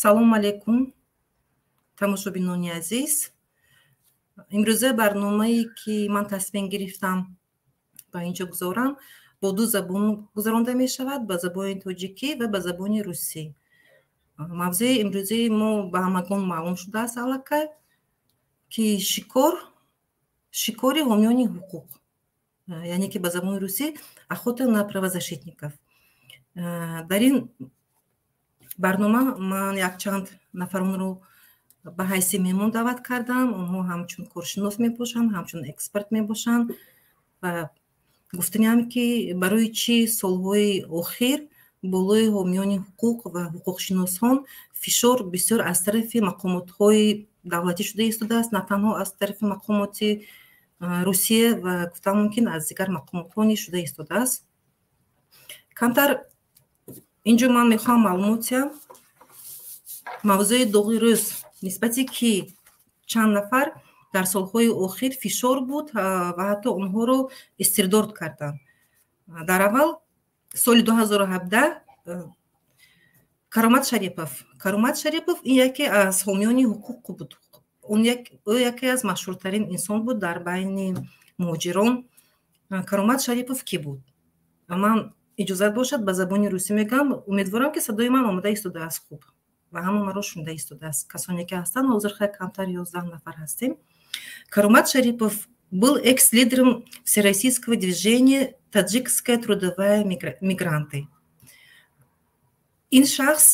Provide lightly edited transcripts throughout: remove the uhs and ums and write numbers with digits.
Салому алейкум, тамошобинони азиз. Имрӯза барномае, ки ман тасмим гирифтам ба инҷо гузорам, бо ду забон гузаронда мешавад: ба забони тоҷикӣ ва ба забони русӣ. Мавзӯи имрӯзаи мо ба ҳамагон маълум шудааст аллакай, ки шикори ҳомиёни ҳуқуқ, яъне ки ба забони русӣ охота на правозащитников. Дар ин барнома ман якчанд нафаронро ба ҳайси меҳмон даъват кардам. Онҳо ҳамчун коршинос мебошанд, ҳамчун эксперт мебошанд ва гуфтаниам, ки барои чӣ солҳои охир болои ҳомиёни ҳуқуқ ва ҳуқуқшиносон фишор бисёр аз тарафи мақомотҳои давлатӣ шуда истодааст, на танҳо аз тарафи мақомоти Русия ва, гуфтан мумкин, аз дигар мақомотҳо низ шуда истодааст. Камтар инҷо ман мехоҳам маълумот диҳам мавзӯи доғи рӯз, нисбати ки чанд нафар дар солҳои охир фишор буд ва ҳатто онҳоро истирдод карданд. Дар аввал, соли 2017, Каромат Шарипов. Каромат Шарипов ин яке аз ҳомиёни ҳуқуқ буд. Ӯ яке аз машҳуртарин инсон буд дар байни муҳоҷирон. Каромат Шарипов кӣ буд? Ман, иҷозат бошад, ба забони русӣ мегӯям. Умедворам, ки садои ман омода истодааст хуб ва ҳама маро шунида истодааст, касоне ки ҳастанд. Ҳозир хай камтар 11 нафар ҳастем. Каромат Шарипов был экс-лидером всероссийского движения «Таджикская трудовая мигранты». Ин шахс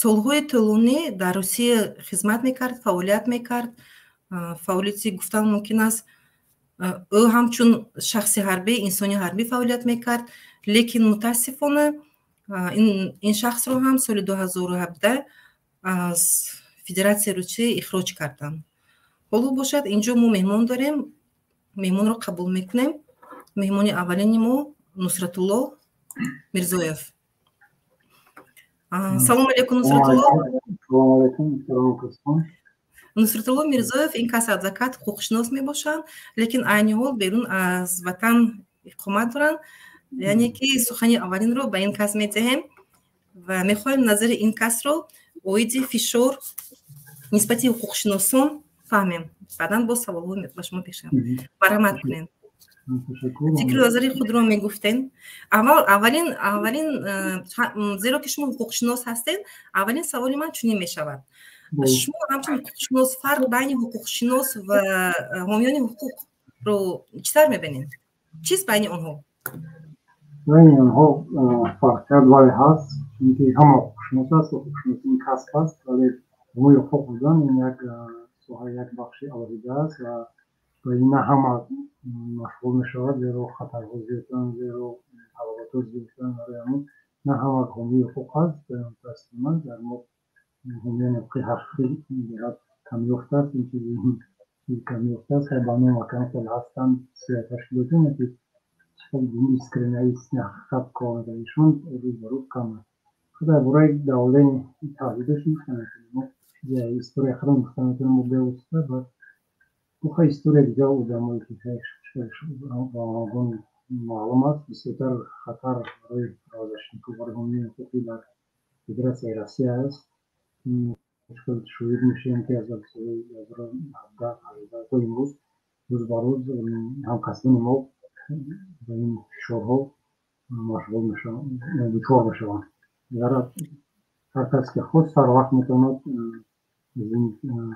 солҳои тӯлонӣ дар Русия хизмат мекард, фаъолият мекард. Фаъолияти, гуфтан мумкин аст, ӯ ҳамчун шахси ҳарбӣ, инсони ҳарбӣ фаъолият мекард, лекин мутаассифона ин шахсро ҳам соли 2017 аз Федератсияи Русия ихроҷ карданд. Ҳоло бошад, инҷо мо меҳмон дорем, меҳмонро қабул мекунем. Меҳмони аввалини мо Нусратулло Мирзоев. Салому алейкум, Нусратулло. Нусратулло Мирзоев ин кас адвокат, ҳуқуқшинос мебошанд, лекин айни ҳол берун аз ватан иқомат доранд. Яъне ки сухани аввалинро ба ин кас медиҳем ва мехоҳем назари ин касро оиди фишор нисбати ҳуқуқшиносон фаҳмем. Баъдан боз саволҳо ба шумо пешам. Марҳамат кунед, фикру назари худро мегуфтен. Аввал, аввалин, зеро ки шумо ҳуқуқшинос ҳастед, аввалин саволи ман чунин мешавад: шумо ҳамчун ҳуқуқшинос фарқ байни ҳуқуқшинос ва ҳомиёни ҳуқуқро чӣ тавр мебинед? Чист байни онҳо? Байни онҳо фарқият, бале, ҳаст, чунки ҳама ҳуқуқшинос аст, ҳуқуқшинос ин касб аст, вале ҳомии ҳуқуқ будан ин як соҳа, як бахши алоҳида аст ва ба ин на ҳама машғул мешавад, зеро хатарҳо зиёданд, зеро талаботҳо зиёданд. Барои ҳамин на ҳама ҳомии ҳуқуқ аст. Мутаассифона, дар мо ҳомиёни ҳуқуқи ҳақиқӣ беҳад камёфт аст, ин чизи камёфт аст. Хай, ба ном акам хеле ҳастанд ташкилотоне, ки искренне, ҳақиқат кор мекунанд, ишон рӯз ба рӯз кам аст. Дар бораи давлени таҳдидош гуфта метавонем, мо история худам гуфта метавонем, мо бевосита ба буха история дигар одамое, ки ба маълум аст. Бисёртар хатар барои правозащитников, барои ҳомиёни ҳуқуқӣ дар Федератсияи Россия аст. Шоҳид мешавем, ки аз соли 2017 то имрӯз рӯз ба рӯз ҳамкасбони мо ба ин фишорҳо машғул мешаванд, дучор мешаванд. Ҳар кас ки хост, сарвақт метавонад аз ин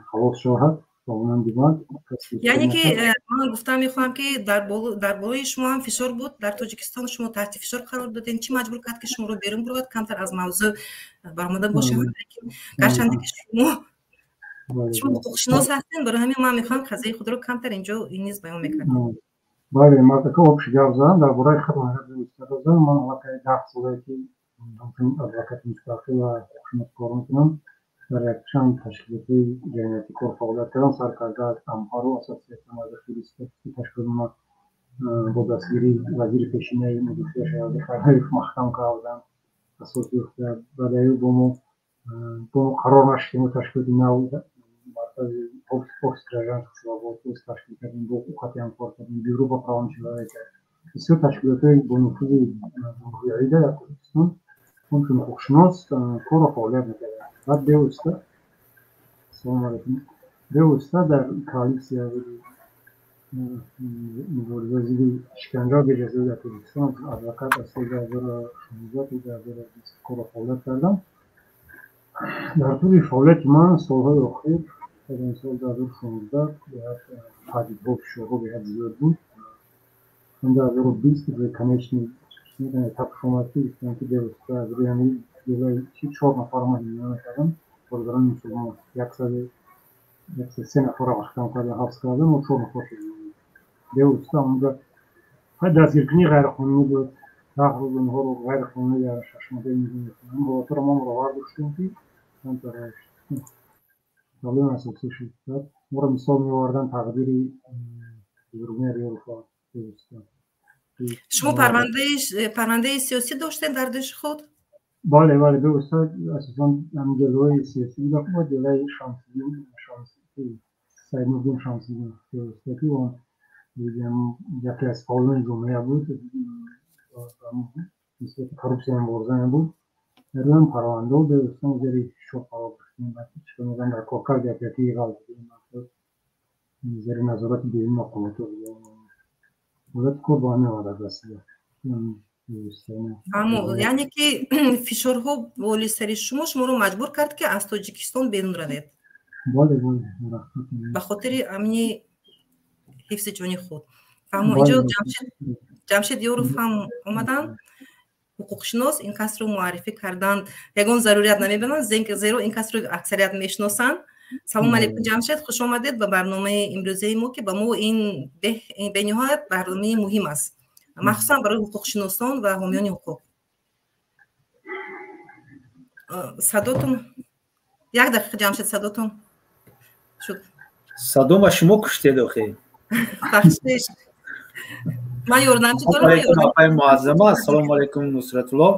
халос шавад, ба монанди ман. Яъне ки ман гуфтан мехоҳам, ки дар болои шумо ҳам фишор буд дар Тоҷикистон, шумо таҳти фишор қарор додем. Чӣ маҷбур кард, ки шуморо берун бурад? Камтар аз мавзӯъ баромада бошем, лекин гарчанде ки шумо ҳуқуқшинос ҳастем, барои ҳамин ман мехоҳам қазияи худро камтар инҷо низ баён мекардем. Бале, ман така общий гап задам дар бораи худам. Гап задам, ман аллакай 10 солае, ки ҳамчун адвокати мустақил ва ҳуқуқшинос кор мекунам. Дар якчанд ташкилотҳои ҷамъиятӣ кор фаъолият кардам, сар карда аз Ампаро, Ассотсиатсия молодых юристов, ки ташкилотона бо дастгирии вазири пешинаи мудофиа Шаҳрози Фарҳоев маҳкам карданд, асос ёфта. Баъдаи бо мо қарор нашд, ки мо ташкилоти нав, маркази офис гражданских свобод ташкил кардем, бо ҳуқуқати ҳамкор кардем, Бюро по правам человека, бисёр ташкилотҳои бонуфузи ҷумҳуриявӣ дар Тоҷикистон. Ҳамчун ҳуқуқшинос кору фаъолият мекардам. Баъд бевосита, салому алайкум, бевосита дар коалитсия мубориза зидди шиканҷа ва беҷазоӣ дар Тоҷикистон адвокат аз соли 2016 то 2020 кору фаъолият кардам. Дар тӯли фаъолияти ман солҳои охир, соли 2016 беҳад таҳдидҳо, фишорҳо беҳад зиёд буд. 2020 уже конечный этап омад, ки гуфтанд, ки бевосита аз рӯи ҳамин делаи чи чор нафар ман ҳимоя мекардам, коргарони мусулмон, 103 нафарро маҳкам кардан, ҳабс кардан, мо чор нафар шудем. Бевосита онҷа дастгиркунии ғайриқонунӣ буд. 10 рӯз онҳоро ғайриқонунӣ дар шашмодаи низом мекунанд. Ҳолатҳоро мо муровар доштем, ки проблема асосӣ шуд. Баъд моро мисол меоварданд тақдири Бузургмеҳр Ёрова бевосита. Шумо парвандаи сиёсӣ доштед дар дӯши худ? Бале, бале, бевосита асосан ҳамин делои сиёсӣ буда ва делаи Шамсиддин, Саиднурддин Шамсиддин бевосита, ки он яке аз фаъолони ҷомеа буд, нисбати коррупсия мубориза мебуд. Дар рӯи парвандао бевосита мо зери фишор қарор доштем. Чӣ мегӯянд, дар коркарди оперативии ғалт зери назорати берунии мақомотҳо будем. Ҳолати кор ба ҳамин омада расида. Аммо яъне ки фишорҳо боли сари шумо шуморо маҷбур кард, ки аз Тоҷикистон берун равед? Бале, бале. Ба хотири амни ҳифзи ҷони худ. Фаҳмо. Инҷо Ҷамшед Ёров ҳам омаданд, ҳуқуқшинос. Ин касро муаррифӣ карданд ягон зарурият намебинам, зеро ин касро аксарият мешиносанд. Салом алейкум, Ҷамшед, хуш омадед ба барномаи имрӯзаи мо, ки ба мо ин бениҳоят барномаи муҳим аст, махсусан барои ҳуқуқшиносон ва ҳомиёни ҳуқуқ. Садотон, як дақиқа, Ҷамшед, садотон шуд. Садома шумо куштед охи. Бахшиш, ман ёрдамчи дорам. Апаи Муаззама, ассалому алайкум, Нусратулло.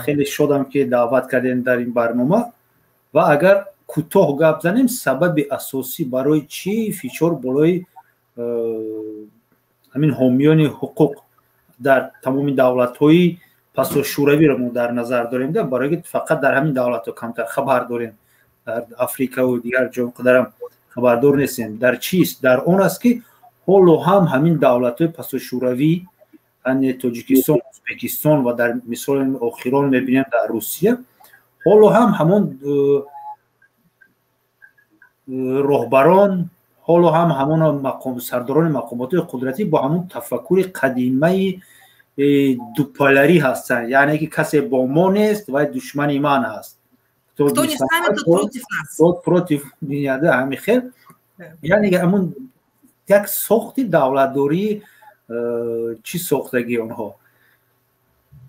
Хеле шодам, ки даъват кардем дар ин барнома. Ва агар кӯтоҳ гап занем, сабаби асосӣ барои чӣ фишор болои ҳамин ҳомиёни ҳуқуқ дар тамоми давлатҳои пасошӯравиро мо дар назар дорем, да, барои ки фақат дар ҳамин давлатҳо камтар хабар дорем, дар Африкаву дигар ҷо қадарам хабардор нестем, дар чист? Дар он аст, ки ҳоло ҳам ҳамин давлатҳои пасошӯравӣ, яъне Тоҷикистон, Ӯзбекистон ва дар мисоли охирон мебинем дар Русия, ҳоло ҳам ҳамон роҳбарон, ҳоло ҳам ҳамон сардорони мақомотҳои қудратӣ бо ҳамон тафаккури қадимаи дуполярӣ ҳастанд, яъне ки касе бо мо нест, вай душмани ман ҳаст, против меня, ҳамин хел. Яъне ҳамон як сохти давлатдории чӣ сохтагии онҳо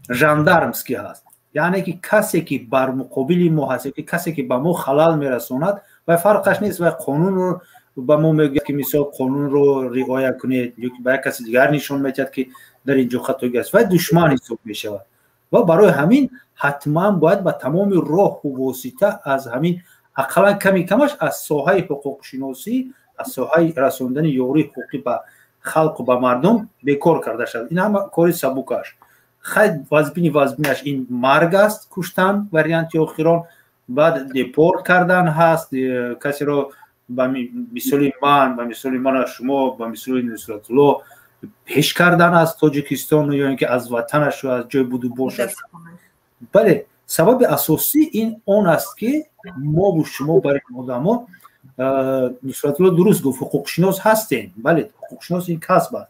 жандармский ҳаст, яъне ки касе ки бар муқобили мо ҳаст, ки касе ки ба мо халал мерасонад, вай фарқаш нест, вай қонунро ба мо мегӯяд, ки мисол қонунро риоя кунед, ё ки ба як каси дигар нишон медиҳад, ки дар ин ҷо хатогӣ аст, вай душман ҳисоб мешавад. Ва барои ҳамин ҳатман бояд ба тамоми роҳу восита аз ҳамин ақаллан ками камаш аз соҳаи ҳуқуқшиносӣ, аз соҳаи расондани ёрии ҳуқуқӣ ба халқу ба мардум бекор карда шавад. Ин ҳама кори сабукаш. Хай, вазбини вазбинаш ин марг аст, куштан варианти охирон, баъд депорт кардан ҳаст касеро, ба мисоли ман, ба мисоли мана шумо, ба мисоли Нусратулло, пеш кардан аз Тоҷикистону ё ин ки аз ватанашу аз ҷои буду бошаш. Бале, сабаби асосӣ ин он аст, ки мову шумо бар ин одамо, Нусратулло дуруст гуфт, ҳуқуқшинос ҳастем. Бале, ҳуқуқшинос ин касб аст,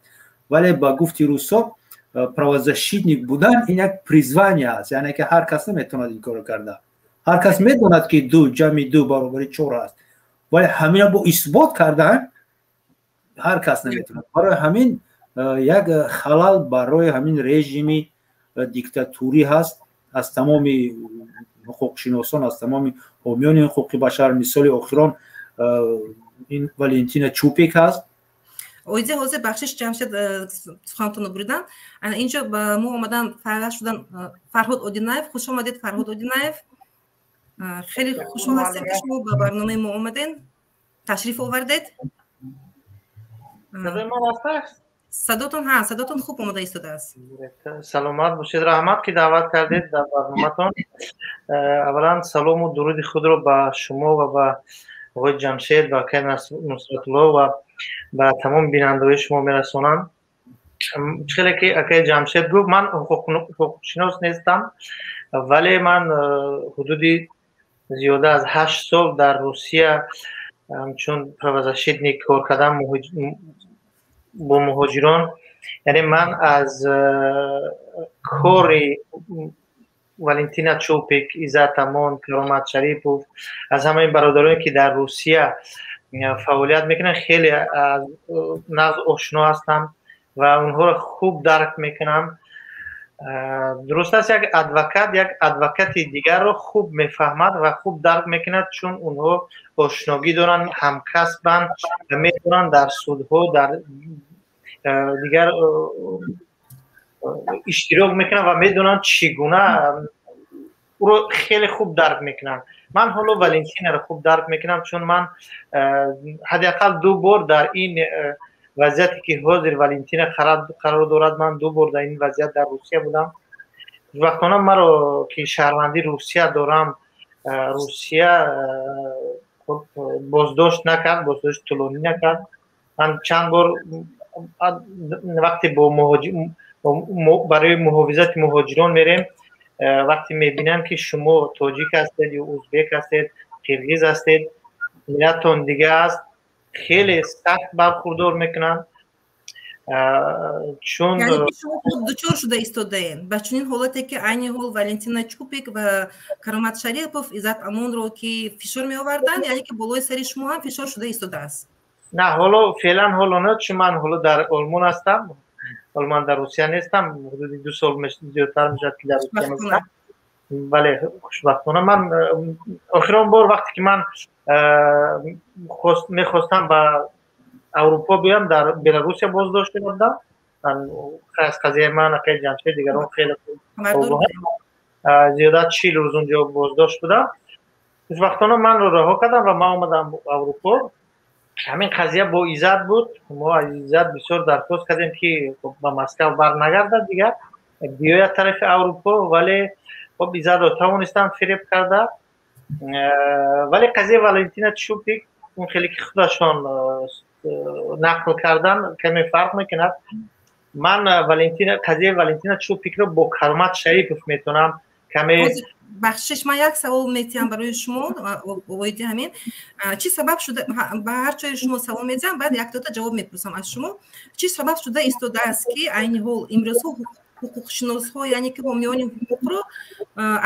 вале ба гуфти русо правозащитник будан ин як призвание аст, яъне ки ҳар кас наметавонад ин корро карда. Ҳар кас медонад, ки ду ҷамъи ду баробари чор аст, вале ҳамина бо исбот кардан ҳар кас наметавонад. Барои ҳамин як халал барои ҳамин режими диктатурӣ ҳаст аз тамоми ҳуқуқшиносон, аз тамоми ҳомиёни ҳуқуқи башар. Мисоли охирон ин Валентина Чупик ҳаст. Оиди ҳозир, бахшиш, Ҷамшед, сухантонро буридам. Инҷо ба мо омадан, пайваст шудан Фарҳод Одинаев. Хуш омадед, Фарҳод Одинаев. Хеле хушҳол ҳастем, ки шумо ба барномаи мо омаден, ташриф овардед. Садотон, ҳа, садотон хуб омода истодааст. Саломат бошед, раҳмат, ки даъват кардед дар барноматон. Аввалан, салому дуруди худро ба шумо ва ба оғои Ҷамшед ва акай Нусратулло ва ба тамоми бинандаҳои шумо мерасонам. Чӣ хеле ки акай Ҷамшед гуфт, ман ҳуқуқшинос нестам, вале ман ҳудуди зиёда аз 8 сол дар Русия чун правозащитник кор кардам бо муҳоҷирон. Яъне ман аз кори Валентина Чупик, Иззат Амон, Каромат Шарипов, аз ҳамаи бародароне, ки дар Русия фаъолият мекунанд, хеле нағз ошно ҳастам ва онҳоро хуб дарк мекунам. Дуруст аст, як адвокат як адвокати дигарро хуб мефаҳмад ва хуб дарк мекунад, чун онҳо ошногӣ доранд, ҳамкасбанд ва метавонанд дар судҳо, дар дигар иштирок мекунанд ва медонанд, чӣ гуна ӯро хеле хуб дарк мекунанд. Ман ҳоло Валентинаро хуб дарк мекунам, чун ман ҳадди ақал ду бор дар ин вазъияте, ки ҳозир Валентина қарор дорад, ман ду бор дар ин вазъият дар Русия будам. Хушбахтона, маро, ки шаҳрвандии Русия дорам, Русия боздошт накард, боздошти тӯлонӣ накард. Ман чанд бор вақте бо барои муҳофизати муҳоҷирон мерем, вақте мебинанд, ки шумо тоҷик ҳастед ё узбек ҳастед, қирғиз ҳастед, миллаттон дига аст, хеле сахт бархурдор мекунанд, чун Шумо худ дучор шуда истодаем ба чунин ҳолате, ки айни ҳол Валентина Чупик ва Каромат Шарипов Иззат Амонро ки фишор меоварданд, яъне ки болои сари шумо ҳам фишор шуда истодааст? На, ҳоло феълан ҳоло не, чун ман ҳоло дар Олмон ҳастам, ҳоло ман дар Русия нестам, ҳудуди 2 сол зиёдтар мешавад, ки дар Русия нестам. Бале, хушбахтона. Ман охирон бор, вақте ки ман мехостам ба Аврупо биям, дар Беларусия боздошт шуда будам. Аз қазияи ман акай Ҷамшед, дигарон хеле зиёда, 40 рӯз унҷо боздошт будам. Хушбахтона, манро раҳо кардам ва ман омадам Аврупо. Ҳамин қазия бо Иззат буд. Мо аз Иззат бисёр дархост кардем, ки ба Москав барнагардад, дигар биёяд тарафи Аврупо, вале хоб, Иззатро тавонистам фиреб карда. Вале қазияи Валентина Чупик, он хеле ки худашон нақл кардан, каме фарқ мекунад. Ман Валентина, қазияи Валентина Чупикро бо Каромат Шарипов метавонам каме Бахшиш, ман як савол метиҳам барои шумо оиди ҳамин. Чӣ сабаб шуда, ба ҳар ҷои шумо савол медиҳам, баъд яктота ҷавоб мепурсам аз шумо, чӣ сабаб шуда истодааст, ки айни ҳол имрӯзҳо ҳуқуқшиносҳо, яъне ки ҳомиёни ҳуқуқро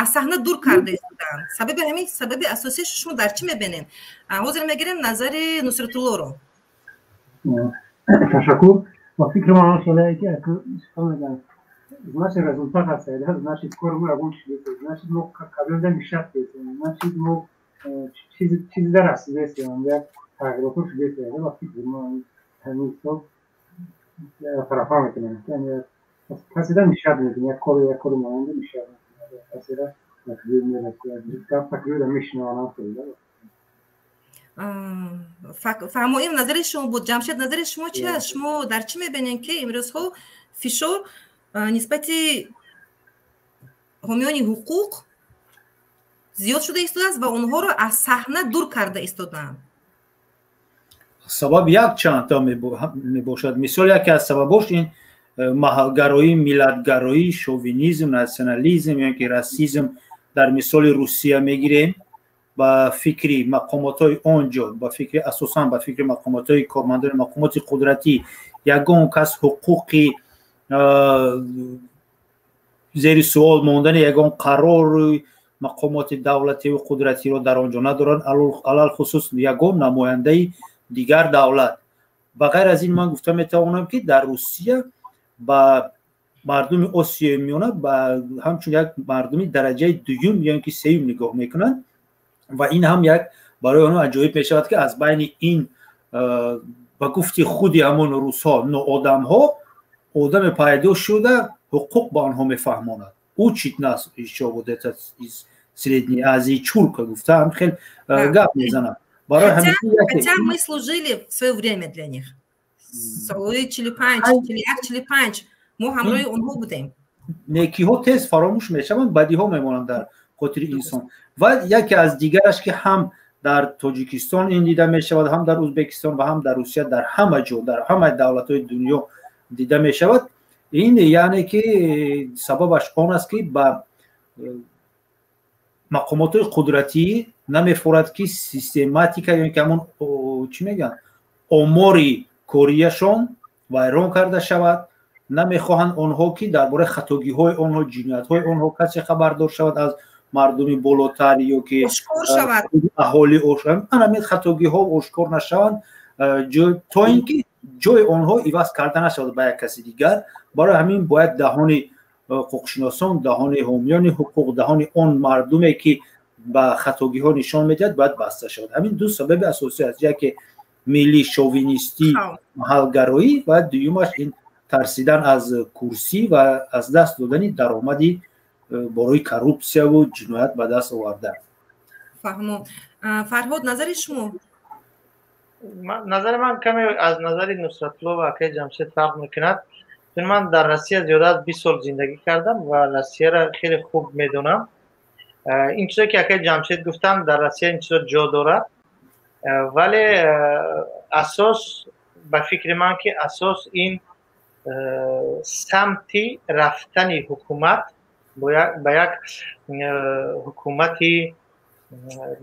аз саҳна дур карда истодаанд? Сабаби ҳамин, сабаби асосияш шумо дар чӣ мебинед? Ҳозир мегирем назари Нусратуллоро. Ташаккур. Ба фикри ман, он шелае ки значит, результат ҳаст, значит, кори мо ягон чиз, значит, мо кабелда мешастесем, значит, мо чизи дарасидесем, як тағйирото шудесем. Ба фикри мо, ҳамин ҳисоб тарафа мекунем, касида мешад мекунем, як кори муайянда мешад мекунем, касида такрира мешинаванам. Фаҳмо, ин назари шумо буд. Ҷамшед, назари шумо чи аст? Шумо дар чӣ мебинед, ки имрӯзҳо фишор нисбати ҳомиёни ҳуқуқ зиёд шуда истодааст ва онҳоро аз саҳна дур карда истодаанд? Сабаб як чандта мебошад. Мисол, яке аз сабабош ин маҳалгароӣ, миллатгароӣ, шовинизм, национализм ё ки расизм. Дар мисоли Русия мегирем, ба фикри мақомотҳои он ҷо, ба фикри, асосан ба фикри мақомотҳои, кормандони мақомоти қудратӣ, ягон кас ҳуқуқи зери суол мондани ягон қарори мақомоти давлативу қудратиро дар он ҷо надоранд, алалхусус ягон намояндаи дигар давлат. Ба ғайр аз ин, ман гуфта метавонам, ки дар Русия ба мардуми Осиёи Миёна ба ҳамчун як мардуми дараҷаи дуюм ё ин ки сеюм нигоҳ мекунанд ва ин ҳам як барои онҳо аҷоиб мешавад, ки аз байни ин, ба гуфти худи ҳамон русҳо, ноодамҳо одаме пайдо шуда, ҳуқуқ ба онҳо мефаҳмонад, учит нас ещё вот этот из Средней Азии чурка, гуфта ҳам хел гап мезанад. Барои Хотя мы служили в свое время для них. Солҳои 45, 41, 45 мо ҳамроҳи онҳо будем. Некиҳо тез фаромӯш мешаванд, бадиҳо мемонанд дар хотири инсон. Ва яке аз дигараш, ки ҳам дар Тоҷикистон ин дида мешавад, ҳам дар Ӯзбекистон ва ҳам дар Русия, дар ҳама ҷо, дар ҳама давлатҳои дунё дида мешавад, ин яъне ки сабабаш он аст, ки ба мақомотҳои қудратӣ намефорад, ки систематика ё ки ҳамон чӣ мегӯянд, омори корияшон вайрон карда шавад. Намехоҳанд онҳо, ки дар бораи хатогиҳои онҳо, ҷиноятҳои онҳо касе хабардор шавад аз мардуми болотар ё ки аҳолӣ. Ҳамин хатогиҳо ошкор нашаванд, то ин ки ҷои онҳо иваз карда нашавад ба як каси дигар. Барои ҳамин бояд даҳони ҳуқуқшиносон, даҳони ҳомиёни ҳуқуқ, даҳони он мардуме, ки ба хатогиҳо нишон медиҳад, бояд баста шавад. Ҳамин ду сабаби асосӣ аст: яке миллӣ шовинистӣ, маҳалгароӣ, ва дуюмаш ин тарсидан аз курсӣ ва аз даст додани даромади борои коррупсияву ҷиноят ба даст оварда. Фаҳмо. Фарҳод, назари шумо? Назари ман каме аз назари Нусратулло ва акаи Ҷамшед фарқ мекунад, чун ман дар Россия зиёда аз 20 сол зиндагӣ кардам ва Россияро хеле хуб медонам. Ин чизе, ки акаи Ҷамшед гуфтанд, дар Россия ин чизо ҷо дорад, вале асос, ба фикри ман, ки асос ин самти рафтани ҳукумат ба як ҳукумати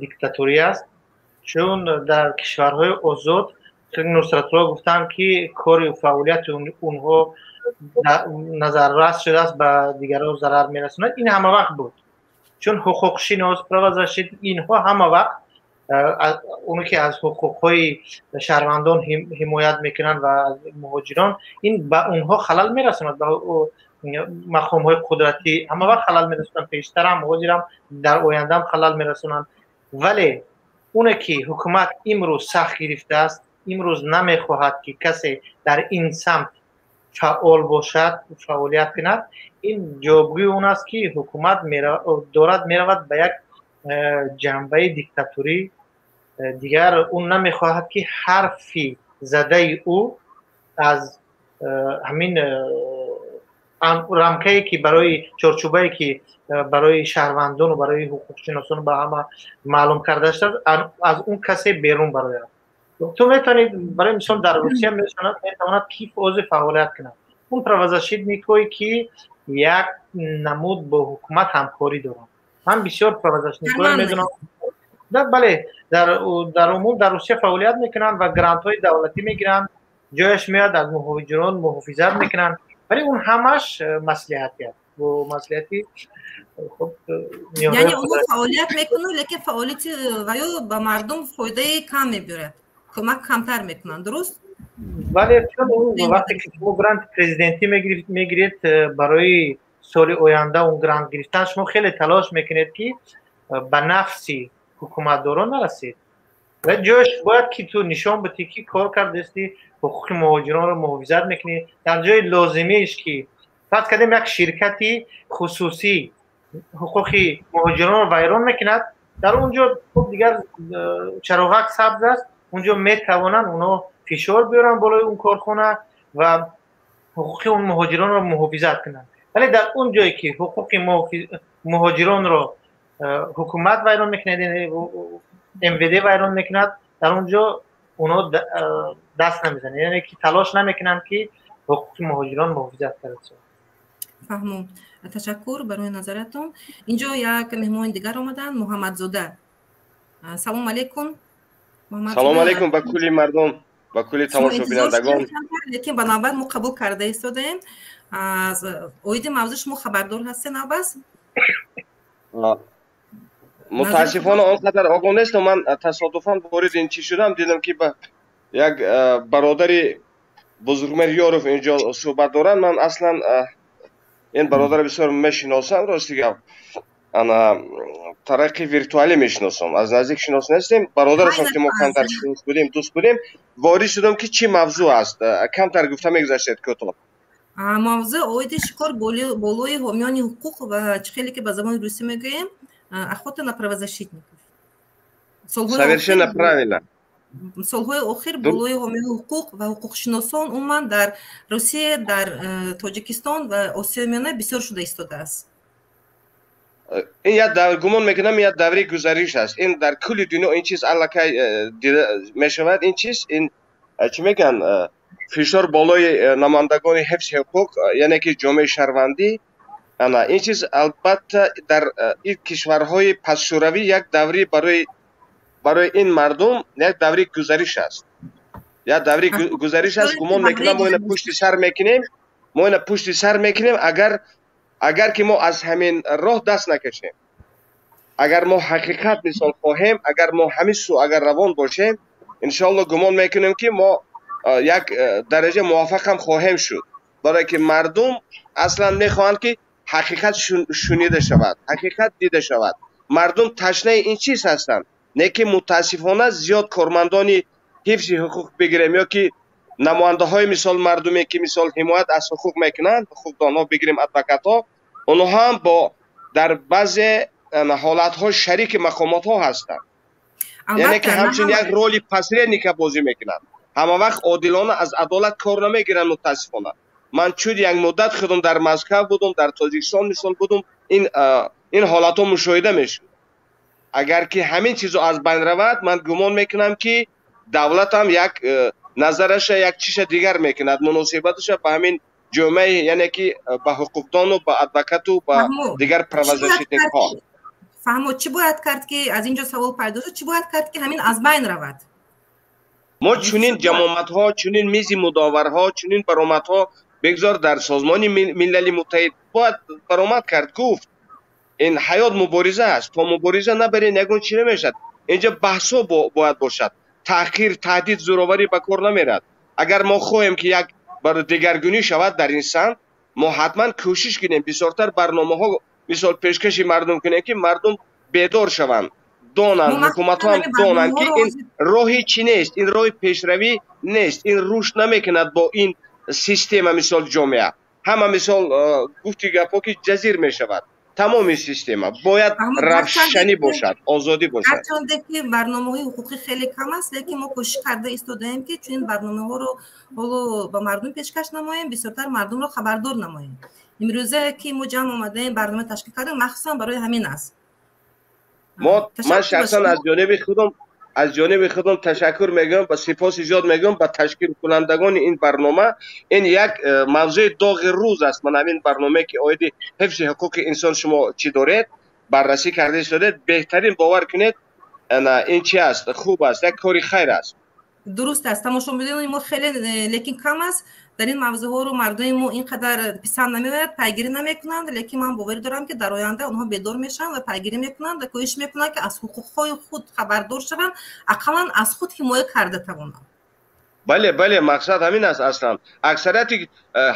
диктаторӣ аст. Чун дар кишварҳои озод, Нусратулло гуфтанд, ки кори фаъолияти онҳо назаррас шудааст, ба дигарон зарар мерасонад, ин ҳама вақт буд, чун ҳуқуқшинос, правозащитник, инҳо ҳама вақт оне ки аз ҳуқуқҳои шаҳрвандон ҳимоят мекунанд ва аз муҳоҷирон, ин ба онҳо халал мерасонад. Ба мақомҳои қудратӣ ҳама вақт халал мерасонанд, пештарам, ҳозирам, дар ояндаам халал мерасонанд. Вале оне ки ҳукумат имрӯз сахт гирифтааст, имрӯз намехоҳад, ки касе дар ин самт фаъол бошад, фаъолият кунад, ин ҷавобгӯи он аст, ки ҳукумат дорад меравад ба як ҷанбаи диктатурӣ. Дигар ӯ намехоҳад, ки ҳарфи задаи ӯ аз ҳамин рамкае, ки барои чорчӯбае, ки барои шаҳрвандону барои ҳуқуқшиносон ба ҳама маълум карда шудааст, аз он касе берун барояд. Ту метавонӣ, барои мисол, дар Русия метавонад ки ози фаъолият кунад, он правозащитник ҳое, ки як намуд бо ҳукумат ҳамкорӣ доранд. Ман бисёр правозащитник ҳое медонам, бале, дар умум дар Русия фаъолият мекунанд ва грантҳои давлатӣ мегиранд, ҷояш меояд, аз муҳоҷирон муҳофизат мекунанд, вале он ҳамаш маслиҳатӣ аст, бо маслиҳати хуб. Яъне онҳо фаъолият мекунанд, лекин фаъолияти ваё ба мардум фоидаи кам мебиёрад, кӯмак камтар мекунанд, дуруст? Бале, чун вақте ки шумо гранти президентӣ мегиред, барои соли оянда он грант гирифтан шумо хеле талош мекунед, ки ба нафси ҳукуматдорон нарасед, ва ҷояш бояд ки ту нишон бидӣ, ки кор кардасти, ҳуқуқи муҳоҷиронро муҳофизат мекунӣ. Дар ҷои лозимиаш, ки фарз кардем, як ширкати хусусӣ ҳуқуқи муҳоҷиронро вайрон мекунад, дар он ҷо хуб дигар чароғак сабз аст, он ҷо метавонанд онҳо фишор биёранд болои он корхона ва ҳуқуқи он муҳоҷиронро муҳофизат кунанд. Вале дар он ҷое ки ҳуқуқи муҳоҷиронро ҳукумат вайрон мекунад, МВД вайрон мекунад, дар он ҷо онҳо даст намезананд, яъне ки талош намекунанд, ки ҳуқуқи муҳоҷирон муҳофизат карда шавад. Фаҳмо, ташаккур барои назаратон. Инҷо як меҳмони дигар омаданд, Муҳаммадзода. Салом алейкум. Салом алейкум ба кулли мардум, ба кулли тамошобинандагон. Лекин ба навбат мо қабул карда истодаем. Оиди мавзӯъ шумо хабардор ҳастед, навбас? Мутаассифона, он қадар огоҳ нестам. Ман тасодуфан ворид ин чӣ шудам, дидам, ки ба як бародари Бузургмер Ёров инҷо суҳбат доранд. Ман аслан ин бародарро бисёр мешиносам, рости гап, ана тариқи виртуалӣ мешиносам, аз наздик шинос нестем. Бародарашон, ки мо камтар шинос будем, дӯст будем. Ворид шудам, ки чӣ мавзӯъ аст, камтар гуфта мегузаштед кӯтоҳ. Мавзӯъ оиди шикор болои ҳомиёни ҳуқуқ ва чӣ хеле ки ба забони русӣ мегӯем, охота на правозащитников. Совершенно правильно. Солҳои охир болои ҳомиёни ҳуқуқ ва ҳуқуқшиносон умуман дар Русия, дар Тоҷикистон ва Осиёи Миёна бисёр шуда истодааст. Ин як давр, гумон мекунам, як даври гузариш аст. Ин дар кулли дунё ин чиз аллакай дида мешавад. Ин чиз, ин чӣ мегӯянд, фишор болои намояндагони ҳифзи ҳуқуқ, яъне ки ҷомеаи шаҳрвандӣ. Ана ин чиз албатта дар ин кишварҳои пасшӯравӣ як даври барои ин мардум як даври гузариш аст, як даври гузариш аст. Гумон мекунам, мо ина пушти сар мекунем, мо ина пушти сар мекунем, агар ки мо аз ҳамин роҳ даст накашем, агар мо ҳақиқат мисол хоҳем, агар мо ҳамин сӯ агар равон бошем, иншоалло гумон мекунем, ки мо як дараҷа муваффақ ҳам хоҳем шуд, барое ки мардум аслан мехоҳанд, ки ҳақиқат шунида шавад, ҳақиқат дида шавад. Мардум ташнаи ин чиз ҳастанд. Не ки мутаассифона зиёд кормандони ҳифзи ҳуқуқ бигирем ё ки намояндаҳои мисол мардуме, ки мисол ҳимоят аз ҳуқуқ мекунанд, ҳуқуқдонҳо бигирем, адвокатҳо, онҳо ҳам бо дар баъзе ҳолатҳо шарики мақомотҳо ҳастанд, яъне ки ҳамчун як роли посредника бозӣ мекунанд. Ҳама вақт одилона аз адолат кор намегиранд, мутаассифона. Ман чун як муддат худам дар Москав будум, дар Тоҷикистон мисол будум, ин ҳолатҳо мушоҳида мешуд. Агар ки ҳамин чизо аз байн равад, ман гумон мекунам, ки давлатам як назараша, як чиша дигар мекунад, муносибаташа ба ҳамин ҷомеаи, яъне ки ба ҳуқуқдону ба адвокату ба дигар правозащитник ҳо. Фаҳмо, чӣ бояд кард, ки аз ин ҷо савол пайдо шуд, чӣ бояд кард, ки ҳамин аз байн равад? Мо чунин ҷамоатҳо, чунин мизи мудоварҳо, чунин баромадҳо бигзор дар Созмони Милали Муттаҳид бояд баромад кард, гуфт. Ин ҳаёт мубориза аст. То мубориза набарен, ягон чӣ намешавад. Инҷа баҳсҳо бояд бошад. Таъхир, таҳдид, зӯроварӣ ба кор намерад. Агар мо хоҳем, ки як дигаргунӣ шавад дар ин самт, мо ҳатман кӯшиш кунем, бисёртар барномаҳо мисол пешкаши мардум кунем, ки мардум бедор шаванд, донанд, ҳукуматҳо ҳам донанд, ки ин роҳи чӣ нест, ин роҳи пешравӣ нест, ин рушд намекунад бо ин система. Мисол ҷомеа ҳама мисол гуфти гапҳо, ки ҷазир мешавад. Тамоми система бояд равшанӣ бошад, озодӣ бошад. Ҳарчанде ки барномаҳои ҳуқуқӣ хеле кам аст, лекин мо кӯшиш карда истодаем, ки чунин барномаҳоро ҳоло ба мардум пешкаш намоем, бисёртар мардумро хабардор намоем. Имрӯза ки мо ҷамъ омадаем, барнома ташкил кардем, махсусан барои ҳамин аст. Ман шахсан аз ҷониби худам ташаккур мегӯям ба сипоси зиёд мегӯям ба ташкилкунандагони ин барнома. Ин як мавзӯи доғи рӯз аст. Ман ҳамин барномае, ки оиди ҳифзи ҳуқуқи инсон шумо чӣ доред, баррасӣ карда истодед, беҳтарин, бовар кунед, ин чи аст, хуб аст, як кори хайр аст. Дуруст аст. Тамошобинони мо хеле лекин кам аст. Дар ин мавзӯъҳоро мардуми мо ин қадар писанд намеояд, пайгирӣ намекунанд, лекин ман боварӣ дорам, ки дар оянда онҳо бедор мешаванд ва пайгирӣ мекунанд ва кӯшиш мекунанд, ки аз ҳуқуқҳои худ хабардор шаванд, ақаллан аз худ ҳимоя карда тавонанд. Бале, мақсад ҳамин аст. Аслан аксарияти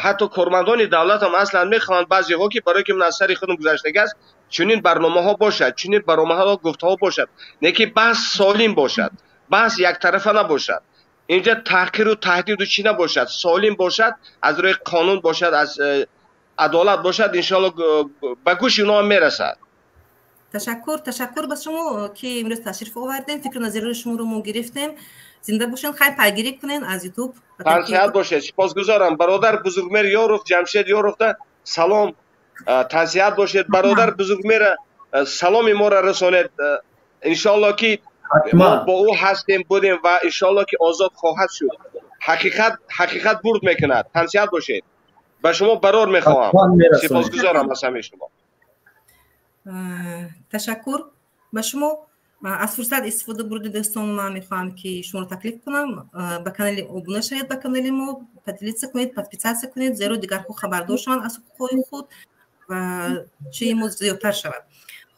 ҳатто кормандони давлатам аслан мехоҳанд баъзеҳо, ки барое ки ман аз сари худам гузаштагӣ аст, чунин барномаҳо бошад, чунин барномаҳо, гуфтаҳо бошад, не ки баҳс солим бошад, баҳс яктарафа набошад, инҷа таҳқиру таҳдиду чӣ набошад, солим бошад, аз рӯи қонун бошад, аз адолат бошад. Иншоалло, ба гӯши онҳо ҳам мерасад. Ташаккур, ташаккур ба шумо, ки имрӯз ташриф овардем. Фикру назарҳои шуморо мо гирифтем. Зинда бошед, хайр, пайгирӣ кунед аз Ютуб. Тансиҳат бошед, сипосгузорам. Бародар Бузургмер Ёров, Ҷамшед Ёровда салом, тансиҳат бошед. Бародар Бузургмера саломи моро расонед. Иншоалло, ки мо бо ӯ ҳастем, будем ва иншоалло, ки озод хоҳад шуд. Ҳақиқат бурд мекунад. Тансиҳат бошед, ба шумо барор мехоҳам, сипосгузорам аз ҳамаи шумо. Ташаккур ба шумо. Аз фурсат истифода бурда, дӯстон, ман мехоҳам, ки шуморо таклиф кунам ба канали, обуна шавед ба канали мо, поделиться кунед, подписаться кунед, зеро дигарҳо хабардор шаванд аз ҳуқуқҳои худ ва чии мо зиёдтар шавад.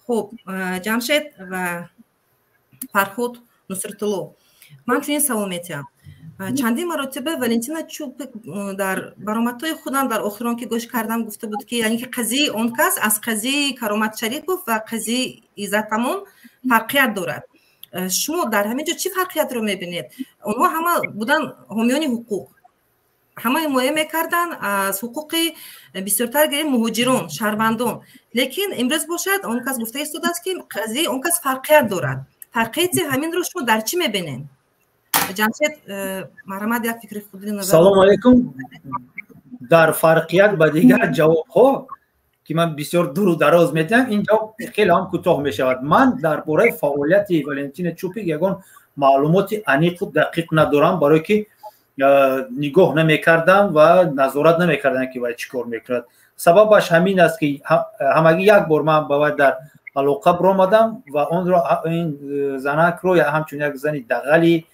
Хуб, Ҷамшед ва Фарҳод Нусратулло, ман чунин савол метиҳам. Чандин маротиба Валентина Чупик дар баромадҳои худам дар охирон, ки гӯш кардам, гуфта буд, ки яъне ки қазияи он кас аз қазияи Каромат Шарипов ва қазияи Иззатамон фарқият дорад. Шумо дар ҳамин ҷо чӣ фарқиятро мебинед? Онҳо ҳама будан ҳомиёни ҳуқуқ, ҳама ҳимоя мекарданд аз ҳуқуқи, бисёртар гирем, муҳоҷирон, шаҳрвандон, лекин имрӯз бошад, он кас гуфта истодааст, ки қазияи он кас фарқият дорад. Фарқияти ҳаминро шумо дар чӣ мебинед? Ҷамшед, марҳамат, як фикри худи назар. Салому алайкум. Дар фарқият ба дигар ҷавобҳо, ки ман бисёр дуру дароз медиҳам, ин ҷавоб хеле ҳам кӯтоҳ мешавад. Ман дар бораи фаъолияти Валентина Чупик ягон маълумоти аниқу дақиқ надорам, барое ки нигоҳ намекардам ва назорат намекардам, ки вай чӣ кор мекунад. Сабабаш ҳамин аст, ки ҳамагӣ як бор ман ба вай дар алоқа биромадам ва онро, ин занакро, ҳамчун як зани дағали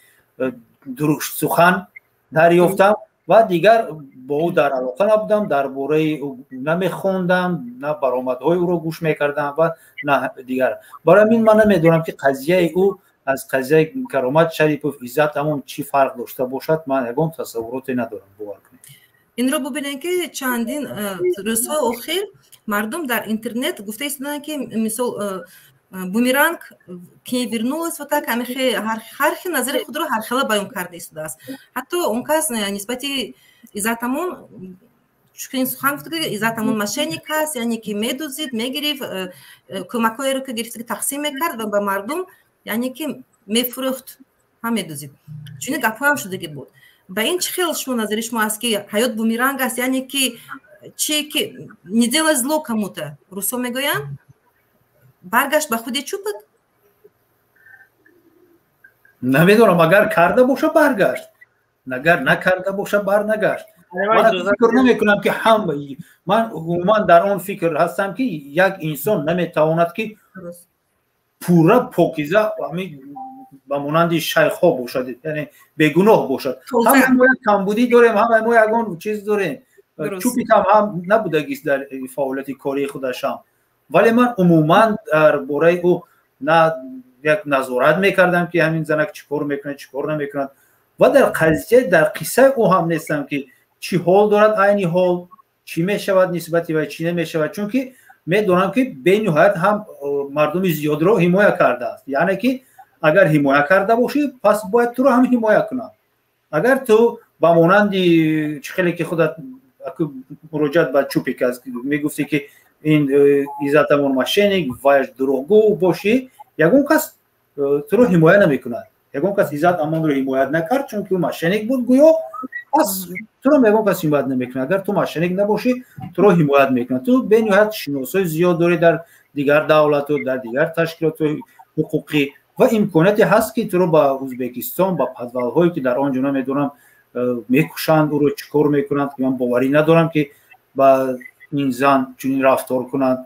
дуруштсухан дарёфтам ва дигар бо ӯ дар алоқа набудам, дар бораи ӯ намехондам, на баромадҳои ӯро гӯш мекардам ва на дигар. Барои ҳамин ман намедонам, ки қазияи ӯ аз қазияи Каромат Шарипов, Иззат Амон чӣ фарқ дошта бошад. Ман ягон тасаввуроте надорам, бовар кунед. Инро бубинед, ки чандин рӯзҳои охир мардум дар интернет гуфта истоданд, ки мисол бумеранг к ней вернулась, вот так ҳар хел назари худро ҳархела баён карда истодааст. Ҳатто он кас нисбати Иззат Амон чунин сухан гуфта, ки Иззат Амон мошенник аст, яъне ки медузид, мегирифт, кӯмакҳоеро ки гирифта, тақсим мекард ва ба мардум, яъне ки мефурӯхт, ҳам медузид. Чунин гапҳоям шудагӣ буд. Ба ин чӣ хел шумо, назари шумо аст, ки ҳаёт бумеранг аст, яъне ки чи ки не делай зло кому-то, русо мегӯянд, баргашт ба худи Чупик? Намедонам, агар карда боша, баргашт, агар накарда боша, барнагашт. Ман фикр намекунам, ки ҳам ман умуман дар он фикр ҳастам, ки як инсон наметавонад, ки пурра покиза, ба монанди шайхҳо бошад, яъне бегуноҳ бошад. Ҳамаи мо як камбудӣ дорем, ҳамаи мо ягон чиз дорем. Чупикам ҳам набудагист дар фаъолияти кории худашам, вале ман умуман дар бораи ӯ на як назорат мекардам, ки ҳамин занак чӣ кор мекунад, чӣ кор намекунад, ва дар қазия, дар қиссаи ӯ ҳам нестам, ки чӣ ҳол дорад айни ҳол, чӣ мешавад нисбати вай, чӣ намешавад, чунки медонам, ки бениҳоят ҳам мардуми зиёдро ҳимоя кардааст. Яъне ки агар ҳимоя карда бошӣ, пас бояд туро ҳам ҳимоя кунад. Агар ту ба монанди чӣ хеле ки худат муроҷиат ба Чупик аст, мегуфтӣ, ки ин Иззат Амон мошенник, ваяш дурӯғгӯ бошӣ, ягон кас туро ҳимоя намекунад. Ягон кас Иззат Амонро ҳимоят накард, чунки ӯ мошенник буд гӯё, пас туро ягон кас ҳимоят намекунад. Агар ту мошенник набошӣ, туро ҳимоят мекунад. Ту бениҳоят шиносои зиёд дорӣ дар дигар давлату дар дигар ташкилотҳои ҳуқуқӣ ва имконияте ҳаст, ки туро ба Ӯзбекистон, ба подвалҳое, ки дар он ҷо намедонам, мекушанд ӯро, чӣ кор мекунанд, ки ман боварӣ надорам, ки ба ин зан чунин рафтор кунанд.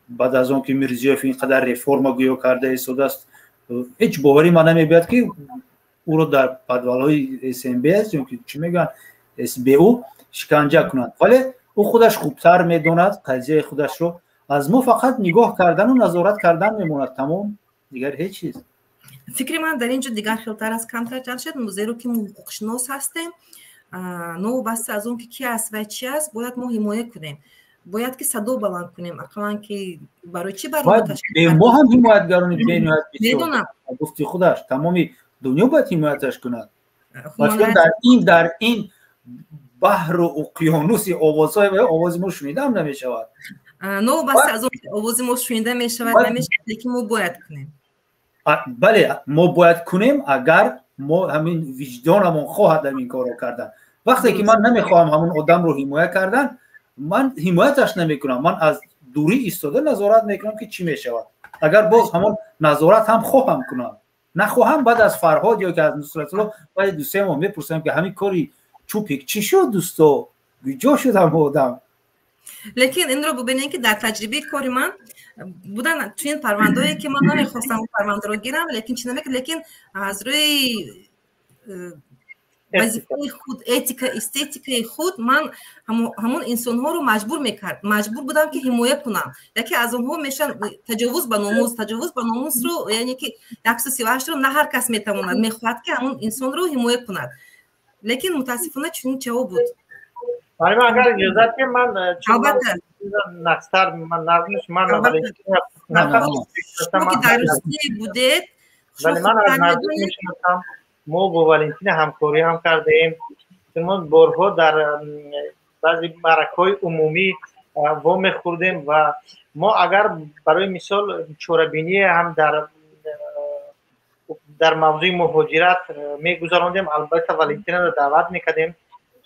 Баъд аз он ки Мирзиёев ин қадар реформа гӯё карда истодааст, ҳеҷ боварӣ ман намебиёд, ки ӯро дар подвалҳои СМБС ё ки чӣ мегӯянд, СБУ шиканҷа кунанд. Вале ӯ худаш хубтар медонад қазияи худашро аз мо. Фақат нигоҳ кардану назорат кардан мемонад, тамом, дигар ҳеҷ чиз. Фикри ман дар ин ҷо дигар хелтар аст камтар, Ҷамшед, зеро ки мо ҳуқуқшинос ҳастем. Новобаста аз он ки ки аст ва чи аст, бояд мо ҳимоя кунем, бояд ки садо баланд кунем ақаллан, ки барои чӣ барнома ташкил. Мо ҳам ҳимоятгарони бениҳоят. Медонам. Гуфти худаш, тамоми дунё бояд ҳимояташ кунад. Дар ин баҳру уқёнуси овозҳои овози мо шунидаам намешавад. Новобаста аз он овози мо шунида мешавад, намешавад, лекин мо бояд кунем. Бале, мо бояд кунем, агар мо ҳамин виҷдонамон хоҳад ҳамин корро кардан. Вақте ки ман намехоҳам ҳамон одамро ҳимоя кардан, ман ҳимояташ намекунам. Ман аз дурӣ истода назорат мекунам, ки чӣ мешавад. Агар боз ҳамон назорат ҳам хоҳам кунам, нахоҳам, баъд аз Фарҳод ё ки аз Нусратулло баъди 2-се моҳ мепурсам, ки ҳамин кори Чупик чӣ шуд, дӯсто, куҷо шуд ҳамон одам? Лекин инро бубинед, ки дар таҷрибаи кори ман будан чунин парвандаое, ки ман намехостам парвандаро гирам, лекин чи намекард, лекин аз рӯи вазифаи худ, этика, эстетикаи худ ман ҳамон инсонҳоро маҷбур мекард, маҷбур будам, ки ҳимоя кунам. Яке аз онҳо мешаванд таҷовуз ба номус. Таҷовуз ба номусро, яъне ки 138-ро на ҳар кас метавонад, мехоҳад, ки ҳамон инсонро ҳимоя кунад, лекин мутаассифона чунин ҷавоб буд. Марьям, агар иҷозат ки ман Албатта. Нақстар ман нағмиш ман. Шумо ки дар Русия будед. Вале ман аз наздик мешиносам. Мо бо Валентина ҳамкорӣ ҳам кардаем. Мо борҳо дар баъзе маъракаҳои умумӣ вомехӯрдем ва мо агар барои мисол чорабиние ҳам дар Дар мавзӯи муҳоҷират мегузарондем, албатта Валентинаро даъват мекардем.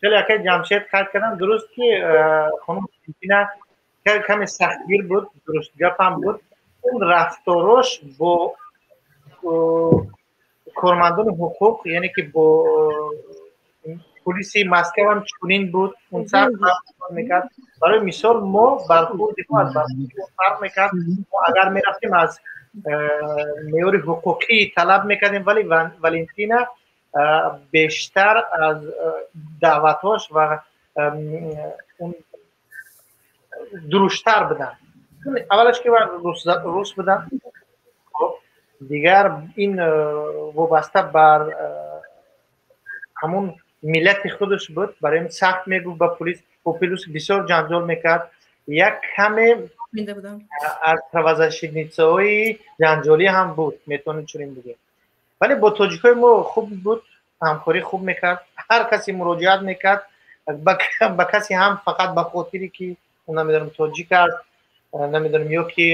Хеле акай Ҷамшед қайд кардам, дуруст, ки хонум Валентина каме сахтгир буд, дурустгапам буд. Он рафторош бо кормандони ҳуқуқ, яъне ки бо пулиси Москавам чунин буд. Он сахт мекард. Барои мисол, мо бархурди мо аз бархурди фарқ мекард. Мо агар мерафтем, аз меъёри ҳуқуқӣ талаб мекардем, вале Валентина бештар аз даъватҳош ва дуруштар буданд. Аввалаш ки рус буданд, дигар ин вобаста бар ҳамун миллати худаш буд. Барои ин сахт мегуфт ба пулис, бо пулис бисёр ҷанҷол мекард. Як каме аз правозащитница ҳои ҷанҷолӣ ҳам буд, метавонем чунин бигӯем. Вале бо тоҷикҳои мо хуб буд, ҳамкорӣ хуб мекард. Ҳар касе муроҷиат мекард ба касе ҳам, фақат ба хотире ки намедонам, тоҷик аст, намедонам, ё ки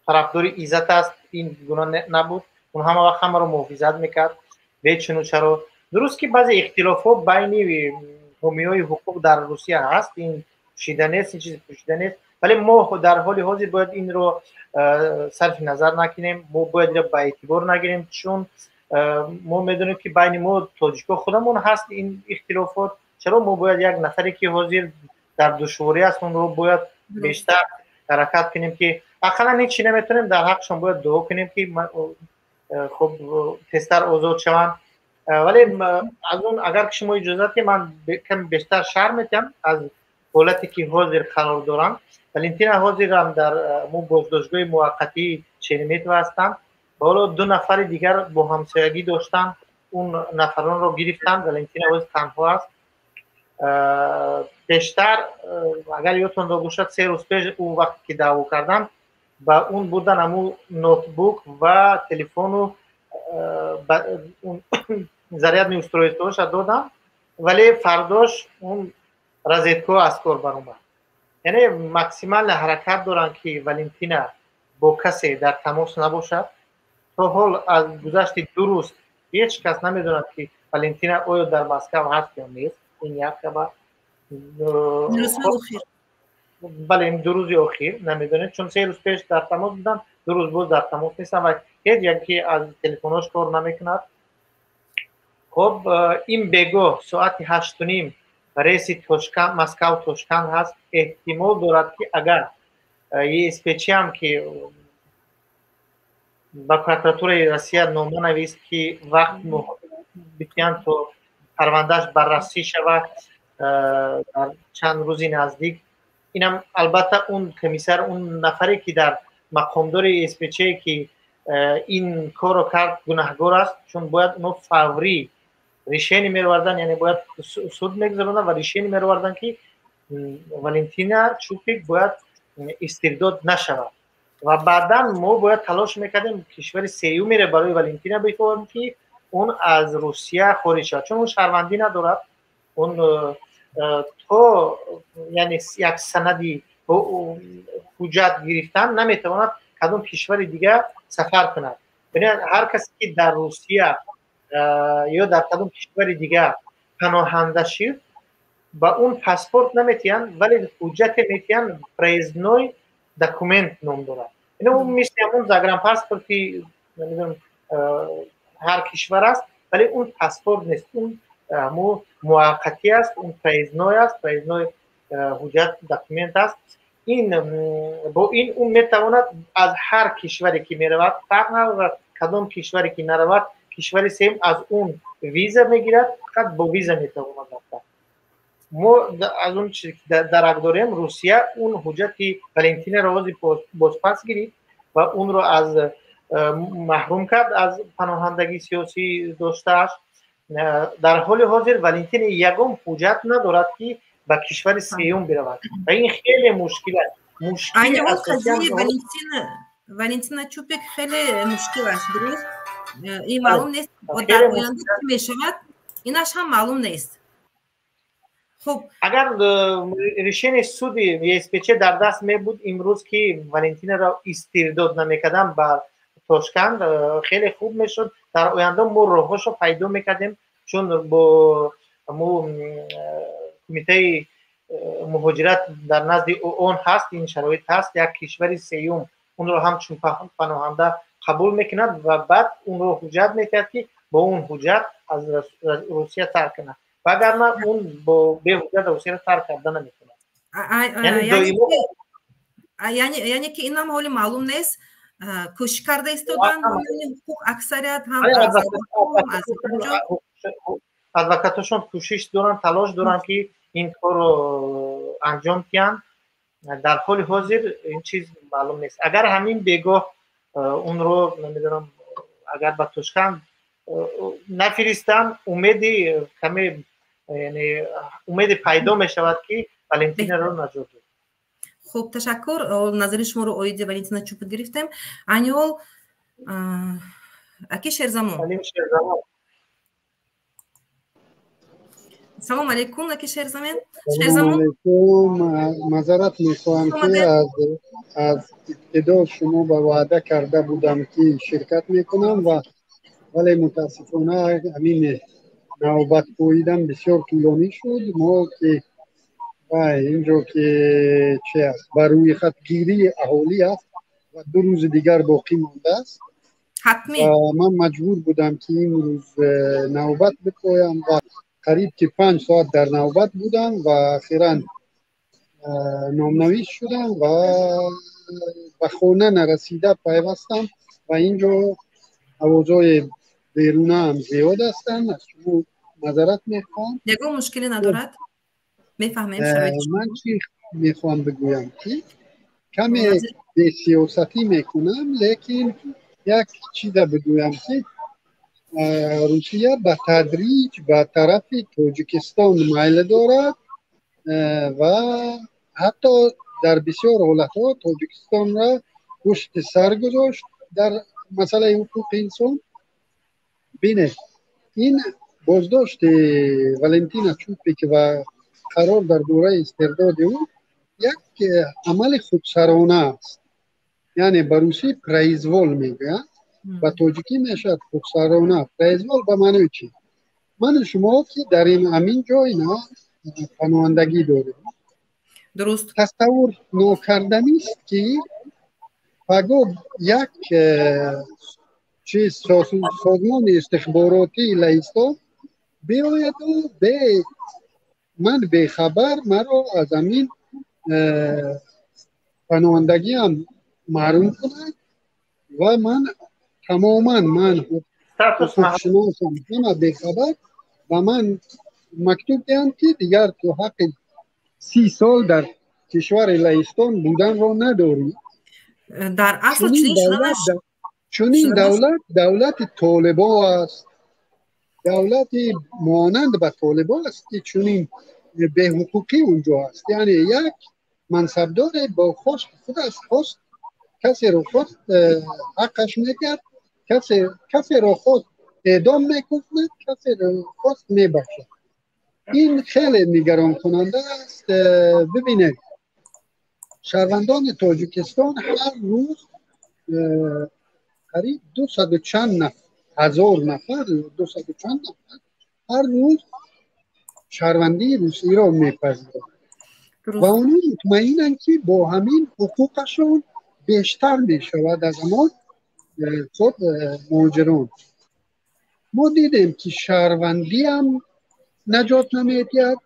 тарафдори Иззат аст, ин гуна набуд. Он ҳама вақт ҳамаро муҳофизат мекард бечуну чаро. Дуруст ки баъзе ихтилофҳо байни ҳомиҳои ҳуқуқ дар Русия ҳаст, ин пӯшида нест, ин чизи пӯшида нест, вале мо дар ҳоли ҳозир бояд инро сарфи назар накунем, мо бояд инро ба эътибор нагирем, чун мо медонем, ки байни мо тоҷикҳо худамон ҳаст ин ихтилофот. Чаро мо бояд як нафаре, ки ҳозир дар душворӣ аст, онро бояд бештар ҳаракат кунем, ки ақаллан ҳечи наметавонем, дар ҳаққшон бояд дуо кунем, ки хуб, тезтар озод шаванд. Вале аз он агар ки шумо иҷозат, ки ман каме бештар шарҳ метиҳам аз ҳолате, ки ҳозир қарор доранд. Валентина ҳозирам дар мо боздоштгоҳи муваққатии Шереметьево ҳастанд. Ҳоло ду нафари дигар бо ҳамсоягӣ доштанд, он нафаронро гирифтанд. Валентина ҳозир танҳо аст. Бештар, агар ёдтон бошад, 3 рӯз пеш, ӯ вақте ки даъво карданд, ба он бурдан ҳамун ноутбук ва телефону зарядный устройство ша додам, вале фардош он розетка ҳо аз кор баромад. Яъне максимально ҳаракат доранд, ки Валентина бо касе дар тамос набошад. То ҳол аз гузашти 2 рӯз ҳеҷ кас намедонад, ки Валентина оё дар Москав ҳаст ё нест. Ин як хабар. Бале, ин 2 рӯзи охир намедонем, чун 3 рӯз пеш дар тамос будам, 2 рӯз боз дар тамос нестам ва ҳеҷ яке аз телефонҳош кор намекунад. Хоб, ин бегоҳ соати 8:30 рейси Москав Тошканд ҳаст. Эҳтимол дорад, ки агар ЕСПЧ ам ки ба прокуратураи Россия нома навист, ки вақт битиҳанд, то парвандааш баррасӣ шавад дар чанд рӯзи наздик. Инам албатта он комиссар, он нафаре, ки дар мақомдори ЕСПЧ, ки ин корро кард, гунаҳгор аст, чун бояд оно фаврӣ решение меовардан, яъне бояд суд мегузаронанд ва решение меовардан, ки Валентина Чупик бояд истирдод нашавад. Ва баъдан мо бояд талош мекардем, кишвари сеюмеро барои Валентина бикорем, ки он аз Русия хориҷ шавад, чун он шаҳрвандӣ надорад. Он то яъне як санади ҳуҷҷат гирифтан наметавонад кадом кишвари дигар сафар кунад. Ҳар касе, ки дар Русия ё дар кадом кишвари дигар паноҳанда шуд, ба он паспорт наметиҳанд, вале ҳуҷҷате метиҳанд, проездной документ ном дорад. Ин мисли ҳамон загранпаспорти, намедонам, ҳар кишвар аст, вале он паспорт нест, он ҳамо муваққатӣ аст, он проездной аст, проездной ҳуҷҷат, документ аст. Ин бо ин он метавонад аз ҳар кишваре, ки меравад, фарқ надорад кадом кишваре ки наравад, кишвари сеюм аз он виза мегирад, фақат бо виза метавонад рафта. Мо аз он чизе ки дарак дорем, Русия он ҳуҷҷати Валентинаро ҳозир бозпас гирифт ва онро аз маҳрум кард аз паноҳандагии сиёсӣ доштааш. Дар ҳоли ҳозир Валентина ягон ҳуҷҷат надорад, ки ба кишвари сеюм биравад, ва ин хеле мушкил аст. Айни ҳол қазияи Валентина Чупик хеле мушкил аст, дуруст. Ин маълум нест, дар оянда чӣ мешавад, инаш ҳам маълум нест. Хуб, агар решение суди ЕСПЧ дар даст мебуд имрӯз, ки Валентинаро истирдод намекардам ба Тошканд хеле хуб мешуд. Дар оянда мо роҳҳошо пайдо мекардем, чун бо мо кумитаи муҳоҷират дар назди ООН ҳаст, ин шароит ҳаст, як кишвари сеюм онро ҳамчун паноҳанда қабул мекунад ва баъд онро ҳуҷҷат мекард, ки бо он ҳуҷҷат аз Русия тарк кунад, вагарна он бо беҳуҷҷат Русияро тарк карда наметавонад. Яъне ки инам ҳоли маълум нест, кӯшиш карда истодан ҳуқуқ аксарият ҳам адвокатошон кӯшиш доранд, талош доранд, ки ин корро анҷом диҳанд. Дар ҳоли ҳозир ин чиз маълум нест. Агар ҳамин бегоҳ онро, намедонам, агар ба Тошканд нафиристанд, умеди каме, яъне умеде пайдо мешавад, ки Валентинаро наҷот дод. Хуб, ташаккур. Назари шуморо оиди Валентина Чупик гирифтем. Айни ҳол аки Шерзамон. Салом алейкум, аки Шерзамон. Шерзамон, маъзарат мехоҳам, ки аз ибтидо шумо ба ваъда карда будам, ки ширкат мекунам, ва вале мутаассифона ҳамин навбат пӯидан бисёр тӯлонӣ шуд. Мо ки инҷо ки чи аст, ба рӯйхатгирии аҳолӣ аст ва 2 рӯзи дигар боқӣ мондааст. Ҳатмӣ ман маҷбур будам, ки имрӯз навбат бипоям ва қариб ки 5 соат дар навбат будам ва охиран номнавис шудам ва ба хона нарасида пайвастам ва инҷо овозҳои берунаам зиёд ҳастанд. Аз шумо маъзарат мехоҳам. Ягон мушкиле надорад, мефаҳмем. Ман чӣ мехоҳам бигӯям, ки каме бесиёсатӣ мекунам, лекин як чиза бигӯям, ки Русия ба тадриҷ ба тарафи Тоҷикистон майл дорад ва ҳатто дар бисёр ҳолатҳо Тоҷикистонро пушти сар гузошт дар масъалаи ҳуқуқи инсон. Бинед, ин боздошти Валентина Чупик ва қарор дар бораи истирдоди ӯ як амали худсарона аст. Яъне ба русӣ произвол мегӯянд, ба тоҷикӣ мешавад худсарона. Произвол ба маънои чӣ? Ману шумо ки дар ин ҳамин ҷой на паноҳандагӣ дорем. Дуруст. Тасаввур нокарданист, ки паго як чиз созмони истихборотии Лаҳистон биёяду бе ман бехабар маро аз ҳамин паноҳандагиам маҳрум кунад ва ман тамоман ман ҳуқуқшиносам, ҳама бехабар ба ман мактуб диҳанд, ки дигар ту ҳаққи 30 сол дар кишвари Лаҳистон буданро надорӣ. Дар асл чунин шуданаш, чунин давлат давлати толибо аст, давлати монанд ба толибо аст, ки чунин беҳуқуқӣ унҷо аст. Яъне як мансабдоре бо хости худ аст, хост касеро хост ҳаққаш мекард, касеро хост эъдом мекунад, касеро хост мебахшад. Ин хеле нигаронкунанда аст. Бибинед, шаҳрвандони Тоҷикистон ҳар рӯз қариб 200 чанд ҳазор нафар, 200 чанд нафар ҳар рӯз шаҳрвандии русиро мепазиранд ва онҳо мутмаинанд, ки бо ҳамин ҳуқуқашон бештар мешавад аз ҳамон худ муҳоҷирон. Мо дидем, ки шаҳрвандиам наҷот намедиҳад.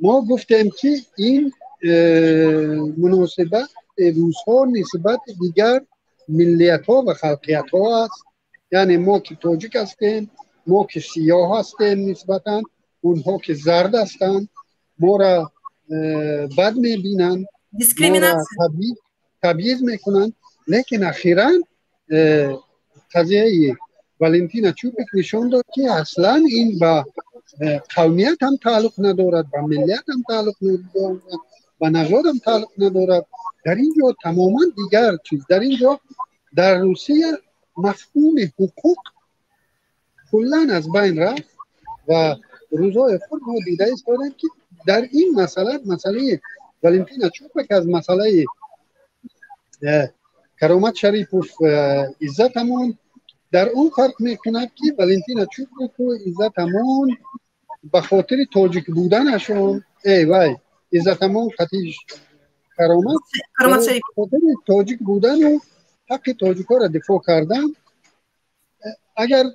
Мо гуфтем, ки ин муносибат русҳо нисбати дигар миллиятҳо ва халқиятҳо аст. Яъне мо ки тоҷик ҳастем, мо ки сиёҳ ҳастем, нисбатан онҳо ки зард ҳастанд, моро бад мебинанд, табъиз мекунанд. Лекин ахиран қазияи Валентина Чупик нишон дод, ки аслан ин ба қавмият ҳам тааллуқ надорад, ба миллият ҳам тааллуқ надорад, ба нажод ҳам тааллуқ надорад. Дар ин ҷо тамоман дигар чиз. Дар ин ҷо дар Русия мафҳуми ҳуқуқ куллан аз байн рафт ва рӯзҳои худ мо дида истодем, ки дар ин масъала, масъалаи Валентина Чупик аз масъалаи Каромат Шарипов, Иззат Амон дар он фарқ мекунад, ки Валентина Чупику Иззат Амон ба хотири тоҷик буданашон, эй вай, Иззат Амон қатиш Каромат хотири тоҷик будану ҳаққи тоҷикҳоро дифоъ кардан, агар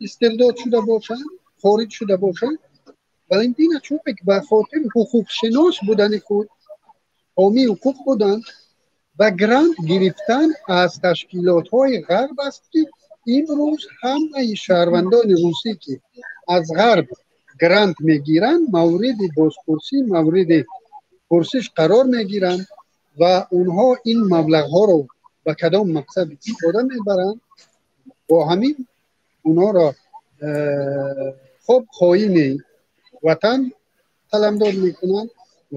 истирдод шуда бошанд, хориҷ шуда бошанд, Валентина Чупик ба хотири ҳуқуқшинос будани худ, ҳомии ҳуқуқ буданд ва грант гирифтан аз ташкилотҳои ғарб аст, ки имрӯз ҳамаи шаҳрвандони русӣ, ки аз ғарб грант мегиранд, мавриди бозпурсӣ, мавриди пурсиш қарор мегиранд ва онҳо ин маблағҳоро ба кадом мақсад истифода мебаранд. Бо ҳамин онҳоро хоб хоини ватан қаламдод мекунанд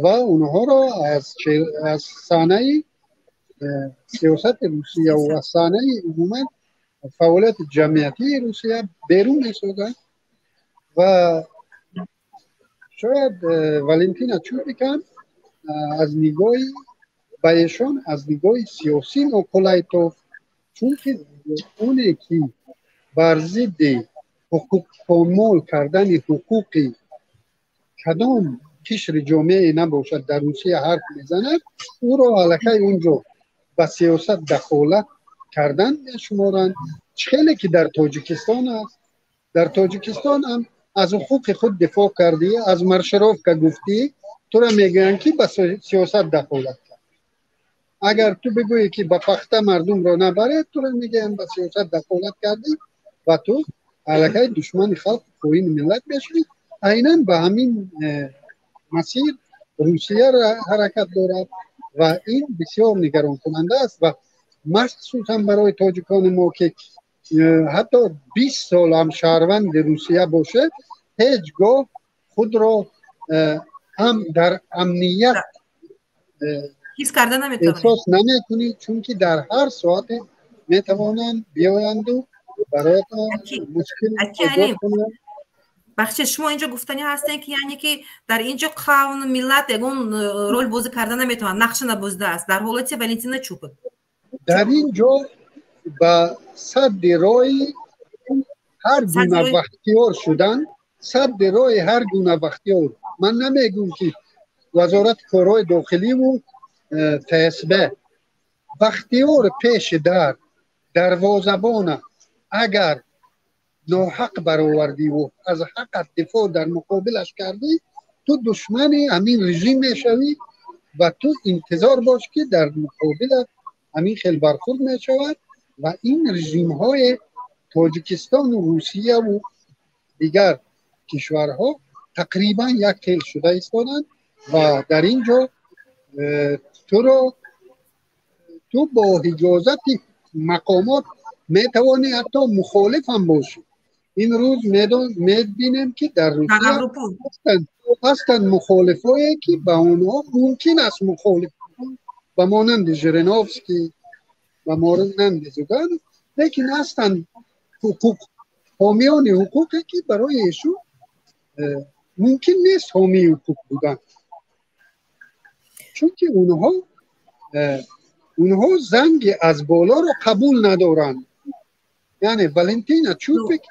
ва онҳоро аз саҳнаи сиёсати Русия ва аз саҳнаи умуман фаъолияти ҷамъиятии Русия берун месозанд. Ва шояд Валентина Чупик ҳам аз нигоҳи ба эшон аз нигоҳи сиёсӣ ноқулай тофт, чунки оне ки бар зидди ҳуқуқ помол кардани ҳуқуқи кадом қишри ҷомеае набошад дар Русия ҳарф мезанад, ӯро аллакай он ҷо ба сиёсат дахолат кардан мешуморанд. Хеле ки дар Тоҷикистон аст, дар Тоҷикистон ҳам аз ҳуқуқи худ дифоъ кардӣ, аз маршировка гуфтӣ, туро мегӯянд, ки ба сиёсат дахолат кард. Агар ту бигӯӣ, ки ба пахта мардумро набаред, туро мегӯянд, ба сиёсат дахолат кардӣ ва ту аллакай душмани халқ, хоини миллат мешавӣ. Айнан ба ҳамин масир Русия ҳаракат дорад ва ин бисёр нигаронкунанда аст ва махсусан барои тоҷикони мо, ки ҳатто 20 сол ҳам шаҳрванди Русия бошад, ҳеҷ гоҳ худро ҳам дар амният ҳис карда наметавонед, эҳсос намекунӣ, чунки дар ҳар соате метавонанд биёянду бароятон мушкил эҷод кунанд. Бахшед, шумо инҷо гуфтанӣ ҳастем, ки яъне ки дар инҷо қавм, миллат ягон рол бозӣ карда наметавонад, нақша набозидааст дар ҳолати Валентина Чупик? Дар ин ҷо ба садди роҳи ҳар гуна бахтиёр шудан, садди роҳи ҳар гуна бахтиёр, ман намегӯм, ки Вазорати корҳои дохиливу ФСБ, бахтиёр пеши дар дарвозабона агар ноҳақ баровардиву аз ҳаққат дифоъ дар муқобилаш кардӣ, ту душмани ҳамин режим мешавӣ ва ту интизор бош, ки дар муқобилат ҳамин хел бархурд мешавад. Ва ин режимҳои Тоҷикистону Русияву дигар кишварҳо тақрибан як хел шуда истоданд ва дар ин ҷо туро ту бо иҷозати мақомот метавонӣ ҳатто мухолиф ҳам бошӣ. Ин рӯз мебинем, ки дар Русия ҳастанд мухолифое, ки ба онҳо мумкин аст мухолиф, ба монанди Жириновский, ба монанди Зюганов, лекин ҳастанд ҳуқуқ ҳомиёни ҳуқуқе, ки барои эшон мумкин нест ҳомии ҳуқуқ будан, чунки онҳо занги аз болоро қабул надоранд. Яъне Валентина Чупик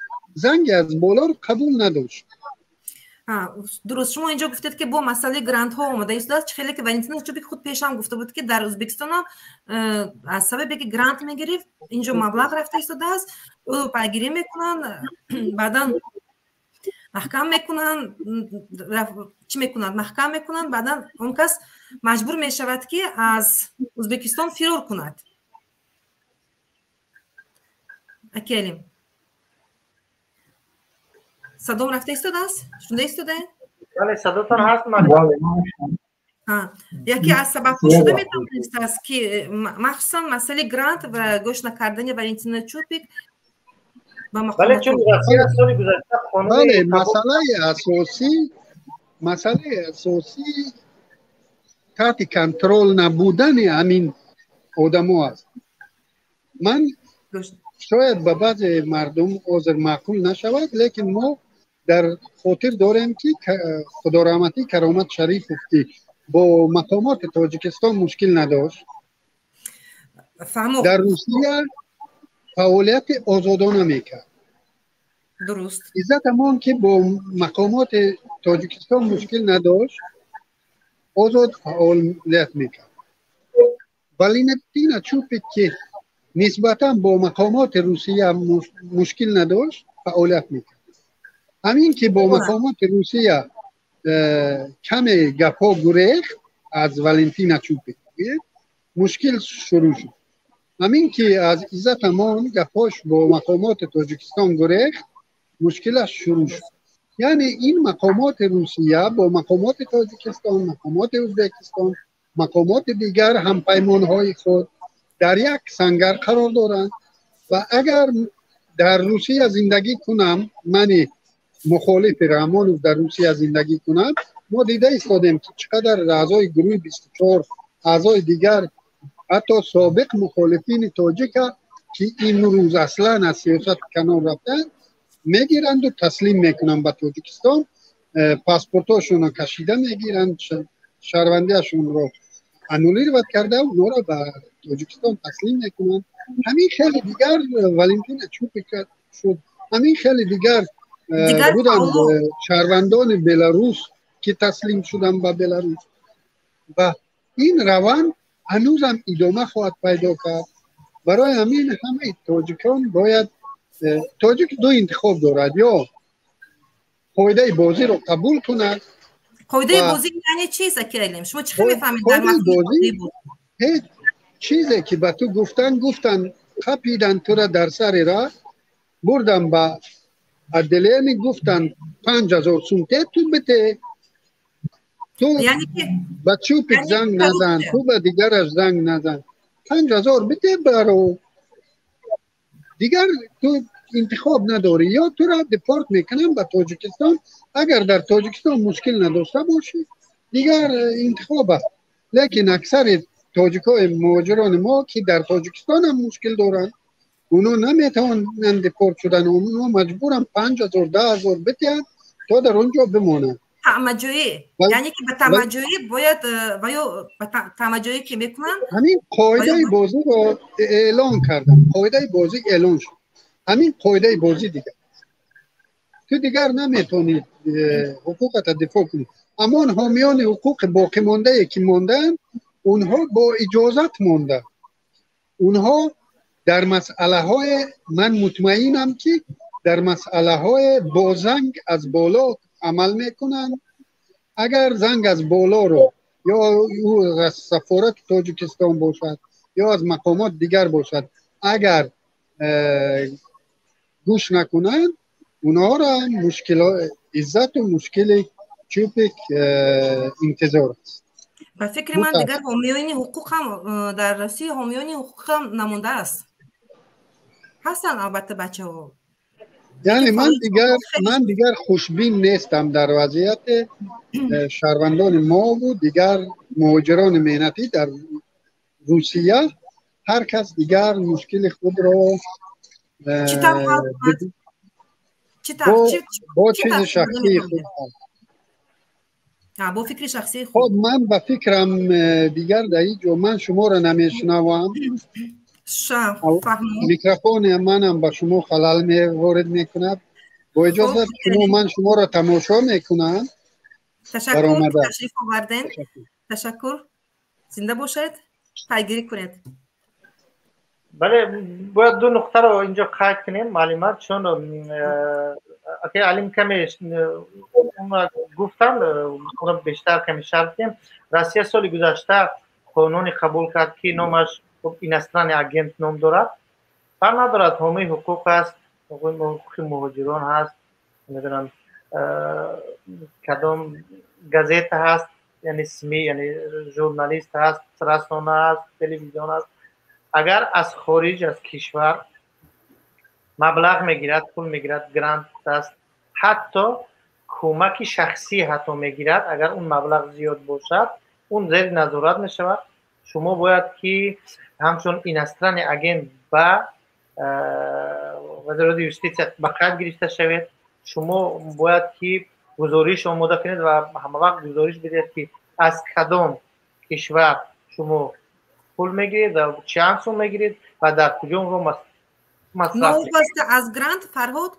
занги аз болоро қабул надошт. Дуруст, шумо инҷо гуфтед, ки бо масъалаи грантҳо омода истодааст. Чӣ хеле ки Валентина Чупик худ пешам гуфта буд, ки дар Ӯзбекистонам аз сабабе ки грант мегирифт, инҷо маблағ рафта истодааст, ӯ пайгирӣ мекунанд, баъдан маҳкам мекунанд. Чӣ мекунанд? Маҳкам мекунанд. Баъдан он кас маҷбур мешавад, ки аз Ӯзбекистон фирор кунад. Акелим, садом рафта истодааст? Шунда истодаед? Бале, садотон ҳаст. Яке аз сабабҳо шуда метавонистааст, ки махсусан масъалаи грант ва гӯш накардани Валентина Чупик. Бале, чун Россия соли гузашта Бале, масъалаи асосӣ таҳти контрол набудани ҳамин одамо аст. Ман шояд ба баъзе мардум ҳозир маъқул нашавад, лекин мо дар хотир дорем, ки худораҳматӣ Каромат Шарифов, ки бо мақомоти Тоҷикистон мушкил надошт. Дар Русия фаъолияти озодона мекард. Дуруст. Иззат Амон, ки бо мақомоти Тоҷикистон мушкил надошт, озод фаъолият мекард. Валентина Чупик, ки нисбатан бо мақомоти Русия мушкил надошт, фаъолият мекард. Ҳамин ки бо мақомоти Русия каме гапҳо гурехт аз Валентина Чупик, мушкил шурӯъ шуд. Ҳамин ки аз Иззат Амон гапҳош бо мақомоти Тоҷикистон гурехт, мушкилаш шурӯъ шуд. Яъне ин мақомоти Русия бо мақомоти Тоҷикистон, мақомоти Ӯзбекистон, мақомоти дигар ҳампаймонҳои худ дар як сангар қарор доранд. Ва агар дар Русия зиндагӣ кунам, мани мухолифи Раҳмонов дар Русия зиндагӣ кунам, мо дида истодем, ки чӣ қадар аъзои гурӯҳи 24, аъзои дигар, ҳатто собиқ мухолифини тоҷика, ки имрӯз аслан аз сиёсат канор рафтанд, мегиранду таслим мекунанд ба Тоҷикистон, паспортҳошонро кашида мегиранд, шаҳрвандиашонро аннулировать карда, онҳоро ба Тоҷикистон таслим мекунанд. Ҳамин хеле дигар Валентина Чупик шуд, ҳамин хеле дигар буданд шаҳрвандони Беларус, ки таслим шуданд ба Беларус. Ва ин раванд ҳанӯзам идома хоҳад пайдо кард. Барои ҳамин ҳамаи тоҷикон бояд, тоҷик ду интихоб дорад: ё қоидаи бозиро қабул кунад. Қоидаи бозӣ яъне чист, аки Алим? Шумо чӣ хел мефаҳмед дар бозӣ? Ҳеҷ чизе ки ба ту гуфтан, гуфтан, қапидан тура дар сари роҳ, бурдан ба отделение, гуфтан 5000 сум те, ту бите. Ту ба Чупик занг назан, ту ба дигараш занг назан, 5000 бите, баро. Дигар ту интихоб надорӣ: ё тура депорт мекунам ба Тоҷикистон, агар дар Тоҷикистон мушкил надошта бошӣ, дигар интихоб аст. Лекин аксари тоҷикои муҳоҷирони мо, ки дар Тоҷикистон ҳам мушкил доранд, онҳо наметавонанд депорт шудан, онҳо маҷбуранд 5000, 10 000 бидиҳанд, то дар он ҷо бимонанд. Таъмаҷӯӣ, яъне ки ба таъмаҷӯӣ бояд ва ё ба таъмаҷӯӣ ки мекунанд. Ҳамин қоидаи бозиро эълон кардам, қоидаи бозӣ эълон шуд. Ҳамин қоидаи бозӣ дигар ту дигар наметавонӣ ҳуқуқата дифоъ кунӣ. Аммо ҳомиёни ҳуқуқи боқимондае ки мондаанд, онҳо бо иҷозат монда, онҳо дар масъалаҳое, ман мутмаинам, ки дар масъалаҳое бо занг аз боло амал мекунанд. Агар занг аз болоро, ё ӯ аз сафорати Тоҷикистон бошад, ё аз мақомот дигар бошад, агар гӯш накунанд, онҳоро мушкило Иззату мушкили Чупик интизор аст. Ба фикри ман, дигар ҳомиёни ҳуқуқ ҳам дар Русия ҳомиёни ҳуқуқ ҳам намондааст. Ҳастанд, албатта, бачаҳо. Яъне ман дигар хушбин нестам дар вазъияти шаҳрвандони мову дигар муҳоҷирони меҳнатӣ дар Русия. Ҳар кас дигар мушкили худро Чӣ тавр ҳал кунад? Бо чизи шахсии худ. Бо фикри шахсии худ. Хоб, ман ба фикрам, дигар дар ин ҷо ман шуморо намешунавам, микрофони манам ба шумо халал ворид мекунад. Бо иҷозат шумо, ман шуморо тамошо мекунам. Ташаккур, ташриф оварден, ташаккур, зинда бошед, пайгирӣ кунед. Бале, бояд ду нуқтаро инҷо қайд кунем, муаллима, чун акай Алим каме гуфтам, онро бештар каме шарҳ диҳем. Россия соли гузашта қонуне қабул кард, ки номаш иностранный агент ном дорад. Фарқ надорад, ҳомии ҳуқуқ аст, ҳуқуқи муҳоҷирон ҳаст, намедонам, кадом газета ҳаст, яъне СМИ, яъне журналист ҳаст, расона ҳаст, телевизион ҳаст, агар аз хориҷ аз кишвар маблағ мегирад, пул мегирад, грант аст, ҳатто кӯмаки шахсӣ ҳатто мегирад, агар он маблағ зиёд бошад, он зери назорат мешавад. Шумо бояд ки ҳамчун иностранный агент ба вазорати юститсия ба қайд гирифта шавед. Шумо бояд ки гузориш омода кунед ва ҳамавақт гузориш бидиҳед, ки аз кадом кишвар шумо пул мегиред. Пул мегиред, чанд сум мегиред ва дар куҷо онро масраф? Новобаста аз грант, Фарҳод,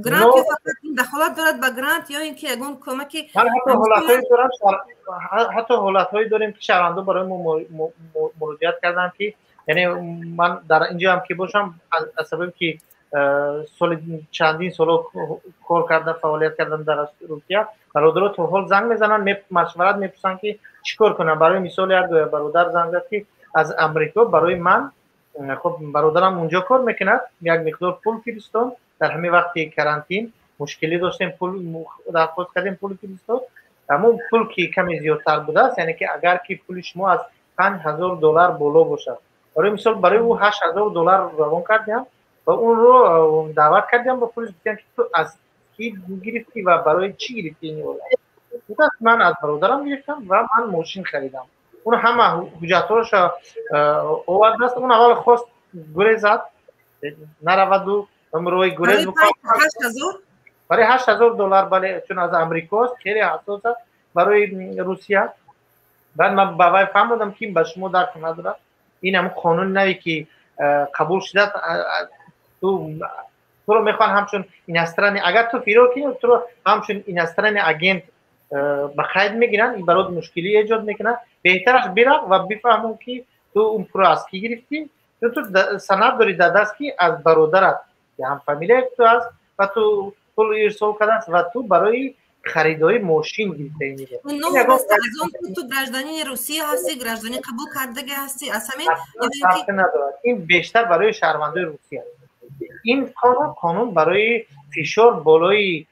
грант ё фақат ин дахолат дорад ба грант ё ин ки ягон кӯмаки? Ман ҳатто ҳолатҳое дорам, ҳатто ҳолатҳое дорем, ки шаҳрвандо барои мо муроҷиат карданд, ки яъне ман дар инҷо ҳам ки бошам, аз сабаби ки соли чандин соло кор кардам, фаъолият кардам дар Русия, бародаро то ҳол занг мезананд, машварат мепурсанд, ки чӣ кор кунам. Барои мисол, як бародар занг зад, ки аз Амрико барои ман, хуб, бародарам унҷо кор мекунад, як миқдор пул фиристон. Дар ҳамин вақти карантин мушкилӣ доштем, пул дархост кардем, пул фиристод. Ҳамон пул ки каме зиёдтар будааст, яъне ки агар ки пули шумо аз 5000 доллар боло бошад. Барои мисол, барои ӯ 8000 доллар равон кардем ва онро даъват кардем ба пулис, гуфтем, ки ту аз кӣ гирифтӣ ва барои чӣ гирифтӣ ин? Ман аз бародарам гирифтам ва ман мошин харидам. Он ҳама ҳуҷҷатҳоша овардааст. Он аввал хост гурезад, нараваду роҳи гурез. Барои 8000 доллар, бале, чун аз Амрикост, хеле ҳассос аст барои Русия. Баъд ман ба вай фаҳмодам, ки ба шумо дарк надорад, ин ҳамн қонуни наве ки қабул шудааст, туро мехоҳанд ҳамчун иностранный, агар ту фирор кунӣ, туро ҳамчун иностранный агент ба қайд мегиранд, ин барот мушкилӣ эҷод мекунад. Беҳтараш бирав ва бифаҳмон, ки ту он пулро аз кӣ гирифтӣ, чун ту санад дорӣ дар даст, ки аз бародарат, ҳамфамилияи ту аст ва ту пул ирсол кардааст ва ту барои харидорӣ мошин гирифта. Новобаста аз он ки ту гражданини Русия ҳастӣ, гражданин қабул кардаги ҳастӣ, аз ҳамин? Надорад, ин бештар барои шаҳрвандои Русия. Ин қонун барои фишор болои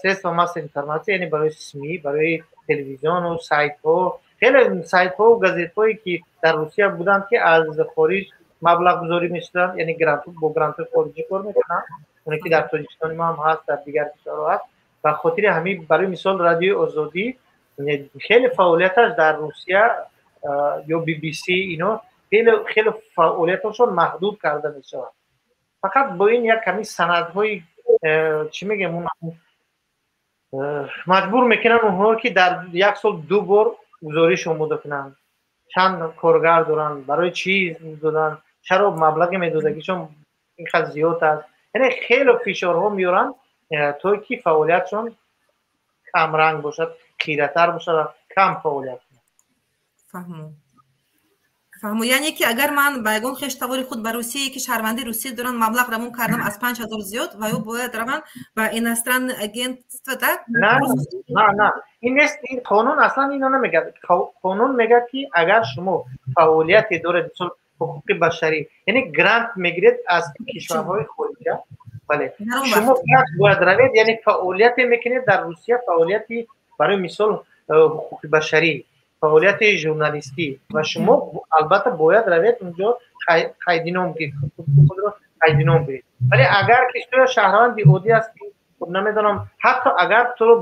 средства массовой информация, яъне барои СМИ, барои телевизиону сайтҳо. Хеле сайтҳо, газетҳое ки дар Русия буданд, ки аз хориҷ маблағгузорӣ мешуданд, яъне грант, бо грантҳои хориҷӣ кор мекунанд, оне ки дар Тоҷикистони мо ҳам ҳаст, дар дигар кишварҳо ҳаст. Ба хотири ҳамин, барои мисол, Радиои Озодӣ хеле фаъолияташ дар Русия ё BBC, ино хеле хеле фаъолияташон маҳдуд карда мешавад. Фақат бо ин як ками санадҳои, чӣ мегӯем, маҷбур мекунанд онҳоро, ки дар як сол ду бор гузориш омода кунанд, чанд коргар доранд, барои чӣ доданд, чаро маблағи медодагишон ин қадр зиёд аст. Яъне хеле фишорҳо меоранд, то ки фаъолиятшон камранг бошад, хиратар бошад ва кам фаъолият кунад. Фаҳмо, фаҳмо. Яъне ки агар ман ба ягон хештавори худ ба Русие, ки шаҳрванди Русия доранд, маблағ равон кардам аз 5000 зиёд, ва ё бояд раванд ба иностранный агентство, так? На, на, на, ин нест. Ин қонун аслан ино намегӯяд. Қонун мегӯяд, ки агар шумо фаъолияте доред, мисол, ҳуқуқи башарӣ, яъне грант мегиред аз кишварҳои хориҷа, бале, шумо бояд равед, яъне фаъолияте мекунед дар Русия, фаъолияти, барои мисол, ҳуқуқи башарӣ, фаъолияти журналистӣ, ва шумо албатта бояд равед унҷо, қайдином, худро қайдином гиред. Вале агар ки ту шаҳрванди оддӣ аст, ки намедонам, ҳатто агар туро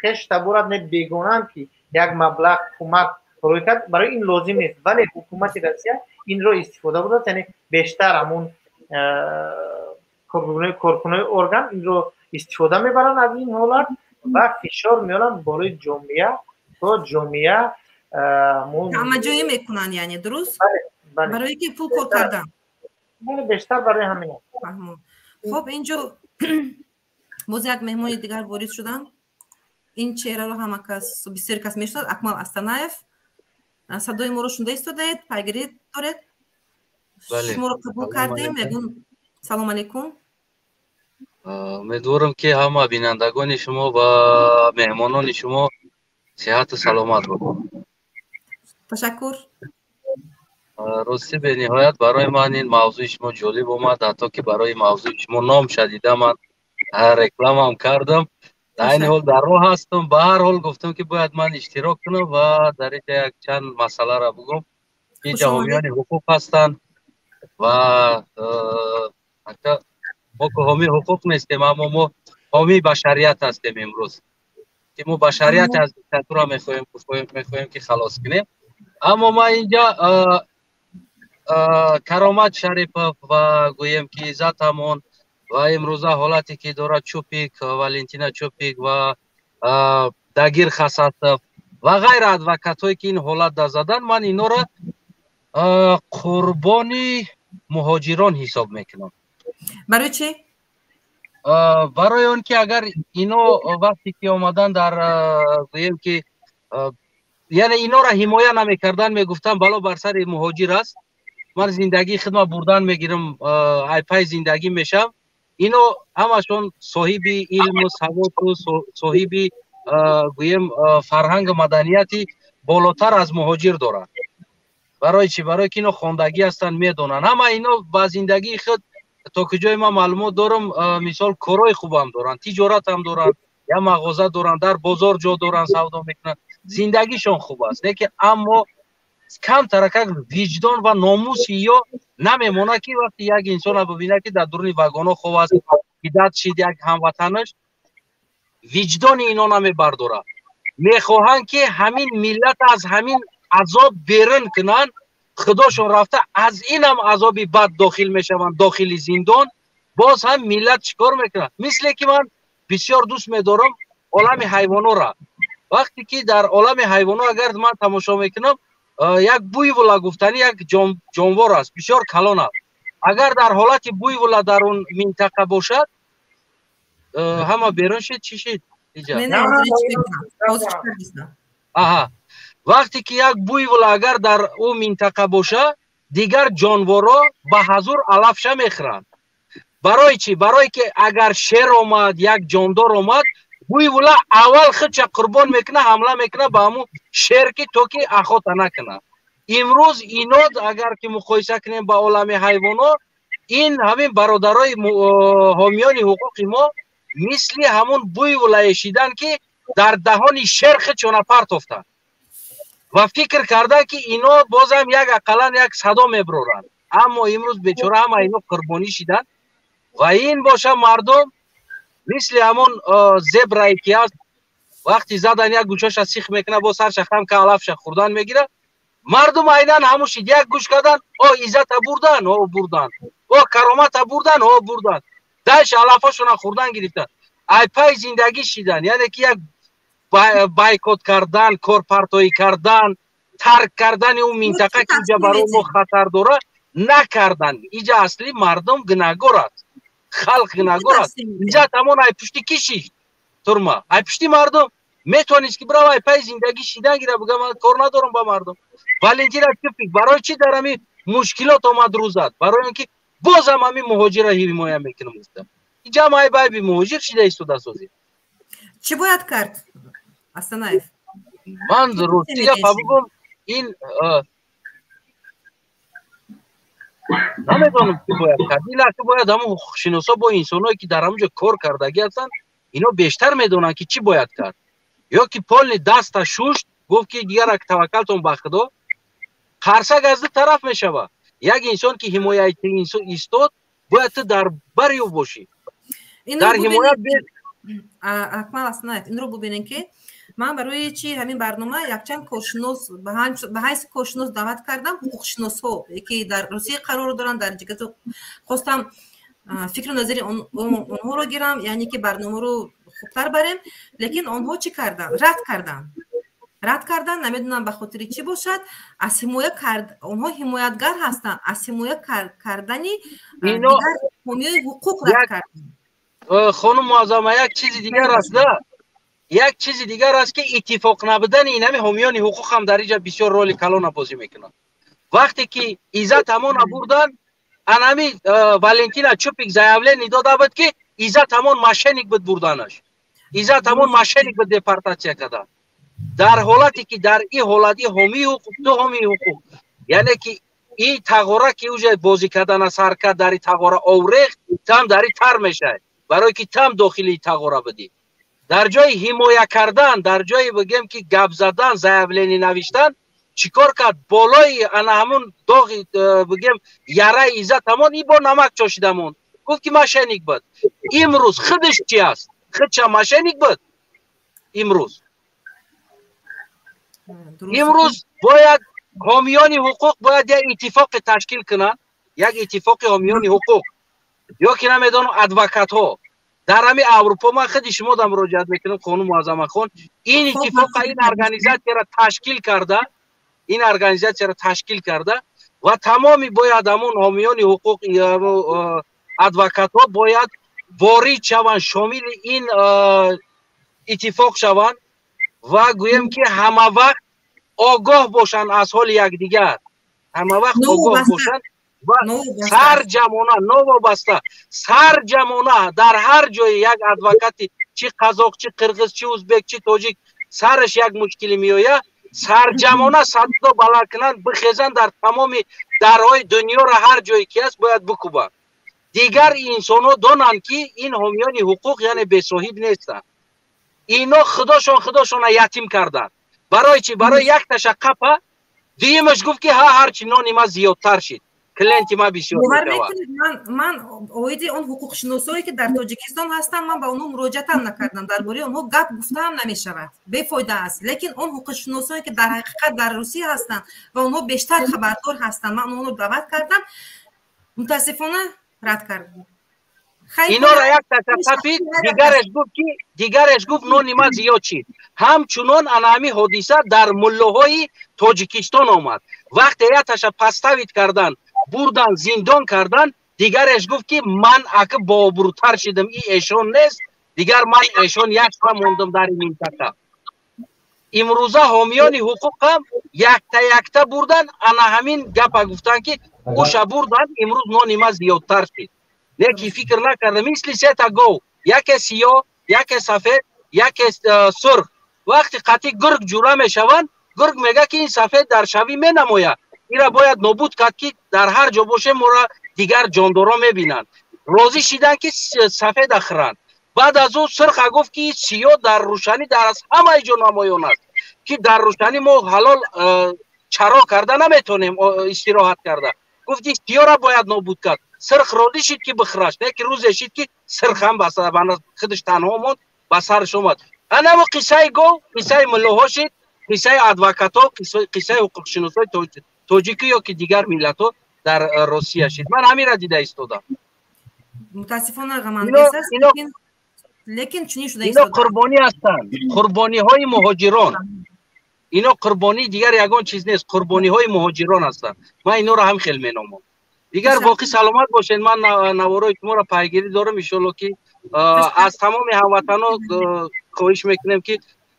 хеш таборат не, бегонаам, ки як маблағ кӯмак рӯй кард, барои ин лозим нест. Вале ҳукумати Россия инро истифода бурдааст, яъне бештар ҳамун коркунои орган инро истифода мебаранд аз ин ҳолат ва фишор меоранд болои ҷомеа, то ҷомеа Ҳамаҷоӣ мекунанд, яъне дуруст, барое ки пул кор кардан. Бале, бештар барои ҳамин. Хоб, инҷо боз як меҳмони дигар ворид шуданд. Ин чеҳраро ҳама кас, бисёри кас мешиносад. Акмал Астанаев, садои моро шунда истодаед, пайгирӣ доред? Шуморо қабул кардем. Ягон салом алейкум. Умедворам, ки ҳама бинандагони шумо ва меҳмонони шумо сиҳату саломат бошанд. Ташаккур. Ростӣ, бениҳоят барои ман ин мавзӯи шумо ҷолиб омад, ҳатто ки барои мавзӯи шумо ном шадида ман рекламам кардам. Дар айни ҳол дар роҳ ҳастам, ба ҳар ҳол гуфтам, ки бояд ман иштирок кунам ва дар инҷа як чанд масъаларо бугум, ки ҳомиёни ҳуқуқ ҳастанд ва мо ки ҳомии ҳуқуқ нестем, аммо мо ҳомии башарият ҳастем. Имрӯз ки мо башарият аз диктатура мехоҳем, ки халос кунем. Аммо ман инҷа Каромат Шарипов ва гӯем, ки Иззат Амон ва имрӯза ҳолате ки дорад Чупик, Валентина Чупик ва Дагир Хасатов ва ғайра, адвокатҳое ки ин ҳолат да задан, ман инора Қурбони муҳоҷирон ҳисоб мекунам. Барои чӣ? Барои он ки агар ино вақте ки омадан дар, гӯем ки, яъне инора ҳимоя намекардан, мегуфтан бало бар сари муҳоҷир аст, ман зиндагии худма бурдан мегирам, айпай зиндагӣ мешавам. Ино ҳамашон соҳиби илму саводу соҳиби, гӯем, фарҳангу маданияти болотар аз муҳоҷир доранд. Барои чӣ? Барои ки ино хондагӣ ҳастанд, медонанд. Ҳама ино ба зиндагии худ, то куҷое ман маълумот дорам, мисол, корҳои хубам доранд, тиҷоратам доранд, я мағоза доранд, дар бозор ҷо доранд, савдо мекунанд, зиндагишон хуб аст. Лекин аммо камтаракак виҷдон ва номуси ё намемонад, ки вақте як инсона бибинад, ки дар дуруни вагонҳо хоб аст, ҳидат шид як ҳамватанаш, виҷдони ино намебардорад. Мехоҳанд, ки ҳамин миллат аз ҳамин азоб берун кунанд. Худошон рафта аз инам азоби бад дохил мешаванд, дохили зиндон. Боз ҳам миллат чӣ кор мекунад? Мисле ки ман бисёр дӯст медорам олами ҳайвонора. Вақте ки дар олами ҳайвоно агар ман тамошо мекунам, як буйвола гуфтани як ҷонвор аст, бисёр калон аст. Агар дар ҳолати буйвола дар он минтақа бошад, ҳама берун шид, чӣ шид? Аҳа, вақте ки як буйвола агар дар ӯ минтақа боша, дигар ҷонворо ба ҳазур алафша мехӯранд. Барои чӣ? Барое ки агар шер омад, як ҷондор омад, буйвола аввал худша қурбон мекунад, ҳамла мекунад ба ҳамун шер, ки то ки охота накунад. Имрӯз ино, агар ки муқоиса кунем ба олами ҳайвоно, ин ҳамин бародарои ҳомиёни ҳуқуқи мо мисли ҳамун буйволае шидан, ки дар даҳони шер худшона партофтанд ва фикр карданд, ки ино бозам як ақаллан як садо меброранд. Аммо имрӯз бечора ҳама ино қурбонӣ шиданд. Ва ин боша мардум мисли ҳамон зебрае ки аст, вақти задан як гӯшаша сих мекунад, бо сарша хам ка алафша хӯрдан мегирад. Мардум айнан ҳамун шид. Як гӯш кардан, о иззата бурдан, о бурдан, о каромата бурдан, о бурдан, дальше алафашона хӯрдан гирифтан, ай пай зиндагӣ шидан. Яъне ки як бойкот кардан, корпартоӣ кардан, тарк кардани ӯ минтақа, ки иҷа барои мо хатар дорад, накардан. Иҷа асли мардум гунаҳгор аст, халқ гунаҳгор аст. Иҷа тамон ай пушти ки шишт турма? Ай пушти мардум. Метавонист, ки бирава, ай пай зиндагӣ шидан гира, буга ман кор надорам ба мардум. Валентина Чупик барои чӣ дар ҳамин мушкилот омад рӯзад? Барои он ки бозам ҳамин муҳоҷирро ҳимоя мекунам гуфта. Иҷа ам ай байби муҳоҷир шида истода созид. Чӣ бояд кард, Астанаев? Ман рости гапа бигӯм, ин намедонам, чӣ бояд кард. Ин ки бояд ҳамон ҳуқуқшиносо бо инсоное, ки дар ҳамон ҷо кор кардагӣ ҳастанд, ино бештар медонанд, ки чӣ бояд кард. Ё ки полный даста шушт, гуфт, ки дигар таваккалтон ба худо. Қарсак аз ду тараф мешавад. Як инсон ки ҳимояи истод, бояд ту дар бари ӯ бошӣ, дар ҳимоят. Акмал Аснаев, инро бубинем, ки ман барои чи ҳамин барнома якчанд коршинос ба ҳайси коршинос даъват кардам, ҳуқуқшиносҳо, ки дар Русия қарор доранд, дар ҷигату хостам фикру назари онҳоро гирам, яъне ки барномаро хубтар барем. Лекин онҳо чӣ карданд? Рад карданд, рад карданд. Намедонам, ба хотири чӣ бошад. Аз ҳимоя кард, онҳо ҳимоятгар ҳастанд, аз ҳимоя кардани дигар ҳомиёи ҳуқуқ рад карданд. Хонум Муаззама, як чизи дигар аст да, як чизи дигар аст, ки иттифоқ набудани инами ҳомиёни ҳуқуқ ҳам дар инҷа бисёр роли калона бозӣ мекунад. Вақте ки Иззат ҳамона бурдан, анами Валентина Чупик заявление дода буд, ки Иззат ҳамон мошенник буд бурданаш, Иззат ҳамон мошенник буд депортатсия кардан. Дар ҳолате ки дар ин ҳолат и ҳомии ҳуқуқ, ду ҳомии ҳуқуқ, яъне ки и тағора ки уже бозӣ кардана сар кард, дар и тағора оврехт, там дар и тар мешавад, барое ки там дохили тағора будӣ. Дар ҷои ҳимоя кардан, дар ҷои бигем ки гап задан, заявление навиштан, чӣ кор кард? Болои ана ҳамун доғи, бигем, яраи Иззат ҳамон и бо намак чошида монд, гуфт, ки мошенник буд. Имрӯз худаш чи аст? Худша мошенник буд. Имрӯз бояд ҳомиёни ҳуқуқ бояд як иттифоқе ташкил кунанд, як иттифоқи ҳомиёни ҳуқуқ ё ки намедонам, адвокатҳо дар ҳамин Аврупо. Ман худи шумо да муроҷиат мекунам, хонум Муаззамахон, ин иттифоқа, ин организатсияро ташкил карда, ин организатсияро ташкил карда. Ва тамоми бояд ҳамон ҳомиёни ҳуқуқ, адвокатҳо бояд ворид шаванд, шомили ин иттифоқ шаванд ва гӯем, ки ҳама вақт огоҳ бошанд аз ҳоли якдигар, ҳама вақт огоҳ бошанд ва сарҷамона, новобаста, сарҷамона дар ҳар ҷое як адвокати, чи қазоқ, чи қирғиз, чи узбек, чи тоҷик, сараш як мушкилӣ меояд, сарҷамона садо баланд кунанд, бихезанд, дар тамоми дарҳои дунёро, ҳар ҷое ки ҳаст, бояд бикӯбанд. Дигар инсонҳо донанд, ки ин ҳомиёни ҳуқуқ яъне бесоҳиб нестанд. Ино худошон худошона ятим карданд. Барои чӣ? Барои якташа қапа, дуюмаш гуфт, ки ҳа, ҳарчи нони ма зиёдтар шид, клиенти ма бисёр. Ман оиди он ҳуқуқшиносое, ки дар Тоҷикистон ҳастанд, ман ба онҳо муроҷиатам накардам, дар бораи онҳо гап гуфтаам намешавад, бефоида аст. Лекин он ҳуқуқшиносое, ки дар ҳақиқат дар Русия ҳастанд ва онҳо бештар хабардор ҳастанд, ман онҳоро даъват кардам, мутаассифона, рад кардам. Инора як ташаққафид, дигараш гуфт, ки дигараш гуфт, нони ма зиёд шид. Ҳамчунон ана ҳамин ҳодиса дар муллоҳои Тоҷикистон омад. Вақте якташа поставить кардан, бурдан, зиндон кардан, дигараш гуфт, ки ман ака бообрӯтар шидам, и эшон нест дигар, ман эшон якта мондам дар ин минтақа. Имрӯза ҳомиёни ҳуқуқам якта якта бурдан, ана ҳамин гапа гуфтанд, ки уша бурдан, имрӯз нони ма зиёдтар шид. Не ки фикр накарда, мисли сета гов: яке сиёҳ, яке сафед, яке сурх. Вақти қатъи гург ҷура мешаванд, гург мега, ки ин сафед дар шавӣ менамояд, ира бояд нобуд кард, ки дар ҳар ҷо бошем, моро дигар ҷондорон мебинанд. Розӣ шиданд, ки сафеда хӯранд. Баъд аз ӯ сурха гуфт, ки сиёҳ дар рӯшанӣ дар аз ҳамаи ҷо намоён аст, ки дар рӯшанӣ мо ҳалол чаро карда наметонем, истироҳат карда. Гуфт, сиёҳра бояд нобуд кард. Сирх розӣ шид, ки бихӯраш, не ки рӯзе шид, ки сирх ҳам худаш танҳо монд, ба сараш омад. Анаво қиссаи гов, қиссаи муллоҳо шид, қиссаи адвокатҳо, қиссаи ҳуқуқшиносои тоҷикӣ ё ки дигар миллатҳо дар Россия шид. Ман ҳаминра дида истодам. Мутаассифона, ғамангез аст, лекин чунин шуда. Ино қурбонӣ ҳастанд, қурбониҳои муҳоҷирон. Ино қурбонии дигар ягон чиз нест, қурбониҳои муҳоҷирон ҳастанд. Ман инора ҳам хел меномам. Дигар боқӣ саломат бошед. Ман наворои шуморо пайгирӣ дорам. Иншолло, ки аз тамоми ҳамватанҳо хоҳиш мекунем, ки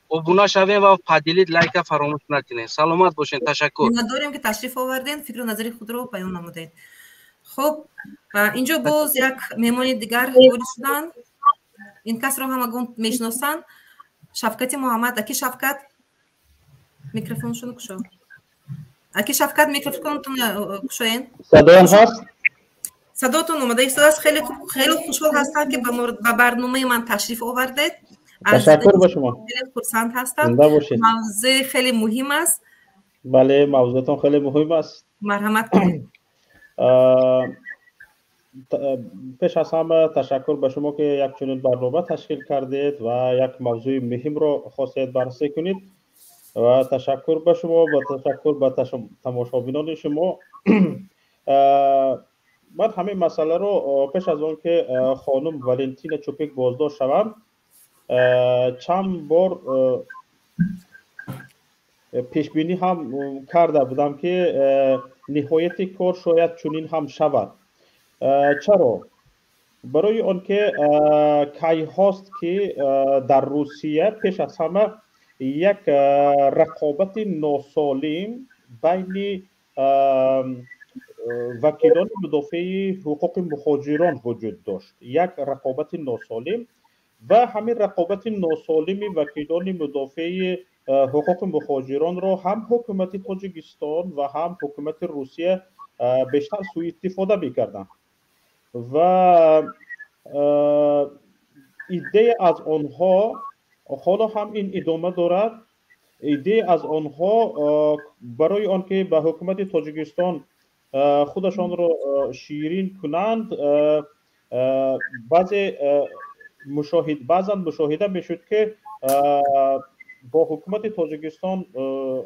обуна шавем ва поделить, лайка фаромӯш накунем. Саломат бошед, ташаккур. Миннатдорем, ки ташриф овардем, фикру назари худро баён намудед. Хуб, инҷо боз як меҳмони дигар ворид шуданд. Ин касро ҳамагон мешиносанд, Шавкати Муҳаммад. Аки Шавкат, микрофоншоно кушо. Аки Шавкат, микрофонтон кушоен. Садоям ҳаст? Садотон омада истодааст. Хеле хуб, хеле хушҳол ҳастам, ки ба барномаи ман ташриф овардед. Ташаккур ба шумо. Хеле хурсанд ҳастам. Мавзӯи хеле муҳим аст. Бале, мавзӯъатон хеле муҳим аст. Марҳамат кунед. Пеш аз ҳама, ташаккур ба шумо, ки як чунин барнома ташкил кардед ва як мавзӯи муҳимро хостед баррасӣ кунед, ва ташаккур ба шумо ва ташаккур ба тамошобинони шумо. Ман ҳамин масъаларо пеш аз он ки хонум Валентина Чупик боздошт шаванд, чанд бор пешбинӣ ҳам карда будам, ки ниҳояти кор шояд чунин ҳам шавад. Чаро? Барои он ки кайҳост, ки дар Русия пеш аз ҳама як рақобати носолим байни вакилони мудофеи ҳуқуқи муҳоҷирон вуҷуд дошт, як рақобати носолим. Ва ҳамин рақобати носолими вакилони мудофеи ҳуқуқи муҳоҷиронро ҳам ҳукумати Тоҷикистон ва ҳам ҳукумати Русия бештар сӯистифода мекарданд ва иддае аз онҳо, ҳоло ҳам ин идома дорад, иддае аз онҳо барои он ки ба ҳукумати Тоҷикистон худашонро ширин кунанд, баъзе баъзан мушоҳида мешуд, ки бо ҳукумати Тоҷикистон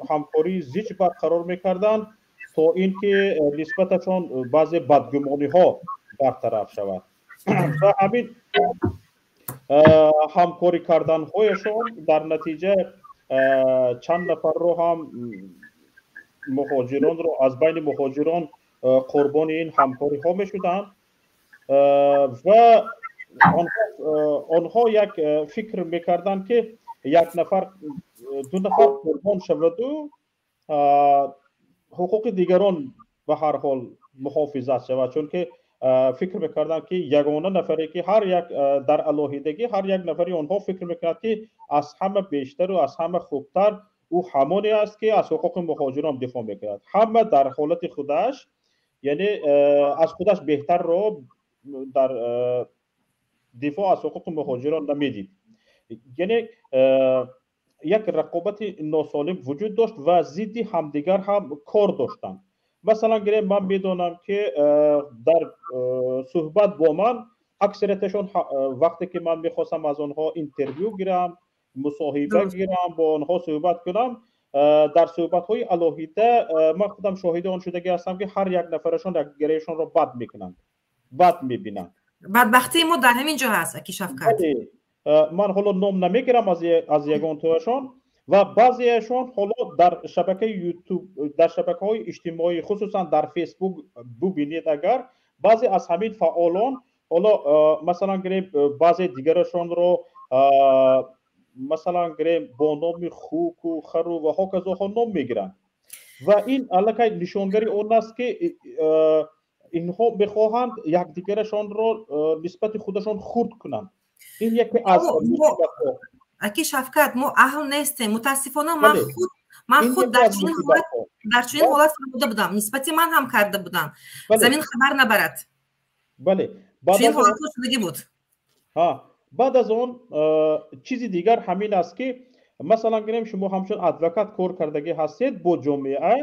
ҳамкории зич барқарор мекарданд, то ин ки нисбаташон баъзе бадгумониҳо бартараф шавад. Ва ҳамин ҳамкорӣ карданҳояшон дар натиҷа чанд нафарро ҳам муҳоҷиронро аз байни муҳоҷирон қурбони ин ҳамкориҳо мешуданд ва онҳо як фикр мекарданд, ки як нафар, ду нафар қурбон шаваду, ҳуқуқи дигарон ба ҳар ҳол муҳофизат шавад, чунки фикр мекарданд, ки ягона нафаре ки ҳар як дар алоҳидагӣ ҳар як нафари онҳо фикр мекунад, ки аз ҳама бештару аз ҳама хубтар ӯ ҳамоне аст, ки аз ҳуқуқи муҳоҷирон дифоъ мекунад. Ҳама дар ҳолати худаш, яъне аз худаш беҳтарро дар дифоъ аз ҳуқуқи муҳоҷирон намедид. Яъне як рақобати носолим вуҷуд дошт ва зидди ҳамдигар ҳам кор доштанд. Масалан гирем, ман медонам, ки дар суҳбат бо ман аксарияташон, вақте ки ман мехостам аз онҳо интервю гирам, мусоҳиба гирам, бо онҳо суҳбат кунам, дар суҳбатҳои алоҳида ман худам шоҳиди он шудагӣ ҳастам, ки ҳар як нафарашон якдигарашонро бад мекунанд, бад мебинанд. Бадбахтии мо дар ҳамин ҷо ҳаст, аки Шавкат. Ман ҳоло ном намегирам аз ягонтояшон ва баъзеашон ҳоло дар шабакаи Ютуб, дар шабакаҳои иҷтимоӣ, хусусан дар Фейсбук бубинед, агар баъзе аз ҳамин фаъолон ҳоло, масалан гирем, баъзе дигарашонро, масалан гирем, бо номи хуку хару ва ҳоказоҳо ном мегиранд ва ин аллакай нишонгари он аст, ки инҳо мехоҳанд якдигарашонро нисбати худашон хурд кунанд. Ин яке аз мусибатҳо. Аки Шавкат, мо аҳл нестем, мутаассифона. Ман худ дар чунин ҳолат фармуда будам, нисбати ман ҳам карда будам, замин хабар набарад. Чунин ҳолатҳо шудагӣ буд. Баъд аз он чизи дигар ҳамин аст, ки масалан гирем, шумо ҳамчун адвокат кор кардагӣ ҳастед бо ҷомеа.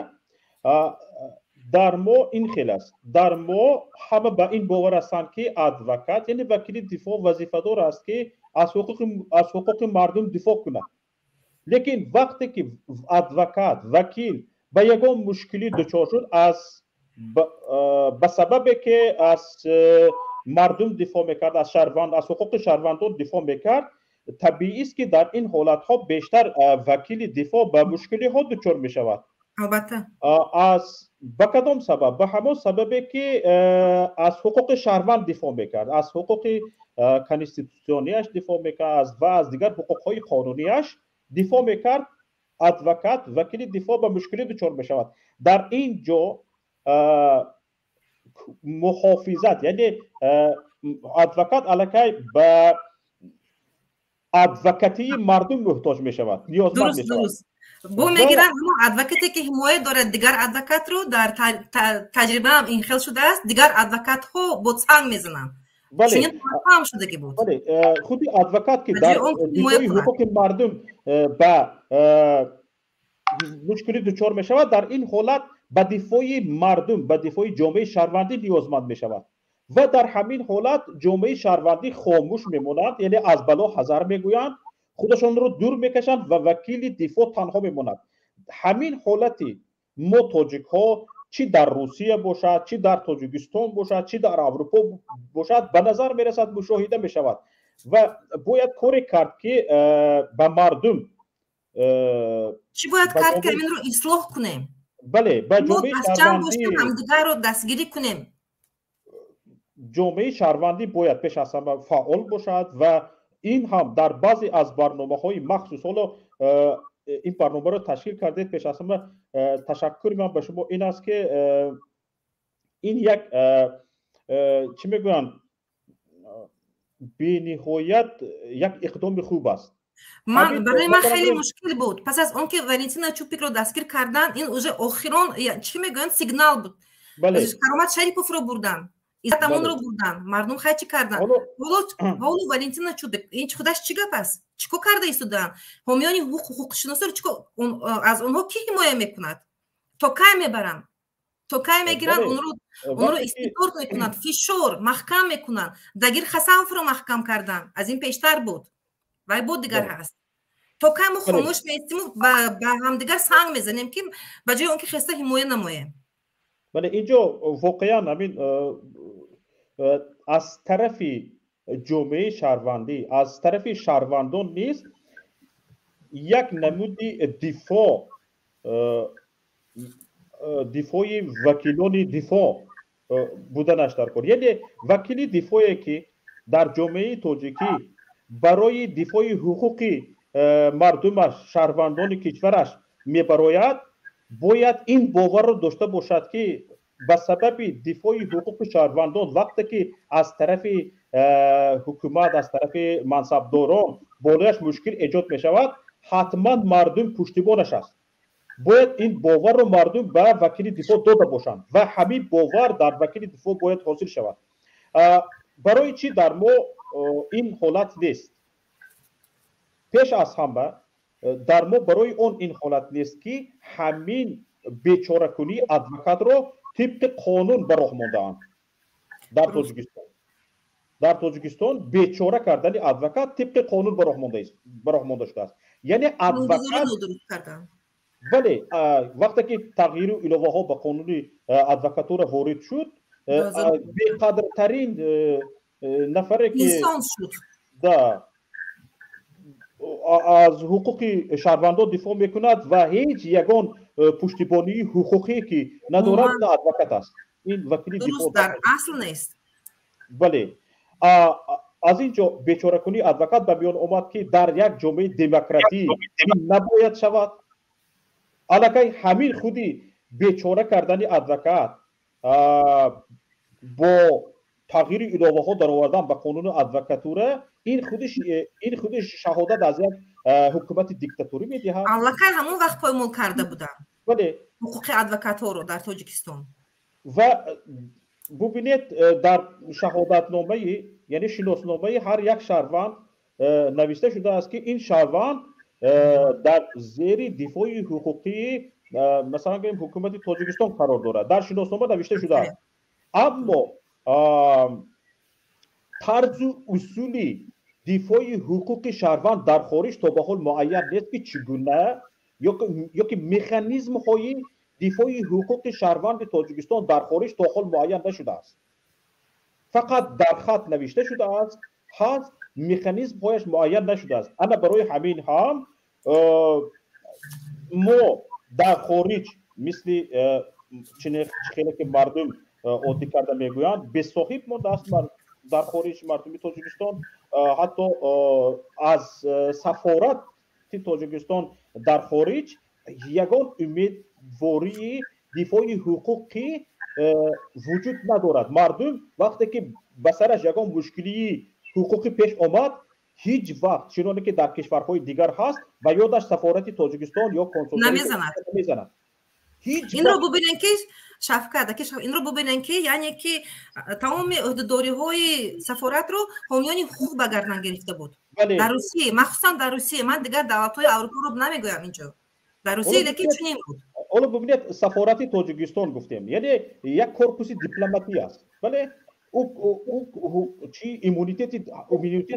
Дар мо ин хел аст: дар мо ҳама ба ин бовар ҳастанд, ки адвокат, яъне вакили дифоъ, вазифадор аст, ки аз ҳуқуқи мардум дифоъ кунад. Лекин вақте ки адвокат, вакил ба ягон мушкилӣ дучор шуд аз ба сабабе ки аз мардум дифоъ мекард, аз шаҳрванд, аз ҳуқуқи шаҳрвандон дифоъ мекард, табиист, ки дар ин ҳолатҳо бештар вакили дифоъ ба мушкилиҳо дучор мешавад. Албатта. Аз ба кадом сабаб? Ба ҳамон сабабе ки аз ҳуқуқи шаҳрванд дифоъ мекард, аз ҳуқуқи конститутсионияш дифоъ мекард ва аз дигар ҳуқуқҳои қонунияш дифоъ мекард. Адвокат, вакили дифоъ ба мушкилӣ дучор мешавад. Дар ин ҷо муҳофизат, яъне адвокат аллакай ба адвокатии мардум муҳтоҷ мешавад, ниёзманд мешавад. Бо мегиранд ҳамон адвокате, ки ҳимоя дорад дигар адвокатро. Дар таҷрибаам ин хел шудааст, дигар адвокатҳо бо цанг мезананд. Чунин ҳам шудагӣ буд. Бале, худи адвокат, ки дар дифои ҳуқуқи мардум ба мушкилӣ дучор мешавад, дар ин ҳолат ба дифои мардум, ба дифои ҷомеаи шаҳрвандӣ ниёзманд мешавад ва дар ҳамин ҳолат ҷомеаи шаҳрвандӣ хомӯш мемонанд, яъне аз бало ҳазар мегӯянд, худашонро дур мекашанд ва вакили дифоъ танҳо мемонад. Ҳамин ҳолати мо тоҷикҳо, чӣ дар Русия бошад, чӣ дар Тоҷикистон бошад, чӣ дар Аврупо бошад, ба назар мерасад, мушоҳида мешавад ва бояд коре кард, ки ба мардум Чӣ бояд кард, ки ҳаминро ислоҳ кунем? Бале, ба ҷомеаи шаҳрвандӣ ҳамдигарро дастгирӣ кунем. Ҷомеаи шаҳрвандӣ бояд пеш аз ҳама фаъол бошад ва ин ҳам дар баъзе аз барномаҳои махсус. Ҳоло ин барномаро ташкил кардед, пеш аз ҳама ташаккури ман ба шумо ин аст, ки ин як, чӣ мегӯянд, бениҳоят як иқдоми хуб аст. Ман, барои ман хеле мушкил буд. Пас аз он ки Валентина Чупикро дастгир карданд, ин уже охирон, чӣ мегӯянд, сигнал буд. Каромат Шариповро бурданд, Иззат бурданд, мардум хай чӣ карданд? Ҳоло Валентина Чупик, ин худаш чӣ гап аст? Чӣ кор карда истодаанд ҳомиёни ҳуқуқ, ҳуқуқшиносоро? Чӣ аз онҳо кӣ ҳимоя мекунад? То кай мебаранд, то кай мегиранд онро, истибдод мекунанд, фишор, маҳкам мекунанд? Дагир Хасановро маҳкам карданд, аз ин пештар буд, вай бо дигар ҳаст. То кай мо хомӯш меистиму ба ҳамдигар санг мезанем, ки ба ҷои он ки хеста ҳимоя намоем? Бале, инҷо воқеан ҳамин аз тарафи ҷомеаи шаҳрвандӣ, аз тарафи шаҳрвандон низ як намуди дифоъ. Дифои вакилони дифоъ буданаш дар кор, яъне вакили дифое, ки дар ҷомеаи тоҷикӣ барои дифои ҳуқуқи мардумаш, шаҳрвандони кишвараш мебарояд, бояд ин боварро дошта бошад, ки ба сабаби дифои ҳуқуқи шаҳрвандон, вақте ки аз тарафи ҳукумат, аз тарафи мансабдорон болояш мушкил эҷод мешавад, ҳатман мардум пуштибонаш аст. Бояд ин боварро мардум ба вакили дифоъ дода бошанд ва ҳамин бовар дар вакили дифоъ бояд ҳосил шавад. Барои чӣ дар мо ин ҳолат нест? Пеш аз ҳама, дар мо барои он ин ҳолат нест, ки ҳамин бечоракунии адвокатро тибқи қонун ба роҳ мондаанд дар Тоҷикистон. Дар Тоҷикистон бечора кардани адвокат тибқи қонун ба роҳ монда шудааст, яъне адвокат, бале, вақте ки тағйиру иловаҳо ба қонуни адвокатура ворид шуд, беқадртарин нафаре, ки да аз ҳуқуқи шаҳрвандон дифоъ мекунад ва ҳеҷ ягон пуштибонии ҳуқуқие ки надорад, адвокат аст. Ин вакили дифоъ дар асл нест. Бале, аз ин ҷо бечоракунии адвокат ба миён омад, ки дар як ҷомеаи демократӣ ин набояд шавад. Аллакай ҳамин худи бечора кардани адвокат бо тағйири иловаҳо даровардан ба қонуни адвокатура, ин худиш шаҳодат аз як ҳукумати диктаторӣ медиҳад. Аллакай ҳамон вақт поймол карда буданд ҳуқуқи адвокатҳоро дар Тоҷикистон. Ва бубинед, дар шаҳодатномаи, яъне шиносномаи ҳар як шаҳрванд навишта шудааст, ки ин шаҳрванд дар зери дифои ҳуқуқии, масалан гӯем, ҳукумати Тоҷикистон қарор дорад. Дар шиноснома навишта шудааст, аммо тарзу усули дифои ҳуқуқи шаҳрванд дар хориҷ то ба ҳол муайян нест, ки чӣ гуна ё ки механизмҳои дифои ҳуқуқи шаҳрванди Тоҷикистон дар хориҷ то ҳол муайян нашудааст. Фақат дар хат навишта шудааст, ҳаст, механизмҳояш муайян нашудааст. Ана барои ҳамин ҳам мо дар хориҷ, мисли чӣ хеле ки мардум оддӣ карда мегӯянд, бесоҳиб мондааст дар хориҷ мардуми Тоҷикистон. Ҳатто аз сафорати Тоҷикистон дар хориҷ ягон умедвории дифои ҳуқуқӣ вуҷуд надорад. Мардум вақте ки ба сараш ягон мушкилии ҳуқуқӣ пеш омад, ҳеҷ вақт, чуноне ки дар кишварҳои дигар ҳаст, ба ёдаш сафорати Тоҷикистон ё консулнамезанад. Инро бубинем, ки Шавкат, инро бубинем, ки яъне ки тамоми ӯҳдадориҳои сафоратро ҳомиёни ҳуқуқ ба гардан гирифта буд дар Русия, махсусан дар Русия. Ман дигар давлатҳои Аврупоро намегӯям инҷо, дар Русия лекин чунин буд. Ҳоло бубинед, сафорати Тоҷикистон гуфтем, яъне як корпуси дипломатӣ аст, бале, чи иммунитет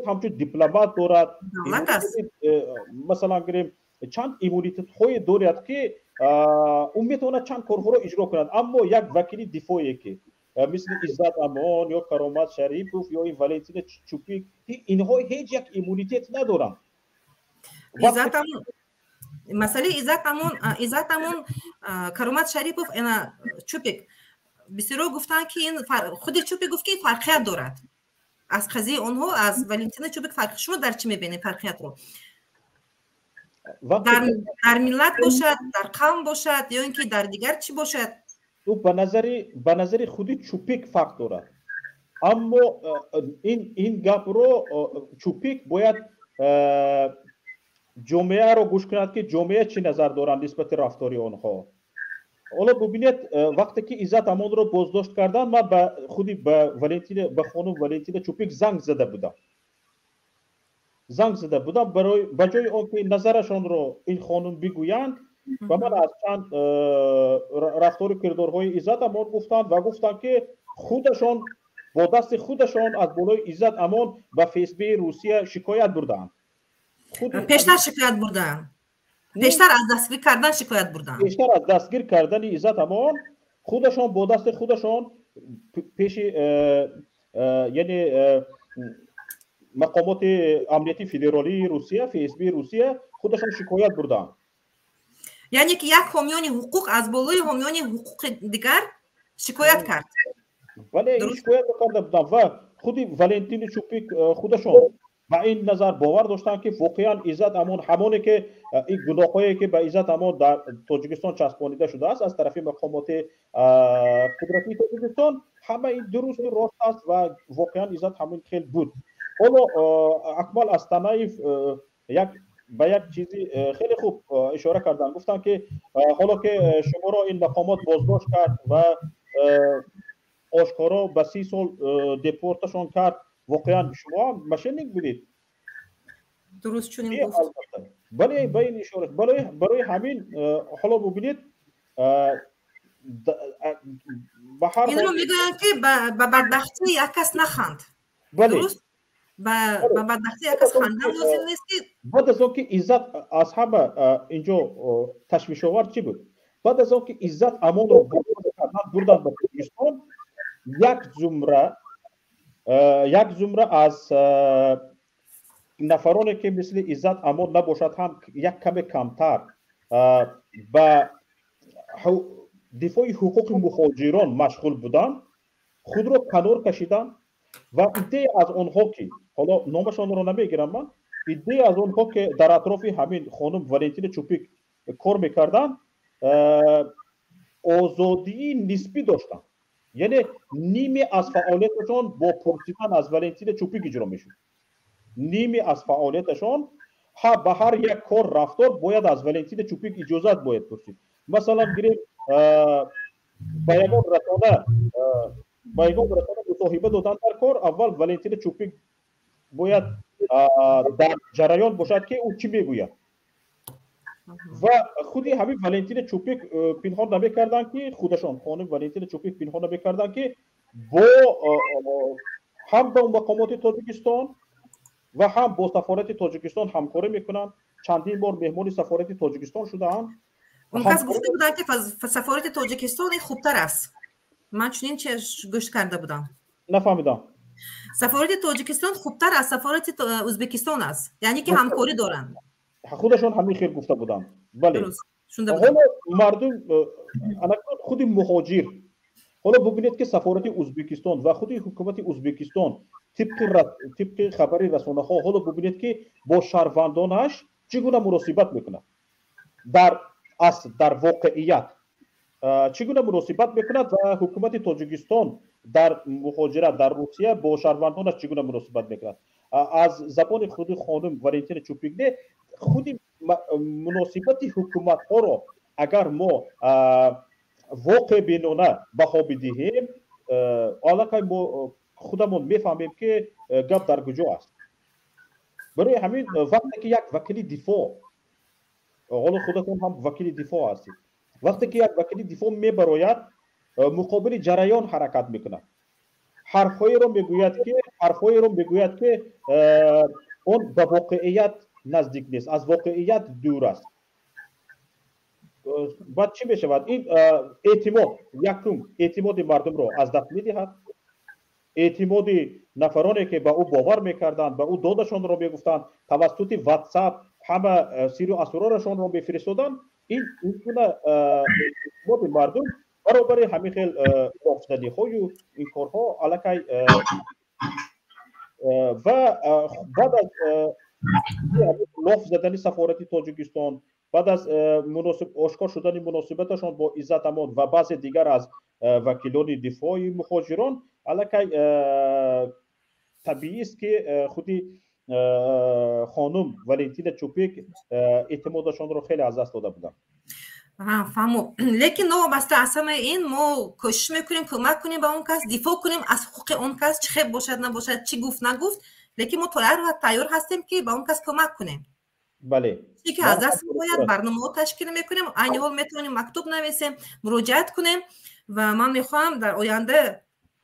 ҳамчун дипломат дорад, масалан гирем, чанд иммунитетҳое дорад, ки ӯ метавонад чанд корҳоро иҷро кунад. Аммо як вакили дифое, ки мисли Иззат Амон ё Каромат Шарипов ё ин Валентина Чупик, инҳо ҳеҷ як иммунитет надоранд. Масъалаи Иззат Амон, Каромат Шарипов, ина Чупик, бисёро гуфтанд, ки ин худи Чупик гуфт, ки ин фарқият дорад аз қазияи онҳо, аз Валентина Чупик фарқ. Шумо дар чӣ мебинед фарқиятро? Дар миллат бошад, дар қавм бошад ё ин ки дар дигар чӣ бошад? Ӯ ба назари худи Чупик фарқ дорад, аммо ин гапро Чупик бояд ҷомеаро гӯш кунад, ки ҷомеа чӣ назар доранд нисбати рафтори онҳо. Ҳоло бубинед, вақте ки Иззат Амонро боздошт карданд, ман ба худи ба Валентина, ба хонум Валентина Чупик занг зада будам. Барои ба ҷои он ки назарашонро ин хонум бигӯянд, ба ман аз чанд рафтору кирдорҳои Иззат Амон гуфтанд ва гуфтанд, ки худашон бо дасти худашон аз болои Иззат Амон ба ФСБ Русия шикоят бурдаанд. Пештар шикоят бурдаанд, пештар аз дастгир кардан шикоят бурдаанд. Пештар аз дастгир кардани Иззат Амон худашон бо дасти худашон пеши яъне мақомоти амнияти федералии Русия, ФСБ Русия, худашон шикоят бурдаанд. Яъне ки як ҳомиёни ҳуқуқ аз болои ҳомиёни ҳуқуқи дигар шикоят кард. Бале, ин шикоятро карда будам ва худи Валентини Чупик худашон ба ин назар бовар доштанд, ки воқеан Иззат Амон ҳамоне ки ин гуноҳҳое ки ба Иззат Амон дар Тоҷикистон часпонида шудааст аз тарафи мақомоти қудратии Тоҷикистон, ҳама ин дурусту рост аст ва воқеан Иззат ҳамин хел буд. Ҳоло Акмал Астанаев як ба як чизи хеле хуб ишора карданд, гуфтанд, ки ҳоло ки шуморо ин мақомот боздошт кард ва ошкоро ба 30 сол депорташон кард, воқеан шумо ҳам мошенник будед. Дуруст, чунин гуфт. Бале, ба ин ишора. Барои ҳамин ҳоло бубинед, ба ҳар инро мегӯянд, ки ба бадбахтии як кас наханд. Дуруст, ба бадбахтии як кас хандан лозим нест, ки баъд аз он ки Иззат, аз ҳама инҷо ташвишовар чӣ буд? Баъд аз он ки Иззат Амонро бурданд ба Тоҷикистон, як зумра аз нафароне ки мисли Иззат Амон набошад ҳам, як каме камтар ба дифои ҳуқуқи мухоҷирон машғул буданд, худро канор кашиданд ва иддае аз онҳо, ки ҳоло номашонро намегирам ман, иддае аз онҳо, ки дар атрофи ҳамин хонум Валентина Чупик кор мекарданд, озодии нисбӣ доштанд, яъне ниме аз фаъолияташон бо пурсидан аз Валентина Чупик иҷро мешуд. Ниме аз фаъолияташон, ба ҳар як кор, рафтор бояд аз Валентина Чупик иҷозат бояд пурсид. Масалан, гирем, ба ягон расона мусоҳиба додан дар кор, аввал Валентина Чупик бояд дар ҷараён бошад, ки ӯ чӣ мегӯяд. Ва худи ҳамин Валентина Чупик пинҳон намекарданд, ки худашон, хонум Валентина Чупик, пинҳон намекарданд, ки бо ҳам бо мақомоти Тоҷикистон ва ҳам бо сафорати Тоҷикистон ҳамкорӣ мекунанд. Чандин бор меҳмони сафорати Тоҷикистон шудаанд. Он кас гуфта буданд, ки сафорати Тоҷикистон ин хубтар аст. Ман чунин гӯш карда будам. Нафаҳмидам. Сафорати Тоҷикистон хубтар аз сафорати Ӯзбекистон аст, яъне ки ҳамкорӣ доранд. Худашон ҳамин хел гуфта буданд, бале. Ҳоло мардум, худи муҳоҷир, ҳоло бубинед, ки сафорати Ӯзбекистон ва худи ҳукумати Ӯзбекистон тибқи хабари расонаҳо, ҳоло бубинед, ки бо шаҳрвандонаш чӣ гуна муносибат мекунад, дар асл, дар воқеият чӣ гуна муносибат мекунад ва ҳукумати Тоҷикистон дар муҳоҷират дар Русия бо шаҳрвандонаш чӣ гуна муносибат мекунад. Аз забони худи хонум Валентина Чупик не, худи муносибати ҳукуматҳоро агар мо воқеъбинона баҳо бидиҳем, аллакай мо худамон мефаҳмем, ки гап дар куҷо аст. Барои ҳамин вақте ки як вакили дифоъ, ҳоло худатон ҳам вакили дифоъ ҳастед, вақте ки як вакили дифоъ мебарояд, муқобили ҷараён ҳаракат мекунад, ҳарфҳоеро мегӯяд, ки он ба воқеият наздик нест, аз воқеият дур аст, баъд чӣ мешавад? Ин эътимод, якум, эътимоди мардумро аз даст медиҳад, эътимоди нафароне, ки ба ӯ бовар мекарданд, ба ӯ додашонро мегуфтанд, тавассути Ватсап ҳама сиру асрорашонро мефиристоданд. Ин гуна эътимоди мардум баробари ҳамин хел рофзаниҳою ин корҳо аллакай ва баъд аз лоф задани сафорати Тоҷикистон, баъд аз ошкор шудани муносибаташон бо Иззат Амон ва баъзе дигар аз вакилони дифои мухоҷирон, аллакай табиист, ки худи хонум Валентина Чупик эътимодашонро хеле аз даст дода буданд. Фаҳмо, лекин новобаста аз ҳамаи ин мо кӯшиш мекунем кӯмак кунем ба он кас, дифоъ кунем аз ҳуқуқи он кас. Чӣ хел бошад, набошад, чӣ гуфт, нагуфт, лекин мо то ҳар вақт тайёр ҳастем, ки ба он кас кӯмак кунем. Чӣ ки аз даст меояд, барномаҳо ташкил мекунем. Айни ҳол метавонем мактуб нависем, муроҷиат кунем ва ман мехоҳам, дар оянда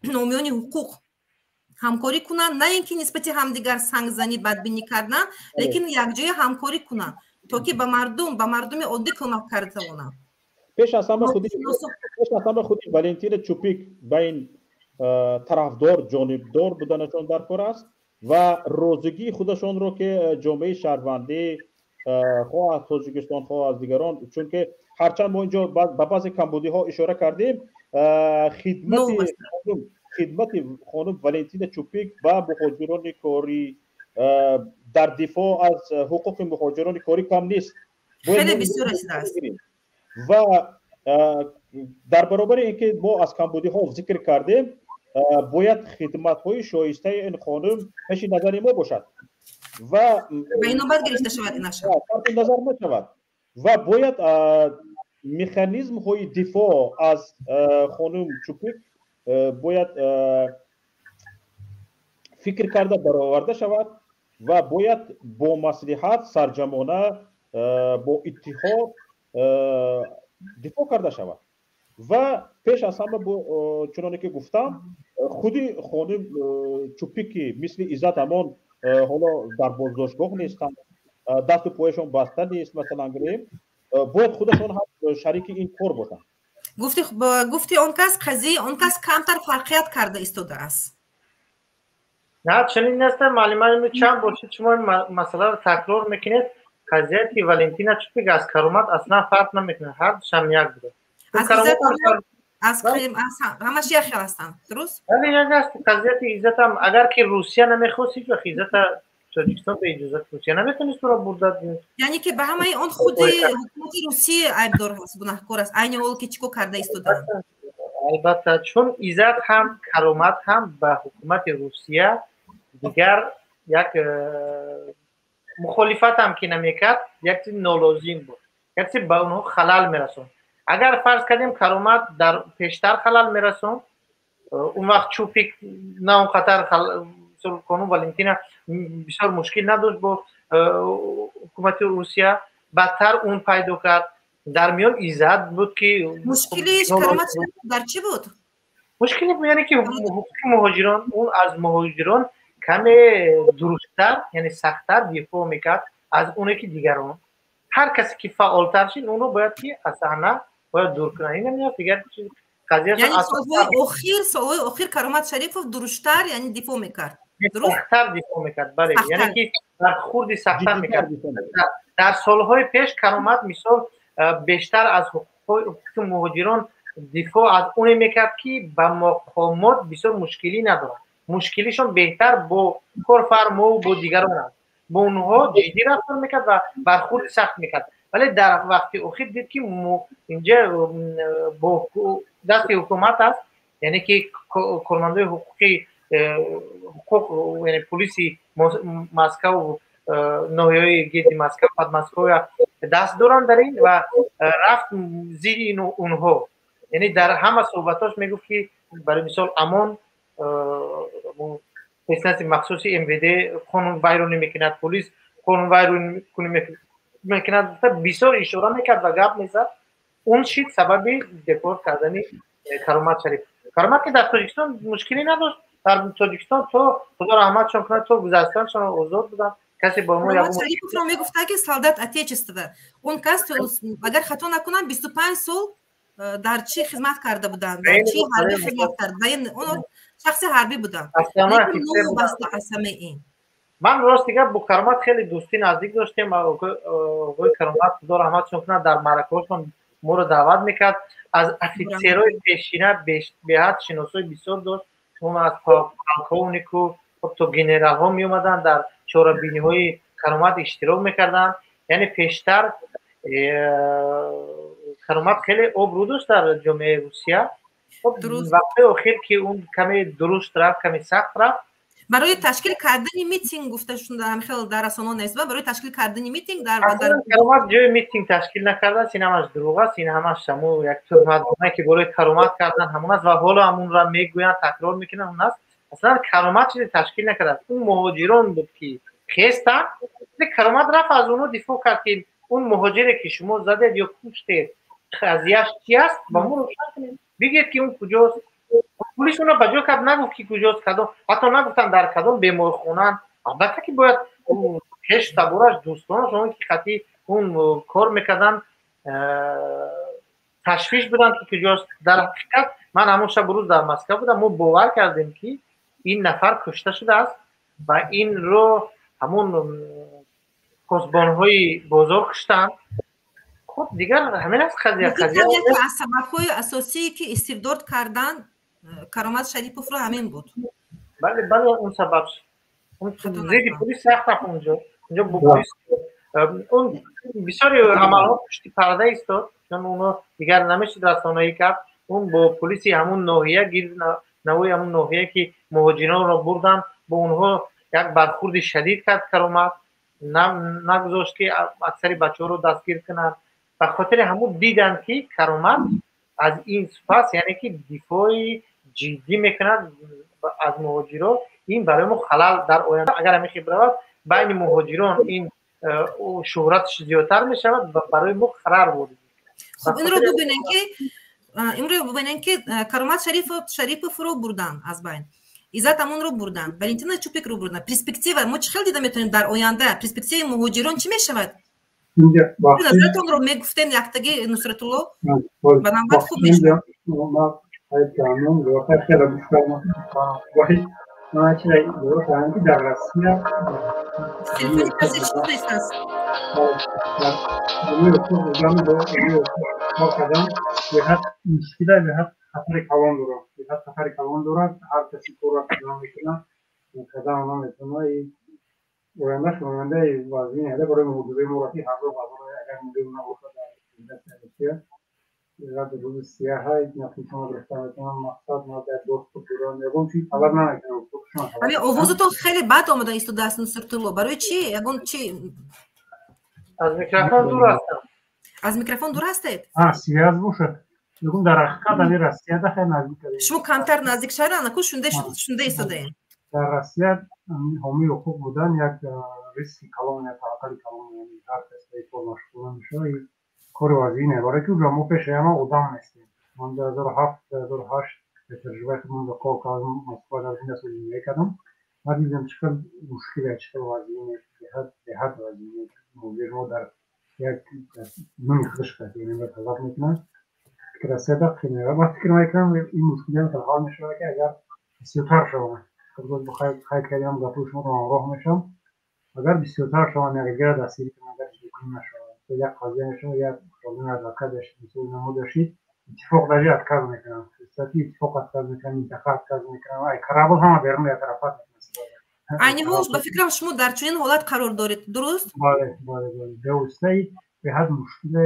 ҳомиёни ҳуқуқ ҳамкорӣ кунанд, на ин ки нисбати ҳамдигар сангзанӣ, бадбинӣ кардан, лекин якҷоя ҳамкорӣ кунанд, то ки ба мардуми оддӣ кӯмак карда тавонанд. Пеш аз ҳама худи Валентина Чупик ба ин тарафдор, ҷонибдор буданашон дар кор аст ва розигии худашонро, ки ҷомеаи шаҳрвандӣ Хоҳ аз Тоҷикистон, хоҳ аз дигарон, чунки ҳарчанд мо инҷо ба баъзе камбудиҳо ишора кардем, хидмати хонум Валентина Чупик ба муҳоҷирони корӣ дар дифоъ аз ҳуқуқи муҳоҷирони корӣ кам нест. Хеле бисёр расидааст. Ва дар баробари ин ки мо аз камбудиҳо зикр кардем, бояд хидматҳои шоистаи ин хонум пеши назари мо бошад ва ба инобат гирифта шавад, инаша сарфи назар нашавад ва бояд механизмҳои дифоъ аз хонум Чупик бояд фикр карда бароварда шавад ва бояд бо маслиҳат, сарҷамона, бо иттиҳод дифоъ карда шавад. Ва пеш аз ҳама, чуноне ки гуфтам, худи хонум Чупик, ки мисли Иззат Амон ҳоло дар боздоштгоҳ нестанд, дасту пояшон баста нест, масалан гирем, бояд худашон ҳам шарики ин кор бошанд. Гуфти он кас, қазияи он кас камтар фарқият карда истодааст. На, чунин нест, муаллима. Чанд бошед, шумо ин масъаларо такрор мекунед. Қазияти Валентина Чупик аз Каромат аслан фарқ намекунад, ҳар душам як буда. Аз ҳамаш як хел ҳастанд, дуруст? Бале, як аст. Қазияти Иззатам, агар ки Русия намехост, ҳеҷ вақт Иззата Тоҷикистон ба иҷозати Русия наметонист ӯро бурда. Яъне ки ба ҳамаи он худи ҳукумати Русия айбдор ҳаст, гунаҳкор аст, айни ҳол ки чӣ кор карда истодаанд. Албатта, чун Иззат ҳам, Каромат ҳам ба ҳукумати Русия дигар як мухолифатам ки намекард, як чизи нолозим буд, як чиз ба онҳо халал мерасонд. Агар фарз кардем, Каромат дар пештар халал мерасонд, он вақт Чупик на он қатар, хонум Валентина бисёр мушкил надошт бо ҳукумати Русия, бадтар он пайдо кард. Дар миён Иззат буд ки Мушкилиш Каромат дар чӣ буд? Мушкили, яъне ки ҳуқуқи муҳоҷирон, он аз муҳоҷирон каме дурусттар, яъне сахттар дифоъ мекард аз оне ки дигарон. Ҳар касе ки фаъолтар шид, онро бояд ки аз саҳна бояд дур кунанд. Ин намеаст, дигар чиз қазия. Яъне солҳои охир Каромат Шарифов дурусттар, яъне, дифоъ мекард. Сахттар дифоъ мекард, бале, яъне ки бархурди сахттар мекард. Дар солҳои пеш Каромат, мисол, бештар аз ҳуқуқи муҳоҷирон дифоъ аз оне мекард, ки ба мақомот бисёр мушкилӣ надорад, мушкилишон беҳтар бо корфармову бо дигарон аст, бо онҳо ҷиддӣ рафтор мекард ва бархурди сахт мекард. Вале дар вақти охир дид, ки инҷа бо дасти ҳукумат аст, яъне ки кормандои ҳуқуқи ҳуқуқ, яъне полиси Москаву ноҳияҳои гирди Москав, Подмосковья даст доранд дар ин ва рафт зидди онҳо. Яъне дар ҳама суҳбатош мегуфт, ки барои мисол ОМОН, спецнази махсуси МВД қонунвайронӣ мекунад, полис қонунвайронӣ мекунад, бисёр ишора мекард ва гап мезад. Он шид сабаби депорт кардани Каромат Шариф. Каромат ки дар Тоҷикистон мушкилӣ надошт, дар Тоҷикистон то, Худо раҳматшон кунад, то гузаштаншон озод буданд, касе бо мо Шариповро мегуфтанд, ки солдат отечества. Он кас, агар хато накунам, 25 сол дар чӣ хизмат карда буданд, дар чӣ ҳарбӣ хизмат кард, он шахси ҳарбӣ буданд, новобаста аз ҳамаи ин. Ман рости гап, бо Каромат хеле дӯстӣ наздик доштем. Оғои Каромат, Худо раҳматшон кунад, дар маъракаҳошон моро даъват мекард. Аз офитсерҳои пешина беҳад шиносои бисёр дошт. Аз полковнику то генералҳо меомаданд, дар чорабиниҳои Каромат иштирок мекарданд. Яъне пештар Каромат хеле обрӯ дошт дар ҷомеаи Русия. Вақтҳои охир ки он каме дуруст рафт, каме сахт рафт. Барои ташкил кардани митинг гуфта хел дар расонаҳо нест, барои ташкил кардани митинг дар Каромат ҷои митинг ташкил накардааст. Ин ҳамаш дурӯғ аст, ин ҳамаш ҳамун як туҳматномае, ки барои Каромат кардан, ҳамон аст ва ҳоло ҳамонро мегӯянд, такрор мекунанд, он аст. Аслан Каромат чизе ташкил накардааст. Он муҳоҷирон буд, ки хестанд, Каромат рафт, аз онҳо дифоъ кард, ки он муҳоҷире, ки шумо задед ё куштед, қазияш чи аст, ба мо рӯшан кунед, бигӯед, ки он куҷост. Полис онро ба ҷо кард, нагуфт, ки куҷост, кадом, ҳатто нагуфтанд, дар кадом беморхонаанд. Албатта ки бояд хеш табораш, дӯстонаш, он ки қатъи он кор мекарданд, ташвиш буданд, ки куҷост. Дар ҳақиқат ман ҳамон шабу рӯз дар Москва будам. Мо бовар кардем, ки ин нафар кушта шудааст ва инро ҳамон Посбонҳои бозор куштанд. Хуб, дигар ҳамин аст қазия. Қазия аз сабабҳои асосие, ки истирдод кардан Каромат Шариповро, ҳамин буд. Бале, бале, он сабаб. Зидди полис сахт рафт унҷо. Унҷо бо полис он бисёри амалҳо пушти парда истод, чун оно дигар намешуд расонаӣ кард. Он бо полиси ҳамун ноҳия, гирд навои ҳамун ноҳия, ки муҳоҷиронро бурданд, бо онҳо як бархурди шадид кард Каромат. Нагузошт, ки аксари бачаҳоро дастгир кунанд. Ба хотири ҳамун диданд, ки Каромат аз ин пас, яъне ки дифои ҷиддӣ мекунад аз муҳоҷирон. Ин барои мо халал дар оянда, агар ҳамин хел биравад, байни муҳоҷирон ин шӯҳраташ зиёдтар мешавад ва барои мо харар ворид. Хуб, инро бубинем, ки Каромат Шариповро бурдан аз байн, Иззат Амонро бурдан, Валентина Чупикро бурдан. Перспектива мо чӣ хел дида метавонем дар оянда? Перспективаи муҳоҷирон чӣ мешавад? Назаратонро мегуфтем яктаги, Нусратулло, ба навбат хуб мешавад. Ман чизе кардам, ки дар Россия телефони касе чӣ шудааст? Кор кардан беҳад мушкила, беҳад хатари калон дорад, беҳад хатари калон дорад. Ҳар каси корро кардан мекунад, кардан наметавонад. Ояндаш ояндаи вазъи барои муҳоҷирои моро, ки ҳазор ҳазор агар миллион набошад, дар Федератсияи Русия рӯзи сияҳа нафисона гирифта метавонанд. Мақсад дар доступ доранд, ягон чиз талаб намекунанд. Ҳамин овозатон хеле бад омода истодааст, Нусратулло. Барои чӣ? Ягон чи? Аз микрофон дур ҳастам. Аз микрофон дур ҳастед? Связь бошад. Ягон дар ҳақиқат ами Россияда хеле наздик. Шумо камтар наздик шава, анаку шунда истодаем. Дар Россия ҳомии ҳуқуқ будан як риски калон, як таваккали калон. Ҳар кас ба ин кор машғул намешавад. Кори вазине, барое ки уҷа мо пеши ҳама одам нестем. Ман 2007, 2008 таҷрибаи худмон ба кор кардам, Москва дар ин зиндагӣ кардам. Ман дидам, чӣ қадр мушкиле, чӣ қадр вазине, беҳад, беҳад вазине. Муҳоҷир мо дар як нуни худаш яъне талаб мекунад. Фикр Россияда қийин. Ман фикр мекунам, ин мушкилият ҳал мешавад, ки агар бисёртар шаванд. Хайр кардам, гапҳои шуморо ҳамроҳ мешавам. Агар бисёртар шаванд, якдигара дастгирӣ кунанд, агар ҷудокунӣ нашавад, як қазия мешавад, як проблема адвокат мисол намудашид, иттифоқ даже отказ мекунанд, кстати, иттифоқ отказ мекунанд, минтақа отказ мекунанд, ай корабль ҳама берун яктарафат мекунанд. Айни ҳол, ба фикрам, шумо дар чунин ҳолат қарор доред, дуруст? Бале, бевоситаи беҳад мушкиле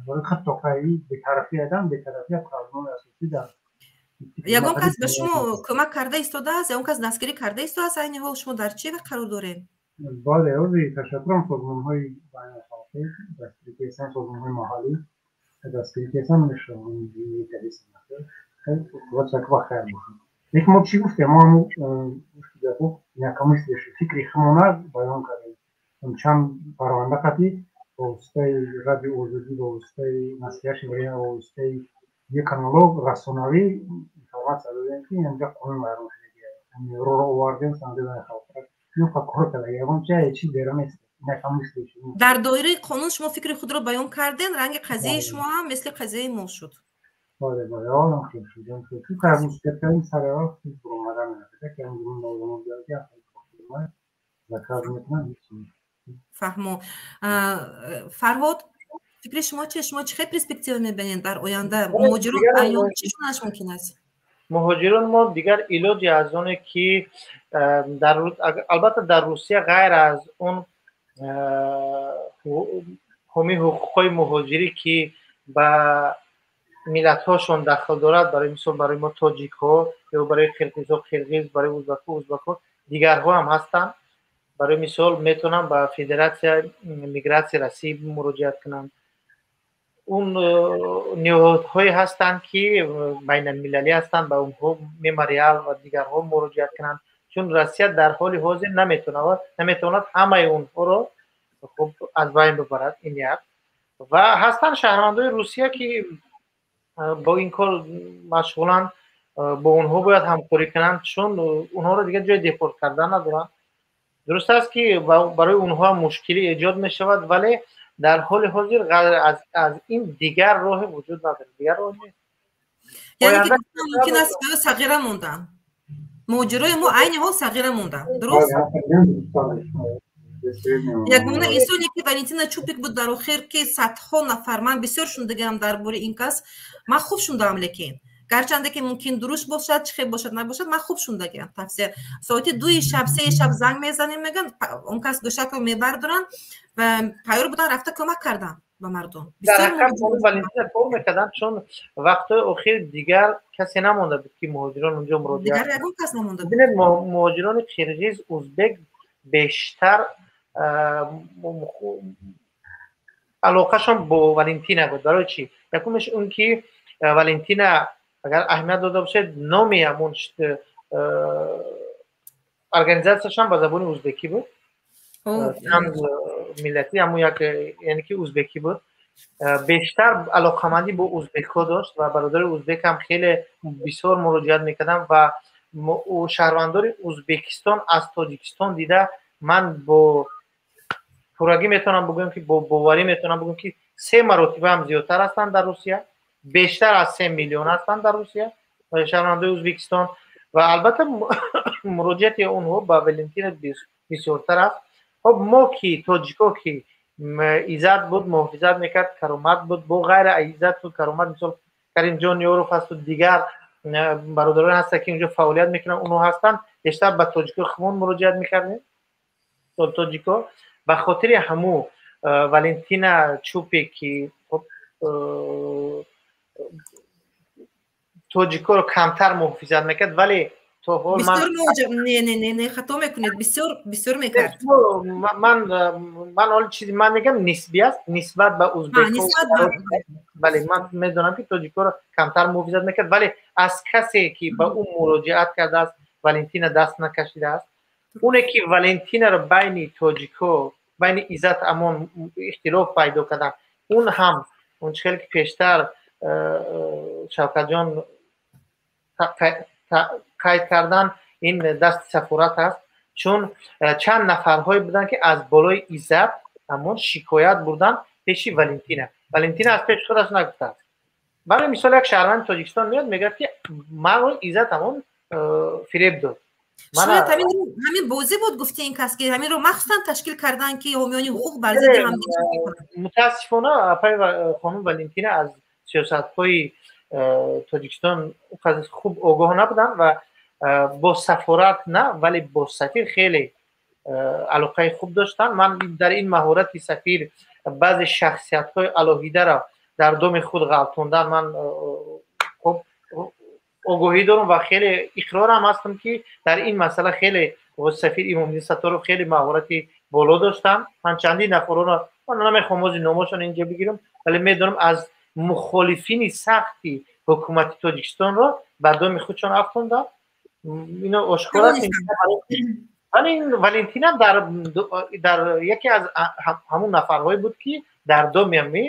барои худ тоқаи бетарафӣ адам, бетарафӣ проблемаи асосӣ дар Ягон кас ба шумо кӯмак карда истодааст? Ягон кас дастгирӣ карда истодааст? Айни ҳол шумо дар чӣ вақт қарор доред? Бале, ози ташаккурам, созмонҳои байналхалқӣ дастгирӣ карданд, созмонҳои маҳаллӣ дастгирӣ карданд, мешаванд. Хайр бошад. Лекин мо чӣ гуфтем? Мо ҳамун инакомыслие, фикри худмона баён кардем. Чанд парванда қатӣ ба воситаи Радио Озодӣ, ба воситаи Настоящее время, ба воситаи як каналҳо расонавӣ информатсия додем, ки инҷа қонун вайрон шудагия. Роро овардем, санади байналхалқӣ кор карда, ягон чи берун нест. Дар доираи қонун шумо фикри худро баён кардем. Ранги қазияи шумо ҳам мисли қазияи мо шуд. Бале, олам хел шуд. Кардем, сари вақт буромадан заказ мекунам. Фаҳмо. Фарҳод, фикри шумо чи? Шумо чӣ хел перспектива мебинед дар оянда? Муҳоҷирон айён чӣ шуданаш мумкин аст? Муҳоҷирон мо дигар илоҷе аз оне ки дар, албатта, дар Русия ғайр аз он ҳомии ҳуқуқҳои муҳоҷирӣ, ки ба миллатҳошон дахл дорад, барои мисол, барои мо тоҷикҳо ё барои қирғизҳо қирғиз, барои узбакҳо узбакҳо, дигарҳо ҳам ҳастанд. Барои мисол, метавонанд ба Федератсия мигратсияи Россия муроҷиат кунанд. Он ниҳодҳое ҳастанд, ки байналмилалӣ ҳастанд, ба онҳо, Мемориал ва дигарҳо, муроҷиат кунанд, чун Россия дар ҳоли ҳозир наметавонад ҳамаи онҳоро хуб аз байн бибарад. Ин як. Ва ҳастанд шаҳрвандои Русия, ки бо ин кор машғуланд, бо онҳо бояд ҳамкорӣ кунанд, чун онҳоро дигар ҷои депорт кардан надоранд. Дуруст аст, ки барои онҳо мушкилӣ эҷод мешавад, вале дар ҳоли ҳозир ғайр аз ин дигар роҳе вуҷуд надорад, дигар роҳ нест. Яъне ки мумкин аст сағира мондан, муҳоҷирои мо айни ҳол сағира мондан, дуруст? Ягона инсоне, ки Валентина Чупик буд дар охир, ки садҳо нафар, ман бисёр шундагиам дар бораи ин кас, ман хуб шундаам, лекин гарчанде ки мумкин дуруст бошад, чӣ хел бошад, набошад, ман хуб шундагиам тавсия. Соати 2-и шаб, 3-и шаб занг мезанем, мегӯянд, он кас гӯшакро мебардоранд ва тайёр будан рафта кӯмак кардан ба мардум. Валентина кор мекарданд, чун вақтҳои охир дигар касе намонда буд, ки муҳоҷирон унҷо муроҷиат. Дигар ягон кас намонда буд. Бинед, муҳоҷирони қирғиз, узбек бештар алоқашон бо Валентина буд. Барои чӣ? Якумеш он ки Валентина, агар аҳамият дода бошед, номи ҳамон организатсияшам ба забони узбекӣ буд, чанд миллатӣ, ҳамон як, яъне ки узбекӣ буд. Бештар алоқамандӣ бо узбекҳо дошт ва бародари узбек ҳам хеле бисёр муроҷиат мекарданд ва шаҳрвандони Узбекистон аз Тоҷикистон дида, ман бо пуррагӣ метавонам бигӯям, ки бо боварӣ метавонам бигӯям, ки се маротиба ҳам зиёдтар ҳастанд дар Русия, бештар аз 3 миллион ҳастанд дар Русия шаҳрвандои Узбекистон. Ва албатта муроҷиати онҳо ба Валентина бисёртар аст. Хоб, мо ки тоҷико, ки Иззат буд, муҳофизат мекард, Каромат буд, бо ғайра Иззату Каромат, мисол, Каримҷон Ёров ҳасту дигар бародарон ҳастанд, ки унҷо фаъолият мекунанд, онҳо ҳастанд. Бештар ба тоҷико хумон муроҷиат мекардем, тоҷико. Ба хотири ҳаму Валентина Чупе, ки тоҷикоро камтар муҳофизат мекард, вале то ҳол Не, не, не, не, хато мекунед, бисёр, бисёр мекард. Ман ҳоли чизи ман мегам нисбӣ аст, нисбат ба узбекҳо. Бале, ман медонам, ки тоҷикоро камтар муҳофизат мекард, вале аз касе ки ба ӯ муроҷиат кардааст, Валентина даст накашидааст. Оне ки Валентинаро байни тоҷико, байни Иззат Амон ихтилоф пайдо кардан, он ҳам он чӣ хеле ки пештар Шавкатҷон қайд кардан, ин дасти сафорат аст, чун чанд нафарҳое буданд, ки аз болои Иззат Амон шикоят бурданд пеши Валентина. Валентина аз пеши худаш нагуфтааст. Барои мисол, як шаҳрванди Тоҷикистон меояд, мегӯяд, ки маро Иззат Амон фиреб дод. Шояд ҳамин бозӣ буд, гуфти ин кас, ки ҳаминро махсусан ташкил карданд, ки ҳомиёни ҳуқуқ бар зидди ҳамдигар. Мутаассифона, апаи хонум Валентина аз сиёсатҳои Тоҷикистон хуб огоҳ набуданд ва бо сафорат на, вале бо сафир хеле алоқаи хуб доштанд. Ман дар ин маҳорати сафир баъзе шахсиятҳои алоҳидаро дар доми худ ғалтондан ман хуб огоҳӣ дорам ва хеле иқрорам ҳастам, ки дар ин масъала хеле сафир Имомиддин Сатторов хеле маҳорати боло доштанд. Ман чандин нафаронро, ман намехоҳам ози номошон инҷа бигирам, вале медонам, аз мухолифини сахти ҳукумати Тоҷикистонро ба доми худшон афтонданд. Ино ошкор аст. Вале ин Валентина дар яке аз ҳамун нафарҳое буд, ки дар доми ҳами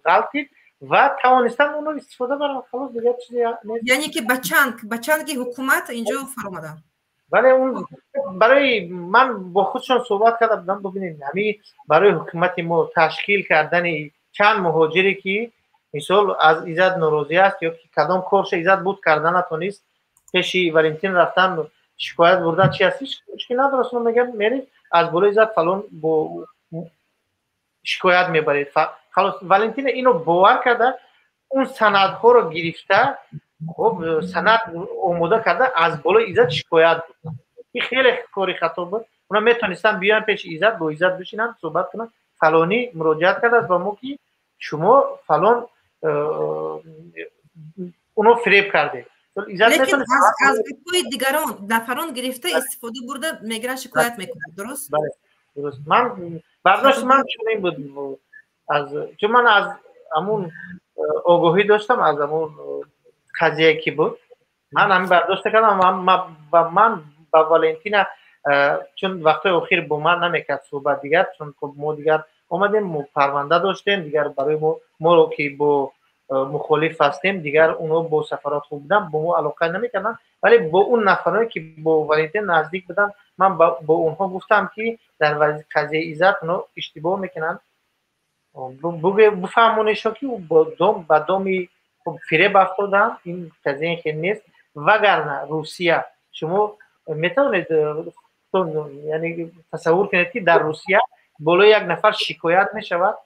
ғалтид ва тавонистанд онро истифода баранд. Халос, дигар чизе нест. Яъне ки ба чанги ҳукумат инҷо фаромаданд. Бале, он барои ман бо худшон суҳбат карда будам. Бибинед, ҳами барои ҳукумати мо ташкил кардани чанд муҳоҷире, ки мисол аз Иззат норозӣ аст ё ки кадом корша Иззат буд карда натонист, пеши Валентин рафтан, шикоят бурдан, чи аст, ҳеч мушкил надорад. Мегӯям, меред, аз болои Иззат фалон бо шикоят мебаред, халос. Валентина ино бовар карда, он санадҳоро гирифта, хоб, санад омода карда, аз болои Иззат шикоят бурд. Ин хеле кори хато буд. Она метонистанд биёянд пеши Иззат, бо Иззат бишинанд, суҳбат кунанд: фалонӣ муроҷиат кардааст ба мо, ки шумо фалон уно фиреб кардед. Лекин аз гапҳои дигарон нафарон гирифта, истифода бурда, мегиранд, шикоят мекунанд, дуруст? Бале, дуруст. Ман бардошти ман чунин буд, аз чун ман аз ҳамун огоҳӣ доштам, аз ҳамун қазия ки буд, ман ҳамин бардошта кардам. Ва ман ба Валентина, чун вақтҳои охир бо ман намекард суҳбат дигар, чун мо дигар омадем, мо парванда доштем, дигар барои мо, моро ки бо мухолиф ҳастем, дигар онҳо бо сафарот хуб буданд, бо мо алоқа намекарданд. Вале бо он нафарое ки бо Валентин наздик буданд, ман бо онҳо гуфтам, ки дар қазияи Иззат онҳо иштибоҳ мекунанд, бифаҳмонешон, ки ба доми фиреб афтоданд, ин қазия хел нест. Вагарна Русия, шумо метавонед Яъне тасаввур кунед, ки дар Русия болои як нафар шикоят мешавад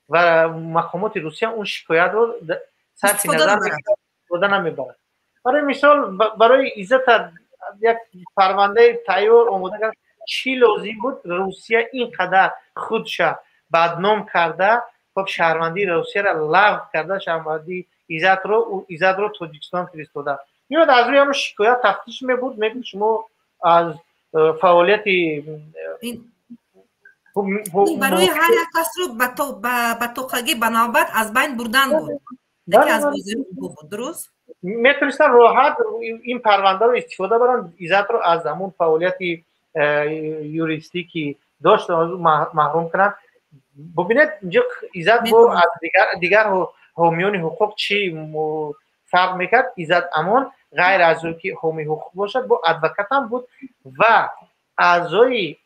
ва мақомоти Русия он шикоятро сарфи назар истифода намебарад. Барои мисол, барои Иззата як парвандаи тайёр омода кард. Чӣ лозим буд Русия ин қадар худша бадном карда, хоб, шаҳрвандии Русияро лағв карда, шаҳрвандии Иззатро Тоҷикистон фиристода? Меояд, аз рӯи ҳамон шикоят тафтиш мебуд, мегӯд, шумо аз фаъолияти Барои ҳар як касро ба тоқагӣ, ба навбат аз байн бурдан буд, яке аз бозиҳои буд, дуруст? Метавонистанд роҳат ин парвандаро истифода баранд, Иззатро аз ҳамон фаъолияти юристӣ, ки дошт, маҳрум кунанд. Бубинед, инҷо Иззат бо аз дигар ҳомиёни ҳуқуқ чӣ фарқ мекард? Иззат Амон ғайр аз ӯ ки ҳомии ҳуқуқ бошад, бо адвокатам буд ва аъзои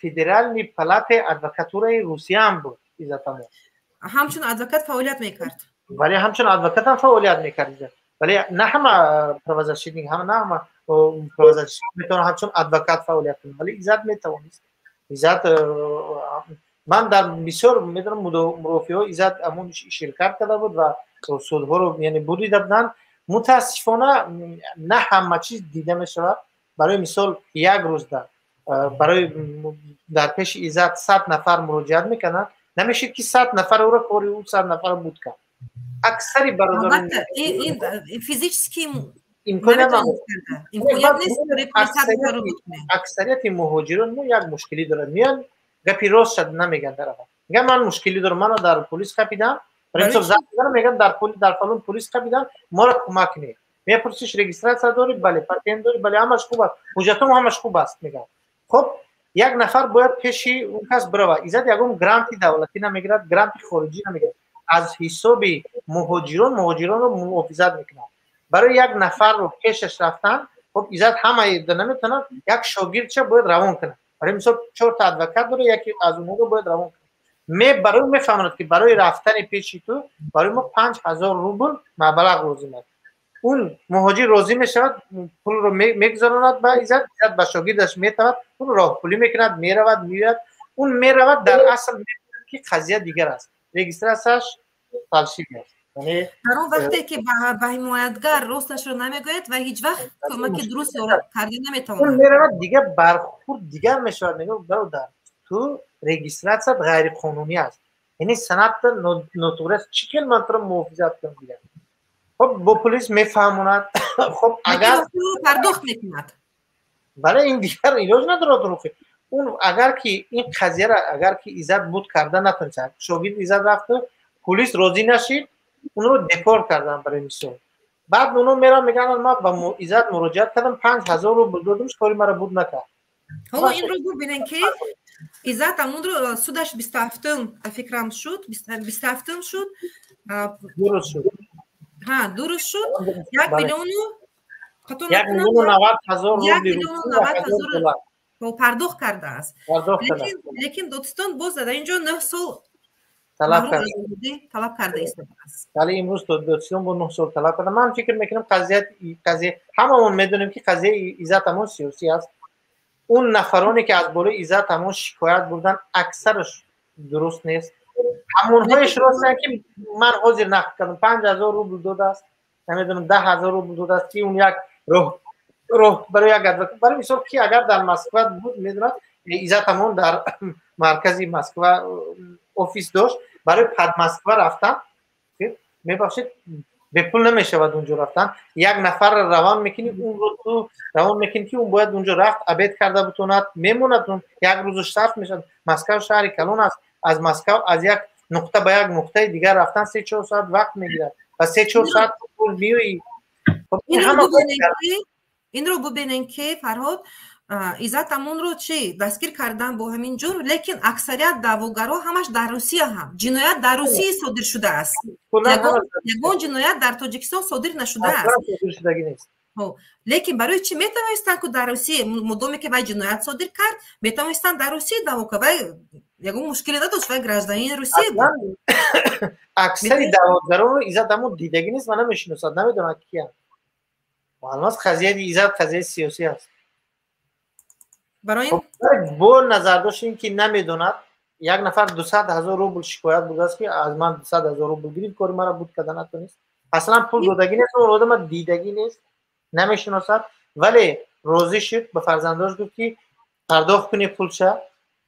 Федеральный палатаи адвокатураи Русияам буд Иззат Амон. Ҳамчун адвокат фаъолият мекард. Вале ҳамчун адвокатам фаъолият мекард Иззат. Вале на ҳама правозащитник, на ҳама правозащитник метавонад ҳамчун адвокат фаъолият кунад, вале Иззат метавонист. Иззат, ман дар бисёр медонам, мурофиаҳо Иззат Амон ширкат карда буд ва судҳоро, яъне, бурида буданд. Мутаассифона, на ҳама чиз дида мешавад. Барои мисол, як рӯзда барои дар пеши Иззат 100 нафар муроҷиат мекунанд, намешид, ки 100 нафар ӯро, кори ӯ 100 нафар буд кард. Аксари бародарон Физически имконият. Аксарияти муҳоҷирон мо як мушкилӣ дорад: меянд, гапи рост шад намеган дар аввал. Меган, ман мушкилӣ дорам, мано дар полис қапидам. Барои мисол, занг мезанам, меган, дар фалон полис қапидам, моро кӯмак кунед. Мепурсиш, регистрация дорӣ? Бале. Патент дорӣ? Бале, ҳамаш хуб аст, ҳуҷҷатом ҳамаш хуб аст, меган. Хоб, як нафар бояд пеши он кас бирава. Иззат ягон гранти давлатӣ намегирад, гранти хориҷӣ намегирад, аз ҳисоби муҳоҷирон муҳоҷиронро муҳофизат мекунад. Барои як нафарро пешаш рафтан, хоб, Иззат ҳамаи наметавонад, як шогирдша бояд равон кунад. Барои мисол, чорта адвокат дора, яке аз онҳоро бояд равон кунад. Барои мефаҳмонад, ки барои рафтани пеши ту барои мо 5000 рубл маблағ лозим аст. Он муҳоҷир розӣ мешавад, пулро мегузаронад ба Иззат, Иззат ба шогирдаш метавад, он роҳпулӣ мекунад, меравад, меояд. Он меравад, дар асл мебинад, ки қазия дигар аст, регистрацияш фальшивый аст. Дар он вақте ки ба ҳимоятгар росташро намегӯяд ва ҳеҷ вақт кӯмаки дуруст карда наметавонад. Он меравад, дигар бархурд дигар мешавад. Мегӯяд, бародар, ту регистрацият ғайриқонунӣ аст, яъне санадта нотуғри аст, чӣ хел ман туро муҳофизат кунам дигар? Хоб, бо полис мефаҳмонад. Хоб, агар пардохт мекунад. Бале, ин дигар илоҷ надорад рухи он. Агар ки ин қазияра, агар ки Иззат буд карда натонисад, шогирд Иззат рафту полис розӣ нашид, онро депорт кардан, барои мисол. Баъд оно мераванд, мегӯянд, ман ба Иззат муроҷиат кардам, 5000 рубл додам, кори маро буд накард. Ҳоло инро бубинем, ки Иззат Амонро судаш 27-ум, фикрам, шуд, 27-ум шуд. Дуруст шуд. Ҳа, дуруст шуд, як миллиону 1 090 000. 1 090 000 пардохт кардааст, лекин додстон боз дар ин ҷо 9 сол талаб карда истодааст. Бале, имрӯз додстон бо 9 сол талаб карда. Ман фикр мекунам, қазия, ҳамамон медонем, ки қазияи Иззат Амон сиёсӣ аст. Он нафароне, ки аз болои Иззат Амон шикоят бурданд, аксараш дуруст нест. Ҳамонҳояш ростанд, ки ман ҳозир нақл кардам, 5000 рубл додааст, намедонам, 10 000 рубл додааст, ки он як роҳ барои як адвокат. Барои мисол, ки агар дар Москва буд, медонад, Иззат Амон дар маркази Москва офис дошт. Барои под Москва рафтан, мебахшед, бепул намешавад унҷо рафтан. Як нафарро равон мекунӣ, унро ту равон мекунӣ, ки он бояд унҷо рафт, обед карда бутонад, мемонад, як рӯзаш сарф мешавад. Москва шаҳри калон аст. Аз Москва аз як нуқта ба як нуқтаи дигар рафтан 3-4 соат вақт мегирад ва 3-4 соат меоӣ. Инро бубинем, ки Фарҳод, Иззат Амонро чӣ дастгир кардан бо ҳамин ҷурм, лекин аксарият даъвогарҳо ҳамаш дар Русия ҳам, ҷиноят дар Русия содир шудааст, ягон ҷиноят дар Тоҷикистон содир нашудааст. Лекин барои чӣ метавонистанд ку дар Русия, мудоме ки вай ҷиноят содир кард, метавонистанд дар Русия даъво кар, вай ягон мушкиле надошт, вай гражданини Русия буд. Аксари даъвогаронро Иззат Амон дидагӣ нест ва намешиносад, намедонад киянд. Маълум аст, қазияи Иззат қазияи сиёсӣ аст. Барои бо назардошт ин ки намедонад, як нафар 200 000 рубл шикоят будааст, ки аз ман 200 000 рубл гирифт, кори мара буд карда натонист. Аслан пул додагӣ нест, он одама дидагӣ нест, намешиносад, вале розӣ шуд, ба фарзандош гуфт, ки пардохт кунӣ пулша,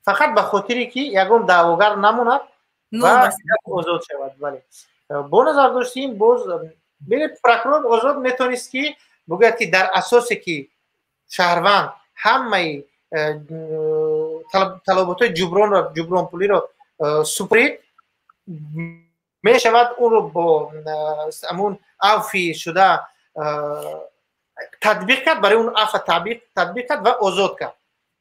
фақат ба хотире ки ягон даъвогар намонад ва озод шавад. Вале бо назардошти ин боз бинед, прокурор озод метавонист, ки бигӯяд, ки дар асосе ки шаҳрванд ҳамаи талаботҳои ҷубронро, ҷубронпулиро супорид, мешавад онро бо ҳамун афви шуда татбиқ кард, барои он афва татбиқ кард ва озод кард.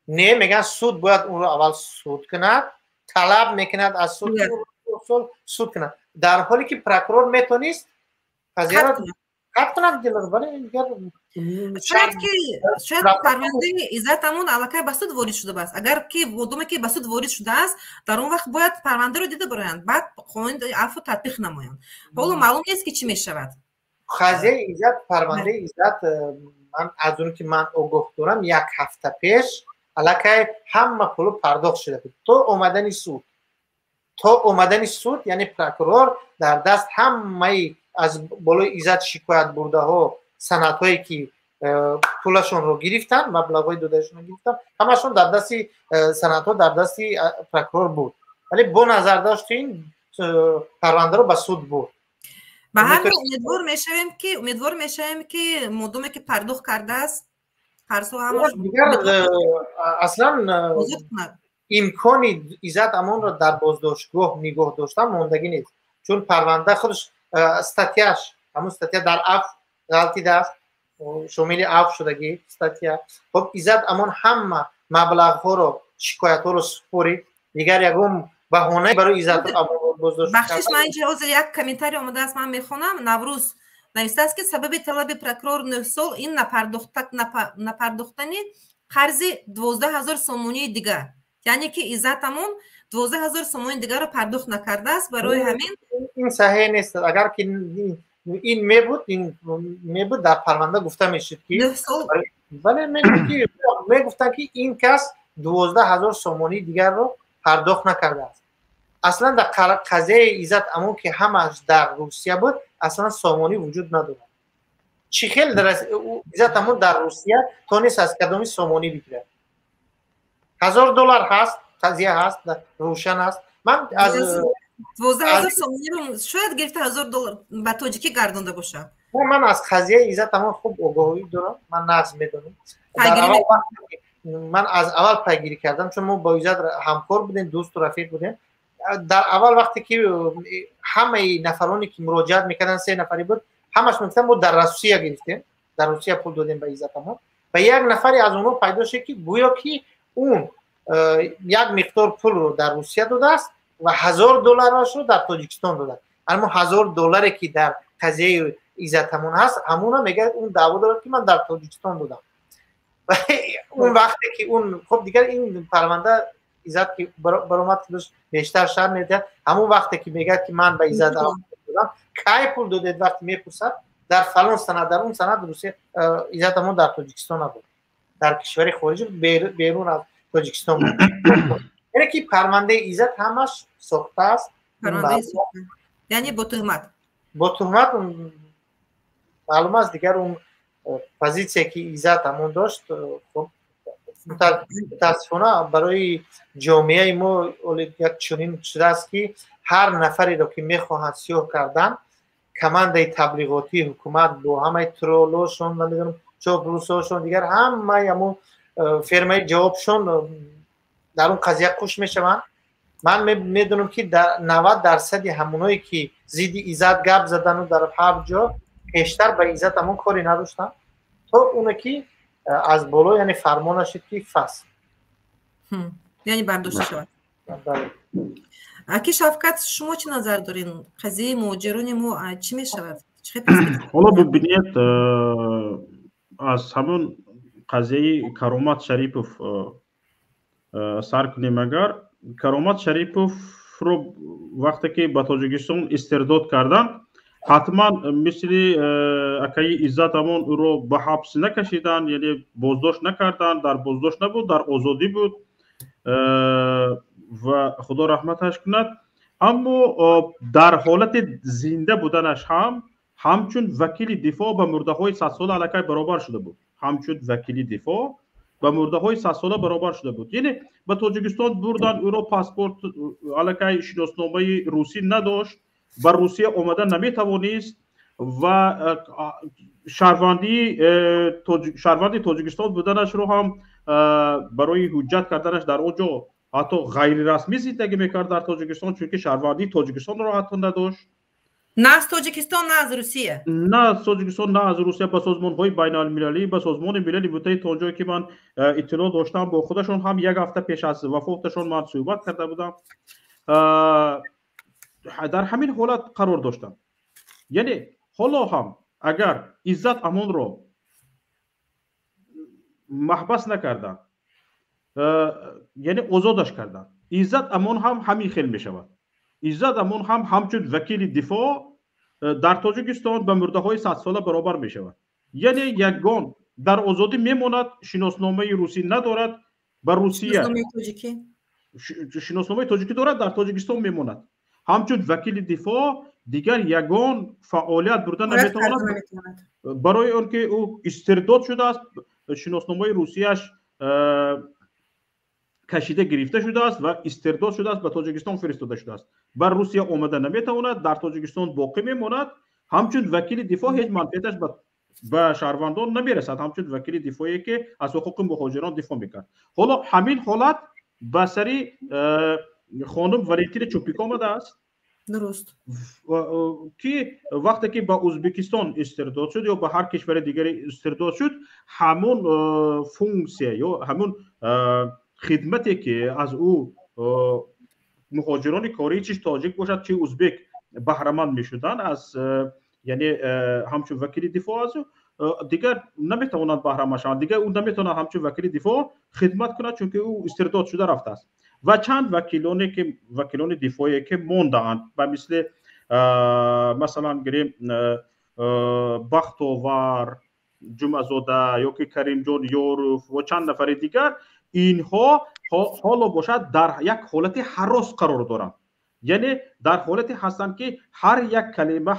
Не, мегӯянд, суд бояд онро аввал суд кунад, талаб мекунад аз суд, сол суд кунад, дар ҳоле ки прокурор метавонист қазияро қатъ кунад. Вале Шояд ки, шояд парвандаи Иззат Амон аллакай ба суд ворид шуда аст. Агар ки модоме ки ба суд ворид шудааст, дар он вақт бояд парвандаро дида бароянд, баъд қонуни афву татбиқ намоянд. Ҳоло маълум нест, ки чӣ мешавад. Қазияи Иззат, парвандаи Иззат, ман аз он ки ман огоҳ дорам, як ҳафта пеш аллакай ҳама пулу пардохт шуда буд то омадани суд. То омадани суд, яъне прокурор дар даст ҳамаи аз болои Иззат шикоят бурдаҳо, санадҳое ки пулашонро гирифтанд, маблағҳои додашонро гирифтанд, ҳамашон дар дасти санадҳо дар дасти прокурор буд, вале бо назардошти ин парвандаро ба суд бурд. Ба ҳар ҳол, умедвор мешавем, ки модоме ки пардохт кардааст қарзҳо ҳамаш Дигар аслан имкони Иззат Амонро дар боздоштгоҳ нигоҳ доштан мондагӣ нест, чун парванда худаш статьяш, ҳамун статья дар афв ғалтидааст, шомили афв шудагӣ статья. Хоб, Иззат Амон ҳама маблағҳоро, шикоятҳоро супорид, дигар ягон баҳонае барои Иззат Амон боздошт Бахшиш, ман инҷа ҳозир як комментарий омадааст, ман мехонам. Наврӯз навиштааст, ки сабаби талаби прокурор 9 сол ин напардохтани қарзи 12 000 сомонии дигар, яъне ки Иззат Амон 12 000 сомонии дигарро пардохт накардааст, барои ҳамин. Ин саҳеҳ нест. Агар ки ин мебуд, ин мебуд, дар парванда гуфта мешуд ки бале, мегуфтанд, ки ин кас 12 000 сомонии дигарро пардохт накардааст. Аслан дар қазияи Иззат Амон, ки ҳамааш дар Русия буд, аслан сомонӣ вуҷуд надорад. Чӣ хел Иззат Амон дар Русия тонист аз кадоми сомонӣ бигирад? 1000 доллар ҳаст, қазия ҳаст, рӯшан аст. Ман аз 12 000 сомониро шояд гирифта, 1000 доллар ба тоҷикӣ гардонда бошад. Ман аз қазияи Иззат Амон хуб огоҳӣ дорам, ман нағз медонам. Ман аз аввал пайгирӣ кардам, чун мо бо Иззат ҳамкор будем, дӯсту рафиқ будем. Дар аввал вақте ки ҳамаи нафароне ки муроҷиат мекарданд, се нафаре буд, ҳамаш мегуфтанд, мо дар Русия гирифтем, дар Русия пул додем ба Иззат Амон. Ва як нафаре аз онҳо пайдо шуд, ки гӯё ки он як миқдор пулро дар Русия додааст ва 1000 долларашро дар Тоҷикистон додааст. Аммо 1000 долларе ки дар қазияи Иззат Амон ҳаст, ҳамуна мегӯяд, он даъво дорад, ки ман дар Тоҷикистон додам. Он вақте ки он, хуб, дигар ин парванда Иззат ки баромад, худаш бештар шарҳ медиҳад. Ҳамон вақте ки мегӯяд, ки ман ба Иззат додам, кай пул додед, вақте мепурсад, дар фалон санад, дар он санад Русия, Иззат Амон дар Тоҷикистон набуд, дар кишвари хориҷӣ, берун аз Тоҷикистон буд. Яъне ки парвандаи Иззат ҳамаш сохта аст. Яъне бо туҳмат. Бо туҳмат, маълум аст. Дигар он позитсия ки Иззат Амон дошт, хуб, мутаассифона барои ҷомеаи мо як чунин шудааст, ки ҳар нафареро ки мехоҳанд сиёҳ кардан, командаи таблиғотии ҳукумат бо ҳамаи троллошон, намедонам, чоплусошон, дигар ҳамаи ҳамун фермаи ҷавобшон дар он қазия қуш мешаванд. Ман медонам, ки 90 дарсади ҳамоное ки зидди Иззат гап задану дар ҳар ҷо, пештар ба Иззат Амон коре надоштанд, то оне ки аз боло, яъне фармон нашид, ки фас Яъне бардошта шавад. Аки Шавкат, шумо чӣ назар доред? Қазияи муҳоҷирони мо чӣ мешавад? Ҳоло бибинед, аз ҳамон қазияи Каромат Шарипов сар кунем. Агар Каромат Шариповро вақте ки ба Тоҷикистон истирдод карданд. Ҳатман мисли акаи Иззат Амон ӯро ба ҳабс накашиданд, яъне боздошт накарданд, дар боздошт набуд, дар озодӣ буд ва Худо раҳматаш кунад. Аммо дар ҳолати зинда буданаш ҳам ҳамчун вакили дифоъ ба мурдаҳои садсола аллакай баробар шуда буд. Ҳамчун вакили дифоъ ба мурдаҳои садсола баробар шуда буд. Яъне ба Тоҷикистон бурданд ӯро, паспорт, аллакай шиносномаи русӣ надошт, ба Русия омада наметавонист ва шаҳрванди Тоҷикистон буданашро ҳам барои ҳуҷҷат карданаш дар он ҷо ҳатто ғайрирасмӣ зиндагӣ мекард дар Тоҷикистон, чунки шаҳрвандии Тоҷикистонро ҳатто надошт. На аз Тоҷикистон, на аз Русия. На аз Тоҷикистон, на аз Русия. Ба созмонҳои байналмилалӣ, ба Созмони Милали Муттаҳид, то он ҷое ки ман иттилоъ доштам, бо худашон ҳам як ҳафта пеш аз вафоташон ман суҳбат карда будам, дар ҳамин ҳолат қарор доштам. Яъне ҳоло ҳам агар Иззат Амонро маҳбас накарданд, яъне озодаш карданд, Иззат Амон ҳам ҳамин хел мешавад. Иззат Амон ҳам ҳамчун вакили дифоъ дар Тоҷикистон ба мурдаҳои садсола баробар мешавад. Яъне ягон дар озодӣ мемонад, шиносномаи русӣ надорад, ба Русия шиносномаи тоҷикӣ дорад, дар Тоҷикистон мемонад. Ҳамчун вакили дифоъ дигар ягон фаъолият бурда наметавонад, барои он ки ӯ истирдод шудааст, шиносномаи русияш кашида гирифта шудааст ва истирдод шудааст, ба Тоҷикистон фиристода шудааст. Ба Русия омада наметавонад, дар Тоҷикистон боқӣ мемонад. Ҳамчун вакили дифоъ ҳеҷ манфиаташ ба шаҳрвандон намерасад, ҳамчун вакили дифоие ки аз ҳуқуқи муҳоҷирон дифоъ мекард. Ҳоло ҳамин ҳолат ба сари хонум Валентина Чупик омадааст. Дуруст. Ки вақте ки ба Ӯзбекистон истирдод шуд ё ба ҳар кишвари дигаре истирдод шуд, ҳамон функсия ё ҳамон хидмате ки аз ӯ муҳоҷирони корӣ, чи тоҷик бошад, чи ӯзбек, баҳраманд мешуданд аз, яъне ҳамчун вакили дифоъ аз ӯ дигар наметавонанд баҳраманд шаванд. Дигар ӯ наметавонад ҳамчун вакили дифоъ хидмат кунад, чунки ӯ истирдод шуда рафтааст. Ва чанд вакилоне ки вакилони дифоие ки мондаанд, ба мисли масалан гирем Бахтовар Ҷумъазода ё ки Каримҷон Ёров ва чанд нафари дигар, инҳо ҳоло бошад дар як ҳолати ҳарос қарор доранд. Яъне дар ҳолате ҳастанд ки ҳар як калима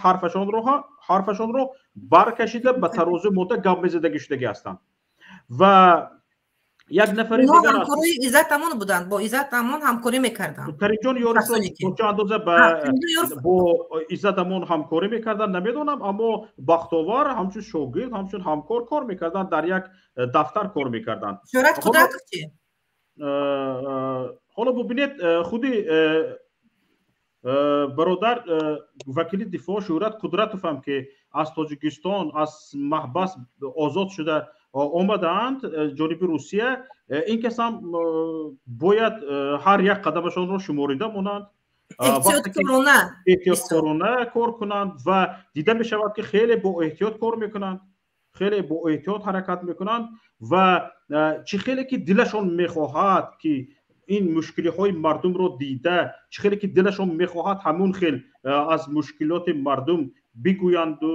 ҳарфашонро баркашида ба тарозу монда гап мезадагӣ шудагӣ ҳастанд. Ва як нафари дигар ҳамкори Иззат Амон буданд, бо Иззат Амон ҳамкорӣ мекарданд. Каримҷон Ёров то чӣ андоза бо Иззат Амон ҳамкорӣ мекарданд намедонам, аммо Бахтовар ҳамчун шогирд, ҳамчун ҳамкор кор мекарданд, дар як дафтар кор мекарданд. Шӯҳрат Қудратов чӣ? Ҳоло бубинед, худи бародар вакили дифоъ Шӯҳрат Қудратов ҳам ки аз Тоҷикистон аз маҳбас озод шуда омадаанд ҷониби Русия, ин кас ҳам бояд ҳар як қадамашонро шуморида монанд, эҳтиёткорона кор кунанд ва дида мешавад ки хеле бо эҳтиёт кор мекунанд, хеле бо эҳтиёт ҳаракат мекунанд ва чӣ хеле ки дилашон мехоҳад ки ин мушкилиҳои мардумро дида, чӣ хеле ки дилашон мехоҳад ҳамун хел аз мушкилоти мардум бигӯянду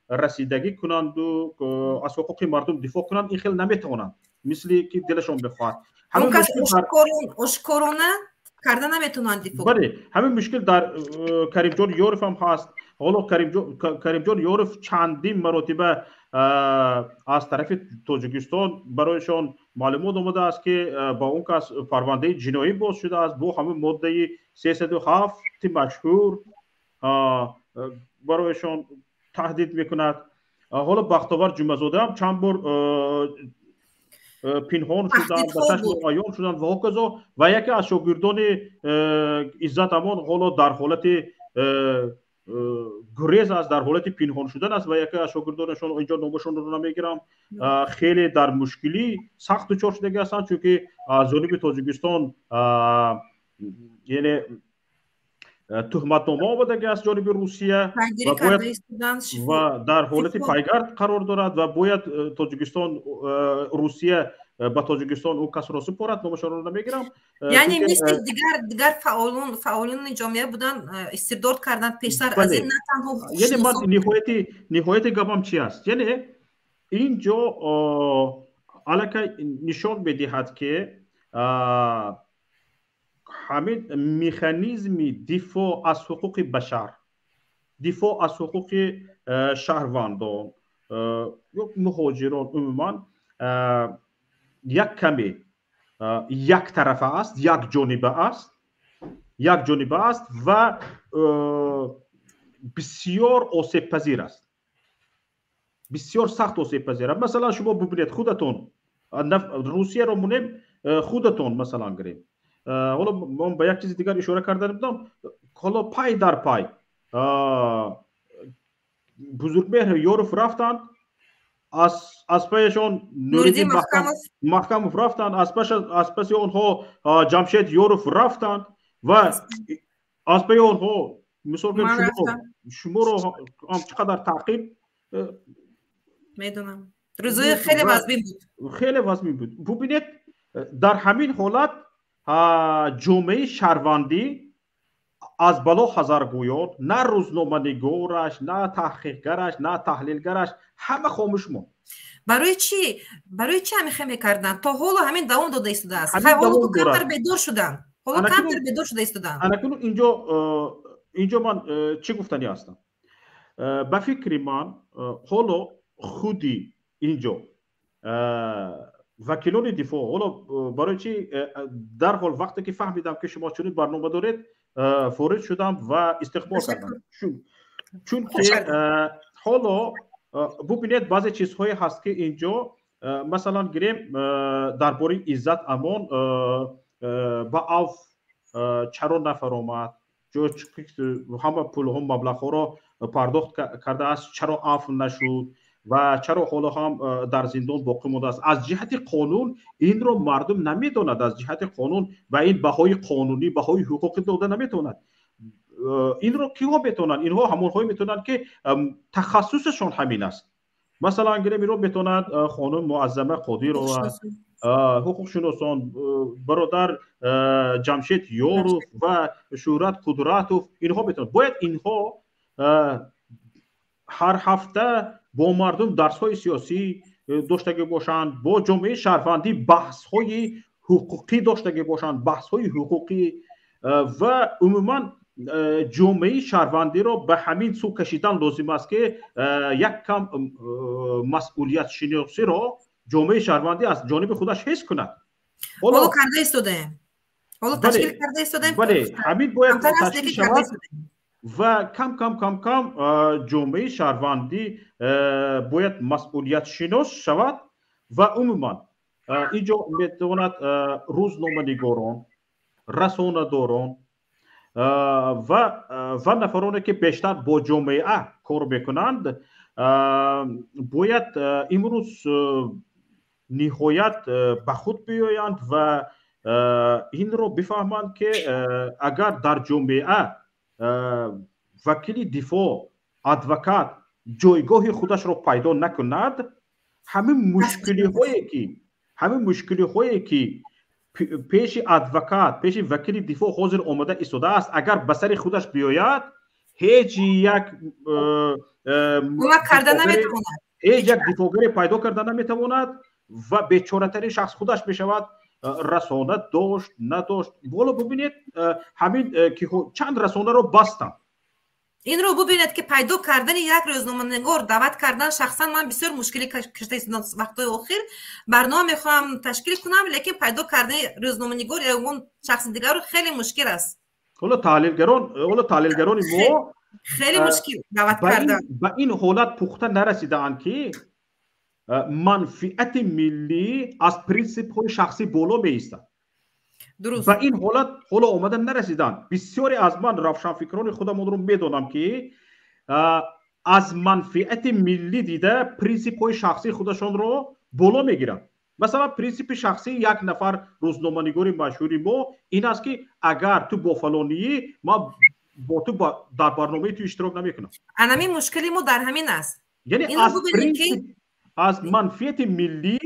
расидагӣ кунанду аз ҳуқуқи мардум дифоъ кунанд, ин хел наметавонанд, мисли ки дилашон мехоҳад. Ошкорона карда наметавонанд дифоъ. Бале, ҳамин мушкил дар Каримҷон Ёров ҳам ҳаст. Ҳоло Каримҷон Ёров чандин маротиба аз тарафи Тоҷикистон барояшон маълумот омадааст ки ба он кас парвандаи ҷиноӣ боз шудааст бо ҳамин моддаи 307 машҳур барояшон таҳдид мекунад. Ҳоло Бахтовар Ҷумъазода ҳам чанд бор пинҳон шуданд, ба чашм аён шуданд ва ҳоказо. Ва яке аз шогирдони Иззат Амон ҳоло дар ҳолати гурез аст, дар ҳолати пинҳон шудан аст ва яке аз шогирдонашон, инҷо номашонро намегирам, хеле дар мушкилӣ сахт дучор шудагӣ ҳастанд, чунки аз ҷониби Тоҷикистон яъне Туҳматнома омадаги аз ҷониби Русия ва дар ҳолати пайгард қарор дорад ва бояд Тоҷикистон, Русия ба Тоҷикистон ӯ касро супорад. Номашонро намегирам. Яъне мисли дигар фаъолони ҷомеа буданд, истирдод карданд пештар аз ин, на танҳо. Яъне ман ниҳояти гапам чи аст? Яъне ин ҷо аллакай нишон медиҳад, ки ҳамин механизми дифоъ аз ҳуқуқи башар, дифоъ аз ҳуқуқи шаҳрвандон ё муҳоҷирон умуман як каме яктарафа аст, якҷониба аст, якҷониба аст ва бисёр осебпазир аст, бисёр сахт осебпазир аст. Масалан, шумо бубинед худатон, Русияро монем, худатон масалан гирем. Ҳоло ман ба як чизи дигар ишора карда будам. Ҳоло пай дар пай Бузургмеҳр Ёров рафтанд, аз паяшон Нуриддин Маҳкамов рафтанд, аз паси онҳо Ҷамшед Ёров рафтанд ва аз паи онҳо, мисол, шуморо ҳам чӣ қадар таъқиб. Медонам, рӯзои хеле вазмин буд. Хеле вазмин буд. Бубинед, дар ҳамин ҳолат ҷомеаи шаҳрвандӣ аз бало ҳазаргӯён, на рӯзноманигораш, на таҳқиқгараш, на таҳлилгараш, ҳама хомӯш монд. Барои чӣ? Барои чӣ ҳамин мекарданд? То ҳоло ҳамин давом дода истодааст. Ҳоло камтар бедор шуданд, ҳоло камтар бедор шуда истоданд. Анакунун инҷо ман чӣ гуфтанӣ ҳастам? Ба фикри ман, ҳоло худи инҷо вакилони дифоъ, ҳоло барои чи дарҳол вақте ки фаҳмидам, ки шумо чунин барнома доред, ворид шудам ва истиқбол кардам, чунки ҳоло бубинед, баъзе чизҳое ҳаст, ки инҷо масалан гирем, дар бораи Иззат Амон ба авф чаро нафаромад, ҳама пулҳо, маблағҳоро пардохт кардааст, чаро афв нашуд ва чаро ҳоло ҳам дар зиндон боқӣ мондааст? Аз ҷиҳати қонун инро мардум намедонад. Аз ҷиҳати қонун ба ин баҳои қонунӣ, баҳои ҳуқуқӣ дода наметавонад. Инро киҳо метавонанд? Инҳо ҳамонҳое метавонанд, ки тахассусашон ҳамин аст. Масалан гирем, инро метавонад хонум Муаззама Қодирова, ҳуқуқшиносон, бародар Ҷамшед Ёров ва Шӯҳрат Қудратов. Инҳо метавонанд. Бояд инҳо ҳар ҳафта бо мардум дарсҳои сиёсӣ доштагӣ бошанд, бо ҷомеаи шаҳрвандӣ баҳсҳои ҳуқуқӣ доштагӣ бошанд, баҳсҳои ҳуқуқӣ, ва умуман ҷомеаи шаҳрвандиро ба ҳамин сӯ кашидан лозим аст, ки як кам масъулиятшиносиро ҷомеаи шаҳрвандӣ аз ҷониби худаш ҳис кунад. Ҳоло карда истодаем, ҳоло ташкил карда истодаем. Бале, ҳамин бояд ташкил шавад ва кам кам кам кам ҷомеаи шаҳрвандӣ бояд масъулиятшинос шавад. Ва умуман инҷо метавонад рӯзноманигорон, расонадорон ва нафароне, ки бештар бо ҷомеа кор мекунанд, бояд имрӯз ниҳоят ба худ биёянд ва инро бифаҳманд, ки агар дар ҷомеа вакили дифоъ, адвокат ҷойгоҳи худашро пайдо накунад, ҳамин мушкилиҳое ки пеши адвокат, пеши вакили дифоъ ҳозир омода истодааст, агар ба сари худаш биёяд, кӯмак карда наметавонад. Ҳеҷ як дифоъгаре пайдо карда наметавонад ва бечоратарин шахс худаш мешавад. Расона дошт, надошт, боло бубинед, ҳамин ки чанд расонаро бастанд. Инро бубинед, ки пайдо кардани як рӯзноманигор, даъват кардан, шахсан ман бисёр мушкилӣ кашида истодам вақтҳои охир. Барнома мехоҳам ташкил кунам, лекин пайдо кардани рӯзноманигор ё ягон шахси дигарро хеле мушкил аст. Ҳоло таҳлилгарони мо хеле мушкил даъват кардан. Ба ин ҳолат пухта нарасидаанд, ки манфиати миллӣ аз принсипҳои шахсӣ боло меистад. Ба ин ҳолат ҳоло омада нарасиданд. Бисёре аз ман равшанфикрони худамонро медонам, ки аз манфиати миллӣ дида принсипҳои шахсии худашонро боло мегиранд. Масалан, принсипи шахсии як нафар рӯзноманигори машҳури мо ин аст, ки агар ту бо фалонӣ, ман Бо ту дар барномаи ту иштирок намекунам. Анамин мушкили мо дар ҳамин аст. Яъне аз принсип, аз манфиати миллӣ,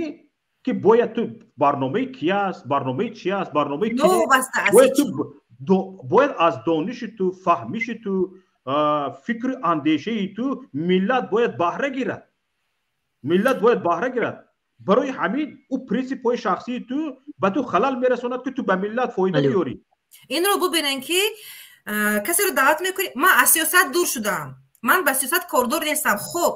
ки бояд ту барномаи ки аст, барномаи чи аст, барномаи бояд аз дониши ту, фаҳмиши ту, фикру андешаи ту миллат бояд баҳра гирад, миллат бояд баҳра гирад. Барои ҳамин ӯ принсипҳои шахсии ту ба ту халал мерасонад, ки ту ба миллат фоида биёрӣ. Инро бубинем, ки касеро даъват мекунӣ: «Ман аз сиёсат дур шудам, ман ба сиёсат кордор нестам». Хуб,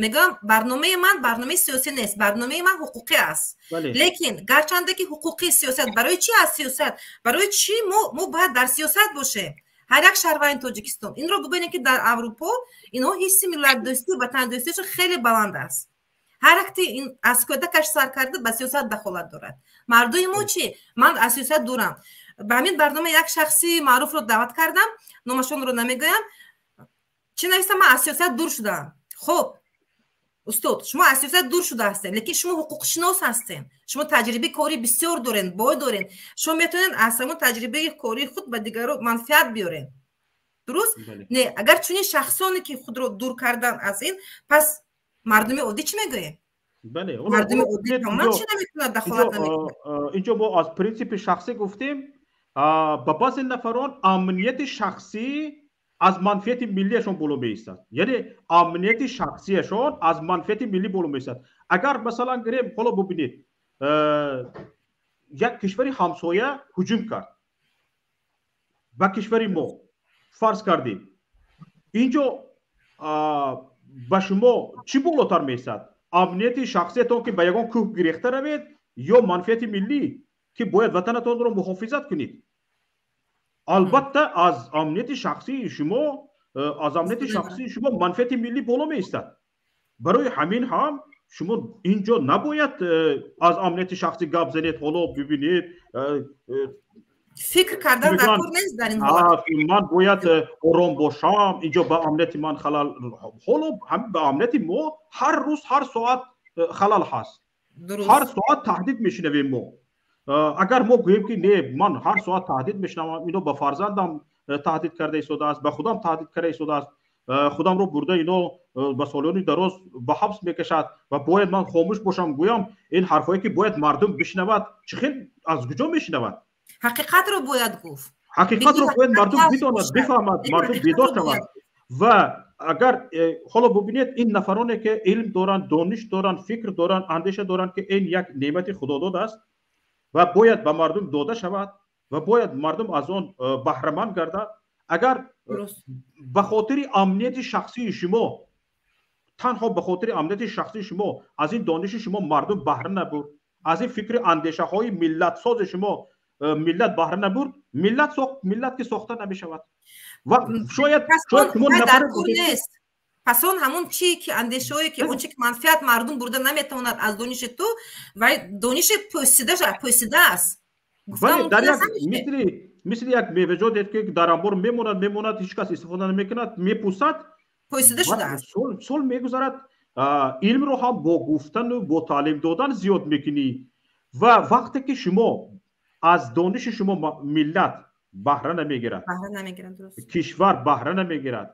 мегӯям, барномаи ман барномаи сиёсӣ нест, барномаи ман ҳуқуқӣ аст. Лекин гарчанде ки ҳуқуқӣ, сиёсат барои чи аз сиёсат, барои чӣ мо бояд дар сиёсат бошем, ҳар як шаҳрванди Тоҷикистон? Инро бубинем, ки дар Аврупо инҳо ҳисси миллатдӯстӣ, ватандӯстиашон хеле баланд аст. Ҳар якти аз кӯдакаш сар карда ба сиёсат дахолат дорад. Мардуми мо чӣ? «Ман аз сиёсат дурам». Ба ҳамин барнома як шахси маъруфро даъват кардам, номашонро намегӯям. Чӣ нависам? «Ман аз сиёсат дур шудам». Хуб, устод, шумо аз сиёсат дур шуда ҳастед, лекин шумо ҳуқуқшинос ҳастед, шумо таҷрибаи кори бисёр доред, бой доред, шумо метавонед аз ҳамон таҷрибаи кории худ ба дигаро манфиат биёред, дуруст не? Агар чунин шахсоне, ки худро дур кардан аз ин, пас мардуми оддӣ чӣ мегӯем? Мардуми оддӣ тамоман чӣ намекунад, дахолат намекунад. Инҷо мо аз принсипи шахсӣ гуфтем. Ба баъзе нафарон амнияти шахсӣ аз манфиати миллиашон боло меистад, яъне амнияти шахсиашон аз манфиати миллӣ боло меистад. Агар масалан гирем, ҳоло бубинед, як кишвари ҳамсоя ҳуҷум кард ба кишвари мо, фарз кардем, инҷо ба шумо чӣ болотар меистад: амнияти шахсиятон, ки ба ягон кӯҳ гирехта равед, ё манфиати миллӣ, ки бояд ватанатонро муҳофизат кунед? Албатта, аз амнияти шахсии шумо, аз амнияти шахсии шумо манфиати миллӣ боло меистад. Барои ҳамин ҳам шумо инҷо набояд аз амнияти шахсӣ гап занед. Ҳоло бибинед, фикр кардан дар кор нест дар ин ҳолат. Ман бояд ором бошам, инҷо ба амнияти ман халал. Ҳоло ба амнияти мо ҳар рӯз, ҳар соат халал ҳаст, ҳар соат таҳдид мешунавем мо. Агар мо гӯем, ки не, ман ҳар соат таҳдид мешунавам, ино ба фарзандам таҳдид карда истодааст, ба худам таҳдид карда истодааст, худамро бурда ино ба солиёни дароз ба ҳабс мекашад ва бояд ман хомӯш бошам, гӯям, ин ҳарфҳое, ки бояд мардум бишнавад, чӣ хел, аз куҷо мешунавад? Ҳақиқатро бояд гуфт. Ҳақиқатро бояд мардум бидонад, бифаҳмад, мардум бедор шавад. Ва агар ҳоло бубинед, ин нафароне, ки илм доранд, дониш доранд, фикр доранд, андеша доранд, ки ин як неъмати худодод аст ва бояд ба мардум дода шавад ва бояд мардум аз он баҳраманд гардад, агар ба хотири амнияти шахсии шумо, танҳо ба хотири амнияти шахсии шумо, аз ин дониши шумо мардум баҳра набурд, аз ин фикри андешаҳои миллатсози шумо миллат баҳра набурд, миллат ки сохта намешавад. Ва шояд шумо нест. Пас он ҳамон чи ки андешаҳое, ки он чи ки манфиат мардум бурда наметавонад аз дониши ту, вай дониши пӯсида аст. Бале, дар як мисли як меваҷот, ки дар амбор мемонад, мемонад, ҳеҷ кас истифода намекунад, мепӯсад. Пӯсида шудааст. Сол мегузарад. Илмро ҳам бо гуфтану бо таълим додан зиёд мекунӣ ва вақте ки шумо аз дониши шумо миллат баҳра намегирад, кишвар баҳра намегирад,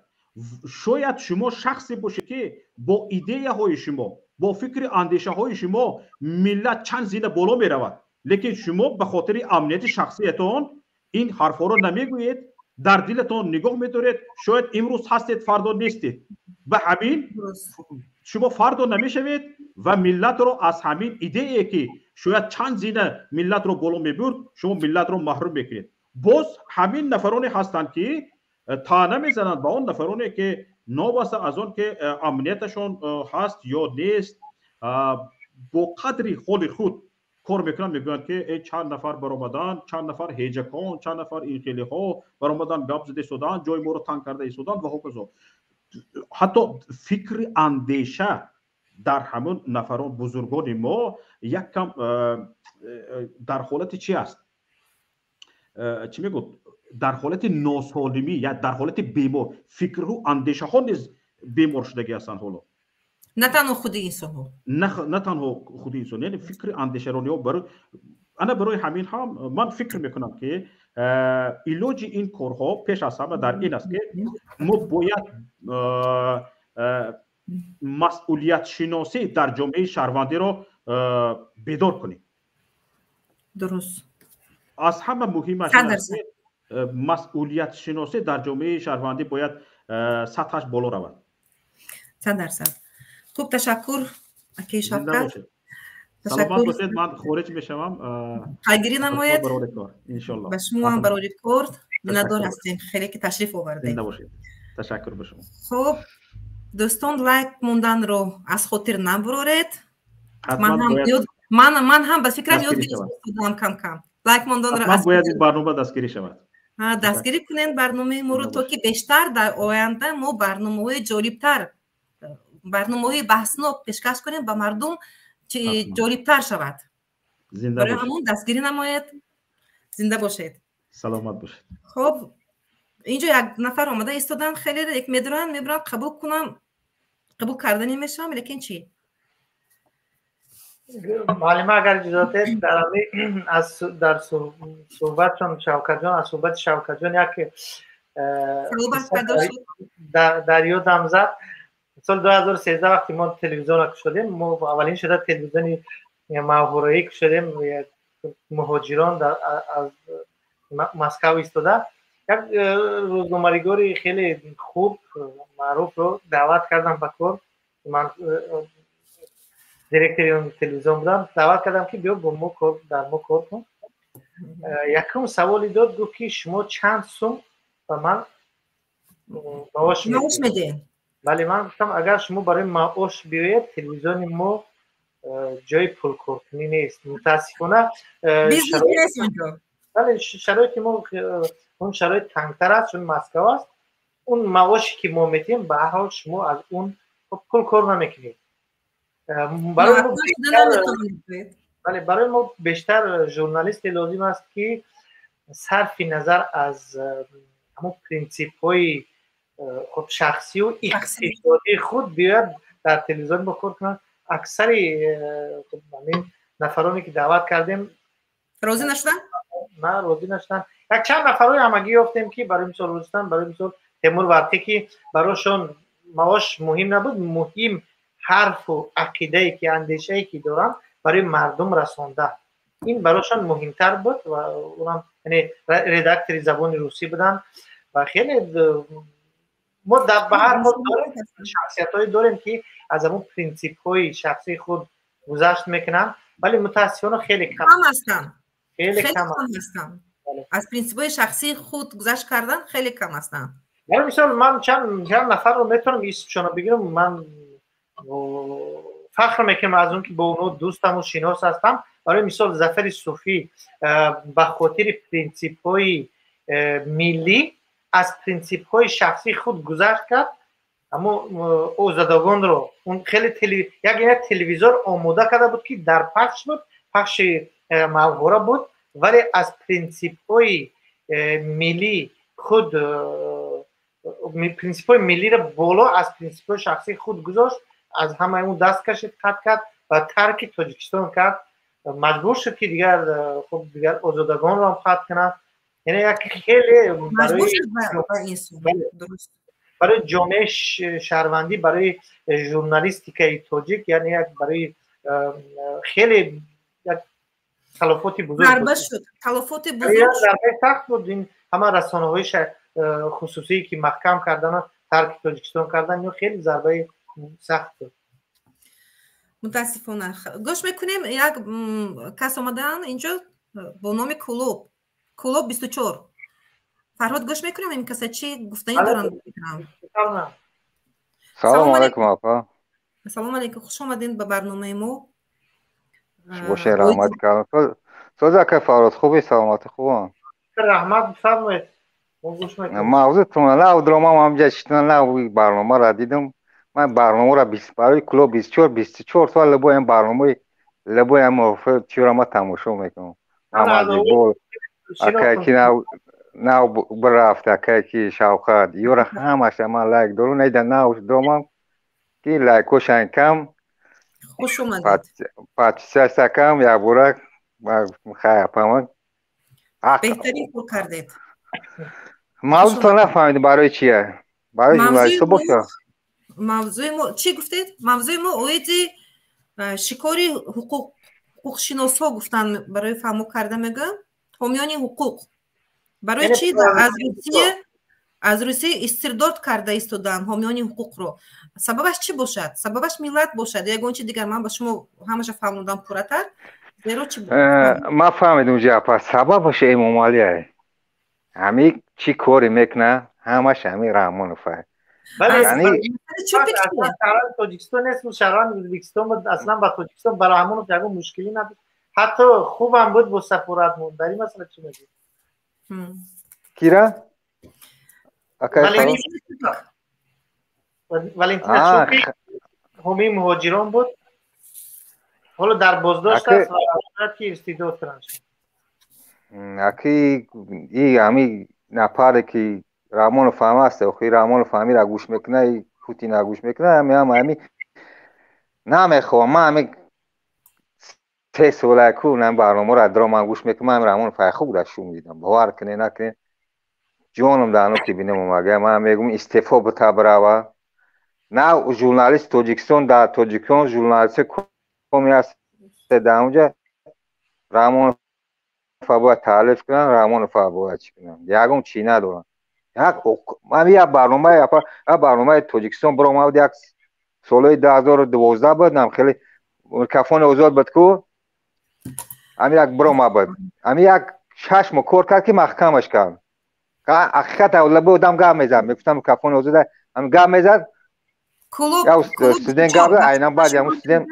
шояд шумо шахсе бошед, ки бо идеяҳои шумо, бо фикри андешаҳои шумо миллат чанд зина боло меравад, лекин шумо ба хотири амнияти шахсиятон ин ҳарфҳоро намегӯед, дар дилатон нигоҳ медоред. Шояд имрӯз ҳастед, фардо нестед. Ба ҳамин шумо фардо намешавед ва миллатро аз ҳамин идеяе, ки шояд чанд зина миллатро боло мебурд, шумо миллатро маҳрум мекунед. Боз ҳамин нафароне ҳастанд, ки таъна мезананд ба он нафароне, ки новаста аз он ки амнияташон ҳаст ё нест, бо қадри ҳоли худ кор мекунанд, мегӯянд, ки э, чанд нафар баромаданд, чанд нафар ҳеҷакон, чанд нафар инхелиҳо баромаданд, гап зада истоданд, ҷои моро танг карда истоданд ва ҳоказо. Ҳатто фикри андеша дар ҳамон нафарон, бузургони мо як кам дар ҳолати чи аст, чӣ мегӯд, дар ҳолати носолимӣ я дар ҳолати бемор, фикру андешаҳо низ бемор шудагӣ ҳастанд ҳоло. На танҳо худи инсонҳо. На танҳо худи инсон, яъне фикри андешарониҳо барои Ана барои ҳамин ҳам ман фикр мекунам, ки илоҷи ин корҳо пеш аз ҳама дар ин аст, ки мо бояд масъулиятшиносӣ дар ҷомеаи шаҳрвандиро бедор кунем. Дуруст. Аз ҳама муҳимаш, масъулиятшиносӣ дар ҷомеаи шаҳрвандӣ бояд сатҳаш боло равад. 100%. Хуб, ташаккур, акаи Шавкат. Саломат бошед, ман хориҷ мешавам. Пайгирӣ намоед. Иншолло. Ба шумо ҳам барори кор миннатдор ҳастем, хеле ки ташриф овардед. Зинда бошед, ташаккур ба шумо. Хуб, дӯстон, лайк монданро аз хотир набуроред. Ман ҳам ба фикрам ёд гирифтам кам кам лайк монданро. Бояд ин барнома дастгирӣ шавад. Дастгирӣ кунед барномаи моро, то ки бештар дар оянда мо барномаҳои ҷолибтар, барномаҳои баҳснок пешкаш кунем, ба мардум ҷолибтар шавад. Барои ҳамон дастгирӣ намоед. Зинда бошед. Саломат бошед. Хуб, инҷо як нафар омада истодан, хеле медуранд, мебуранд, қабул кунам, қабул карда намешавам, лекин чӣ? Муаллима, агар иҷозат, дар аз дар суҳбатшон Шавкатҷон, аз суҳбати Шавкатҷон як дар ёдам зад. Соли 2013 вақте мо телевизионро кушодем, мо аввалин шуда телевизиони маҳвораӣ кушодем, муҳоҷирон аз Москав истода. Як рӯзноманигори хеле хуб, маъруфро даъват кардам ба кор. Ман директори он телевизион будам. Даъват кардам, ки биё бо мо кор, дар мо кор кун. Якум саволи дод, гуфт, ки шумо чанд сум ба ман маош медиҳед? Бале, ман гуфтам, агар шумо барои маош биёед, телевизиони мо ҷои пулкоркунӣ нест, мутаассифона. Бале, шароити мо он шароит тангтар аст, чун Москав аст. Он маоше ки мо медиҳем, ба ҳар ҳол шумо аз он пул кор намекунед. Бале, барои мо бештар журналисте лозим аст, ки сарфи назар аз ҳамон принсипҳои хуб шахсию иқтисодии худ биёяд дар телевизион мо кор кунад. Аксари ҳамин нафароне ки даъват кардем, розӣ нашуданд? На, розӣ нашуданд. Як чанд нафарҳои ҳамагӣ ёфтем, ки барои мисол рӯзистан, барои мисол Темур Варқӣ, ки барошон маош муҳим набуд, муҳим ҳарфу ақидае ки, андешае ки доранд, барои мардум расондан, ин барошон муҳимтар буд. Ва унам яъне редактори забони русӣ буданд. Ва хеле мо ба ҳар ҳол дорем, шахсиятҳое дорем, ки аз ҳамон принсипҳои шахсии худ гузашт мекунанд, вале мутаассифона хеле кам ҳастанд. Хеле кам ҳастанд. Аз принсипҳои шахсии худ гузашт кардан хеле кам ҳастанд. Барои мисол, ман чанд нафарро метавонам исмшонро бигирам. Ман фахр мекунам аз он ки бо онҳо дӯстаму шинос ҳастам. Барои мисол, Зафари Суфӣ ба хотири принсипҳои миллӣ аз принсипҳои шахсии худ гузашт кард. Аммо озодагонро он хеле як телевизор омода карда буд, ки дар пахш буд, пахши маҳвора буд, вале аз принсипҳои миллии худ, принсипҳои миллиро боло аз принсипҳои шахсии худ гузошт, аз ҳамаи он даст кашид, қатъ кард ва тарки Тоҷикистон кард. Маҷбур шуд, ки дигар хуб дигар озодагонро ҳам қатъ кунад. Яъне як хеле барои ҷомеаи шаҳрвандӣ, барои журналистикаи тоҷик, яъне як барои хеле як талафоти бузург. Зарба шуд, талафоти бузург. Зарбаи сахт буд. Ин ҳама расонаҳои хусусие ки маҳкам кардану тарки Тоҷикистон кардан, ё хеле зарбаи сахт буд. Мутаассифона. Гӯш мекунем, як кас омадаанд инҷо бо номи Кулоб, Кулоб 24. Фарҳод, гӯш мекунем, ин каса чӣ гуфтанӣ доранд. Салому алайкум, апа. Салому алайкум, хуш омадед ба барномаи мо. Боше, раҳмат кардам. Соз, ака Фарҳод, хуби, саломатӣ хубон? Раҳмат, бифармоед. Мавзӯътон нав дромам, ҳамҷа шитан нав барномаро дидам. Ман барномаро барои Клуб 24, 24 сол либоям барномаи либоям чиро ма тамошо мекунам. Муҳаммад Иқбол акай ки нав бирафт, акай ки Шавқат, ёра ҳамаша ман лайк дорам. Найда нав дромам, ки лайкошан кам. Хуш омадед. Подписаться кам, якбора Хай, апа, беҳтарин кор кардед. Мавзӯъ нафаҳмидем, барои чия? Барои журналистҳо боша. Мавзӯи мо чӣ гуфтед? Мавзӯи мо оиди шикори ҳуқуқ, ҳуқуқшиносҳо гуфтан, барои фаҳмо карда мегӯям, ҳомиёни ҳуқуқ. Барои чӣ аз Русия истирдод карда истодаанд ҳомиёни ҳуқуқро? Сабабаш чӣ бошад? Сабабаш миллат бошад, ягон чи дигар? Ман ба шумо ҳамаша фаҳмондам пурратар. Зеро чӣ? Ман фаҳмидам ҷапа, сабабаш Эмомалие. Ҳами чӣ коре мекуна, ҳамаш ҳами Раҳмонов. Тоҷикистон нест, шаҳрванди Ӯзбекистон буд. Аслан ба Тоҷикистон, ба Раҳмонов ягон мушкилӣ набуд, ҳатто хубам буд бо сафоратмон. Дар ин масъала чӣ мегӯед? Кира? Валентина Чупик ҳомии муҳоҷирон буд, ҳоло дар боздошт аст ва шояд ки истидод кунанд. Аки и ҳами нафаре ки Раҳмонов ҳам аст, охи Раҳмонов ҳамира гӯш мекуна, и Путина гӯш мекуна, ҳами ҳама ҳами намехоҳам. Ман ҳами 3 сола ку ҳами барномаро дро ман гӯш мекунам, ҳами Раҳмонов ай хуб дар шум дидам. Бовар кунед, накунед, ҷоном даҳно ки бинем омага. Ман мегӯм, истеъфо бита, бирава. На журналист Тоҷикистон, дар Тоҷикистон журналисти коми аст, дар онҷа Раҳмонов бояд таълиф кунанд, Раҳмонов бояд чӣ кунанд, ягон чӣ надоранд. Як барнома, як барномаи Тоҷикистон биромад, як солҳои 2012 буд, нам хеле микрофони озод буд ку, ҳами як биромад буд, ҳами як 6 моҳ кор кард, ки маҳкамаш кард. Ҳақиқат лаби одам гап мезад, мегуфтам микрофони озод, ҳами гап мезад, студент гап зад, айнан баъд ҳамун студент.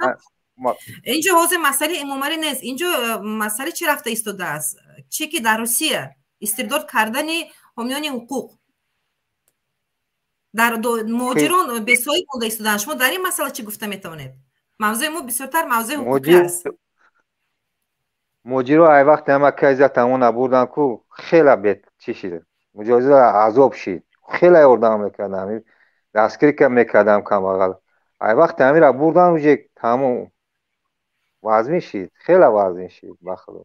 Инҷо ҳозир масъалаи Эмомалӣ нест, инҷо масъала чӣ рафта истодааст? Чӣ ки дар Русия истирдод кардани ҳомиёни ҳуқуқ, дар муҳоҷирон бесоҳиб монда истодаанд. Шумо дар ин масъала чӣ гуфта метавонед? Мавзӯи мо бисёртар мавзӯи ҳуқуқӣ аст. Муҳоҷиро ай вақте ҳама каза тамон набурдан ку, хела бет чӣ шид, муҷозира азоб шид, хела ёрдам мекардам, дастгирӣ мекардам камбағал. Ай вақте ҳамира бурдан, уже тамом вазмин шид, хела вазмин шид, ба худо.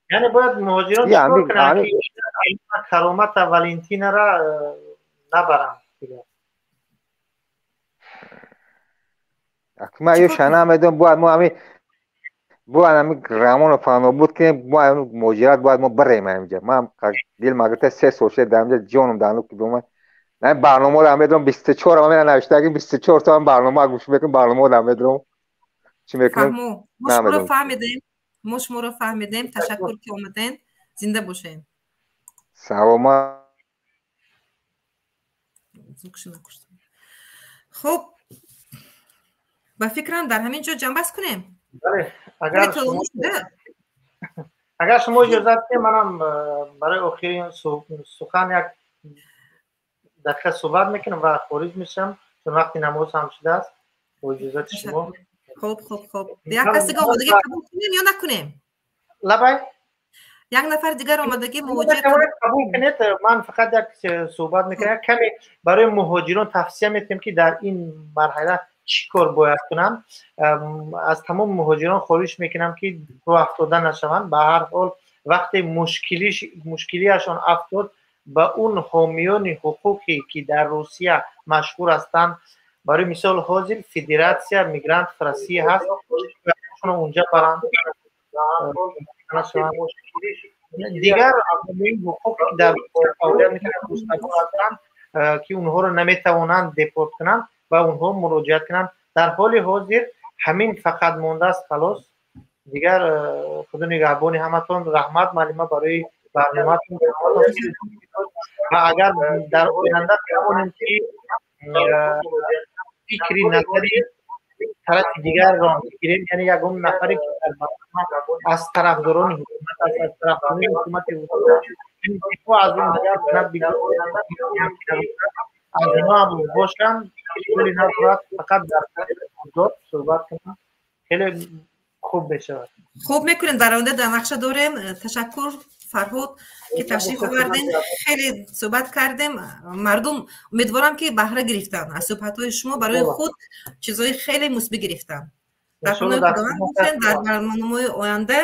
Яъне бояд муҳоҷирон чикор кунанд, ки Каромата, Валентинара набаранд? Ман ёша намедонам. Бояд мо ҳами, бояд ҳами Рамонов нобуд кунем, бояд муҳоҷират, бояд мо бирем ҳаминҷа. Ман дил магирта, 3 сол шуд дар ҳаминҷа, ҷоном дану ки биман барномаро медонам, 24 ман навиштаги, 24 то барнома гӯш мекунам, барномаро медонам, чӣ мекунам. Мо шуморо фаҳмидем, мо шуморо фаҳмидем. Ташаккур, ки омадем, зинда бошед. Саломат. Хуб, ба фикрам, дар ҳамин ҷо ҷамъбаст кунем. Агар шумо иҷозат диҳед, манам барои охирин сухан як дақиқа суҳбат мекунам ва хориҷ мешавам, чун вақти намоз ҳам шудааст, бо иҷозати шумо. Хуб, як кас дига омодагӣ қабул кунем ё накунем? Лабай. Як нафар дигар омодагӣ, муҳоҷир. Қабул кунед, ман фақат як суҳбат мекунам. Як каме барои муҳоҷирон тавсия метиҳем, ки дар ин марҳала чӣ кор бояд кунанд. Аз тамоми муҳоҷирон хоҳиш мекунам, ки рӯ афтода нашаванд. Ба ҳар ҳол, вақте мушкилиашон афтод, ба он ҳомиёни ҳуқуқе, ки дар Русия машҳур ҳастанд, барои мисол, ҳозир Федератсия мигрантов Россия ҳаст, унҷа баранд. Дигар ҳуқуқе, ки дар Русия фаъолият мекунанд, ҳастанд, ки онҳоро наметавонанд депорт кунанд, ба онҳо муроҷиат кунанд. Дар ҳоли ҳозир ҳамин фақат мондааст, халос. Дигар худо нигаҳбони ҳаматон. Раҳмат, муаллима, барои барномаатон ва агар дар оянда тавонем, ки фикри назари тарафи дигарро бигирем, яъне ягон нафаре, ки аз тарафдорони ҳукумат аст, аз тарафдорони ҳукумати, аз он кунад, аз инҳо ҳам бошам, ишколе надорад, фақат дар озод суҳбат кунам, хеле хуб мешавад. Хуб, мекунем, дар оянда дар нақша дорем. Ташаккур, Фарҳод, ки ташриф овардем, хеле суҳбат кардем. Мардум, умедворам, ки баҳра гирифтанд аз суҳбатҳои шумо, барои худ чизҳои хеле мусбӣ гирифтанд. Дар паноҳи Худованд бошед, дар барномаҳои оянда.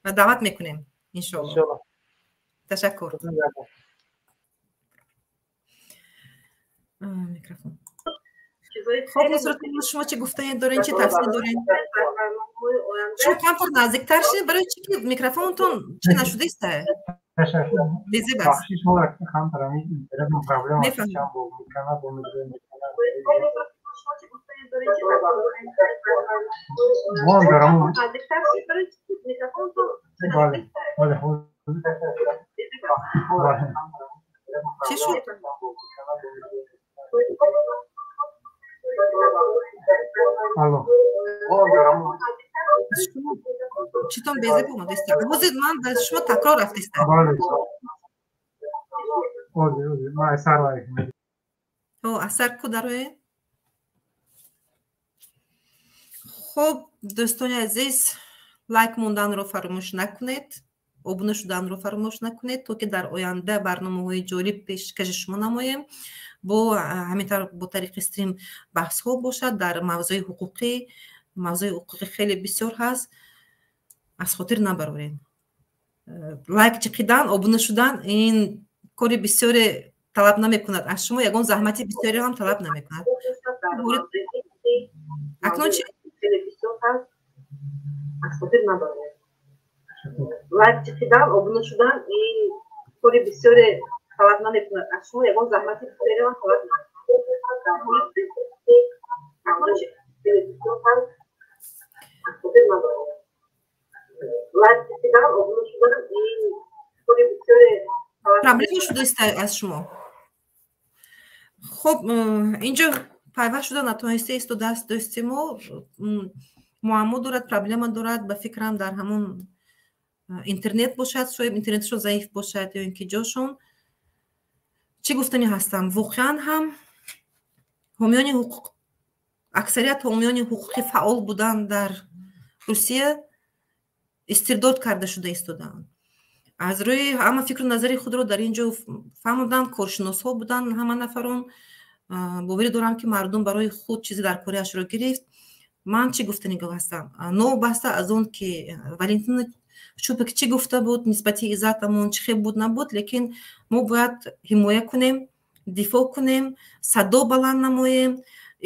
Даъват мекунем, иншоалло. Ташаккур. Микрофон. Хоб, Нусратулло, шумо чӣ гуфтане дорен, чӣ тавсия дорен? Шумо камтар наздиктар шед, барои чӣ ки микрофонтон чӣ нашудааст? Безеб аст. Мефаҳмам. Чӣ шуд? Алло. Читон безеб омадааст? Ҳозир ман ба шумо такрор рафтааст. Асар ку дароед? Хуб, дӯстони азиз, лайк монданро фаромӯш накунед, обуна шуданро фаромӯш накунед, то ки дар оянда барномаҳои ҷолиб пешкаши шумо намоем. Бо ҳамин тавр бо тариқи стрим баҳсҳо бошад дар мавзӯи ҳуқуқӣ. Мавзӯи ҳуқуқӣ хеле бисёр ҳаст, аз хотир набароред. Лайк чиқидан, обуна шудан ин кори бисёре талаб намекунад аз шумо, ягон заҳмати бисёре ҳам талаб намекунад. Акнун чи? Лайк чиқидан, обуна шудан ин кори бисёре талаб намекунад аз шумо, ягон заҳмати бисёре ҳам талаб намекунад. Проблема шудааст аз шумо. Хуб, инҷо пайваст шуда натониста истодааст дӯсти мо. Муаммо дорад, проблема дорад, ба фикрам дар ҳамон интернет бошад, шояд интернетшон заиф бошад ё ин ки ҷошон. Чӣ гуфтанӣ ҳастам? Воқеан ҳам ҳомиёни ҳуқуқ, аксарият ҳомиёни ҳуқуқи фаъол буданд дар Русия истирдод карда шуда истодаанд. Аз рӯи ҳама фикру назари худро дар ин ҷо фаҳмоданд, коршиносҳо буданд ҳама нафарон. Боварӣ дорам, ки мардум барои худ чизе дар кореашро гирифт. Ман чӣ гуфтанӣ ҳастам? Новобаста аз он ки Валентина Чупик чӣ гуфта буд нисбати Иззат Амон, чӣ хел буд набуд, лекин мо бояд ҳимоя кунем, дифоъ кунем, садо баланд намоем,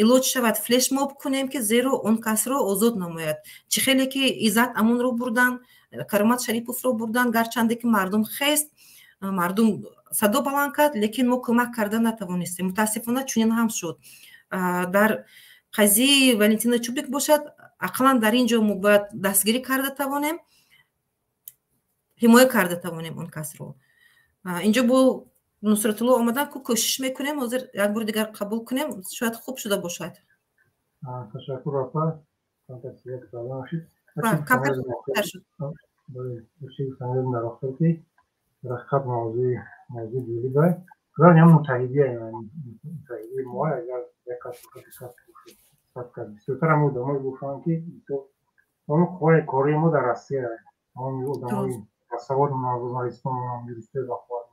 илоҷ шавад флешмоб кунем, ки зеро он касро озод намояд. Чӣ хеле ки Иззат Амонро бурдан, Каромат Шариповро бурдан, гарчанде ки мардум хест, мардум садо баланд кард, лекин мо кӯмак карда натавонистем. Мутаассифона чунин ҳам шуд. Дар қазияи Валентина Чупик бошад, ақаллан дар ин ҷо мо бояд дастгирӣ карда тавонем, ҳимоя карда тавонем он касро. Инҷо бо Нусратулло омадан, ку кӯшиш мекунем, ҳозир як бори дигар қабул кунем, шояд хуб шуда бошад. Ташаккур, апа. Камтар шуд. Ҳақиқат мавзӯи ҷолиб аст. Муттаҳидии мо агар як кас кас бисёртар ҳам одамое бошанд, ки он қувваи кории мо дар Россия, он одамои босавод, журналистон, юристҳои бахувват,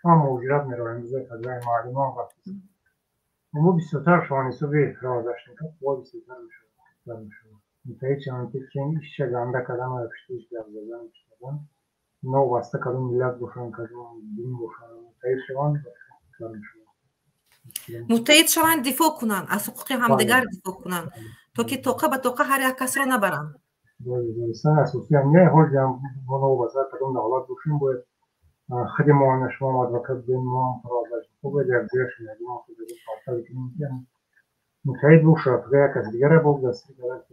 ҳама муҳоҷират мераванд, имрӯза таҷрибаи муаллимон рафтааст. Мо бисёртар шоҳанисоби раводаштем, қувва бисёртар мешавад. Муттаҳид шаванд, ки ишша ганда кардан ва пуштиш гап задан, новобаста кадом миллат бошанд, кадом дин бошанд, муттаҳид шаванд. Муттаҳид шаванд, дифоъ кунанд, аз ҳуқуқи ҳамдигар дифоъ кунанд, то ки тоқа ба тоқа ҳар як касро набаранд. Асосӣ ҳам ҳоҷиам мо новобаста кадом давлат бошем, бояд худи мо, шумо адвокат будем, мо ҳам бояд якҷоя шавем, муттаҳид бошад, як кас дигаре бо дастгирӣ карда.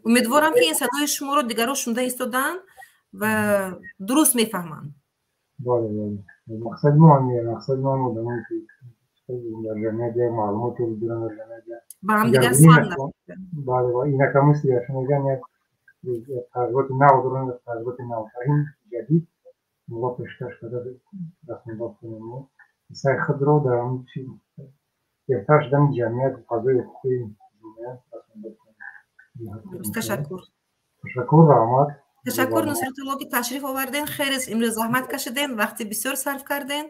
Умедворам, ки ин садои шуморо дигарро шунида истодаанд ва дуруст мефаҳманд. Бале, бале. Мақсади мо ҳам мақсади мо ҳам одамое ки дар ҷамъият як маълумоте доранд, дар ҷамъият ба ҳамдигар сам. Бале, ва инакомыслие шумо мегӯянд, як тағйироти нав доранд, тағйироти навтарин ҷадид мо пешкаш карда расмидод кунем. Мо ҳиссаи худро дар ҳамин чи беҳтар шудани ҷамъият, фазои ҳуқуқии ҷомеа расмидод кунем. Ташаккур. Ташаккур, раҳмат. Ташаккур, Нусратулло, ки ташриф оварден. Хеле имрӯз заҳмат кашиден, вақти бисёр сарф карден.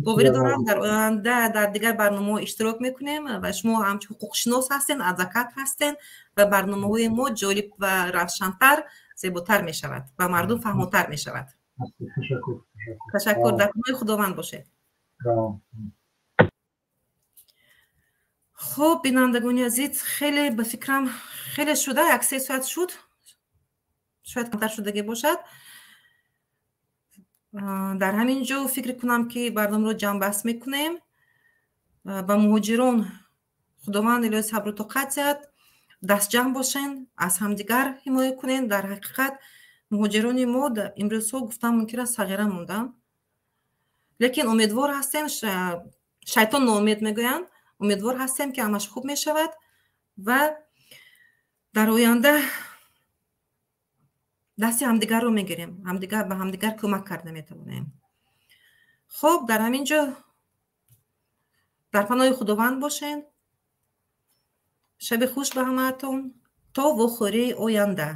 Боварӣ дорам, дар оянда дар дигар барномаҳо иштирок мекунем ва шумо ҳамчун ҳуқуқшинос ҳастен, адвокат ҳастен ва барномаҳои мо ҷолиб ва равшантар Зеботар мешавад ва мардум фаҳмотар мешавад. Ташаккур, дар паноҳи Худованд бошед. Хуб, бинандагони азиз, хеле ба фикрам хеле шуда, 1-3 соат шуд, шояд камтар шудагӣ бошад. Дар ҳамин ҷо фикр кунам, ки барномаро ҷамъбаст мекунем. Ба муҳоҷирон Худованд илоҳи сабру тоқат диҳад, дастҷамъ бошен, аз ҳамдигар ҳимоя кунен. Дар ҳақиқат муҳоҷирони мо имрӯзҳо, гуфтан мумкин аст, сағира монданд, лекин умедвор ҳастем. Шайтон ноумед мегӯянд. Умедвор ҳастем, ки ҳамаш хуб мешавад ва дар оянда дасти ҳамдигарро мегирем, ҳамдигар ба ҳамдигар кӯмак карда метавонем. Хуб, дар ҳамин ҷо дар паноҳи Худованд бошед. Шаби хуш ба ҳамаатон, то вохӯрии оянда.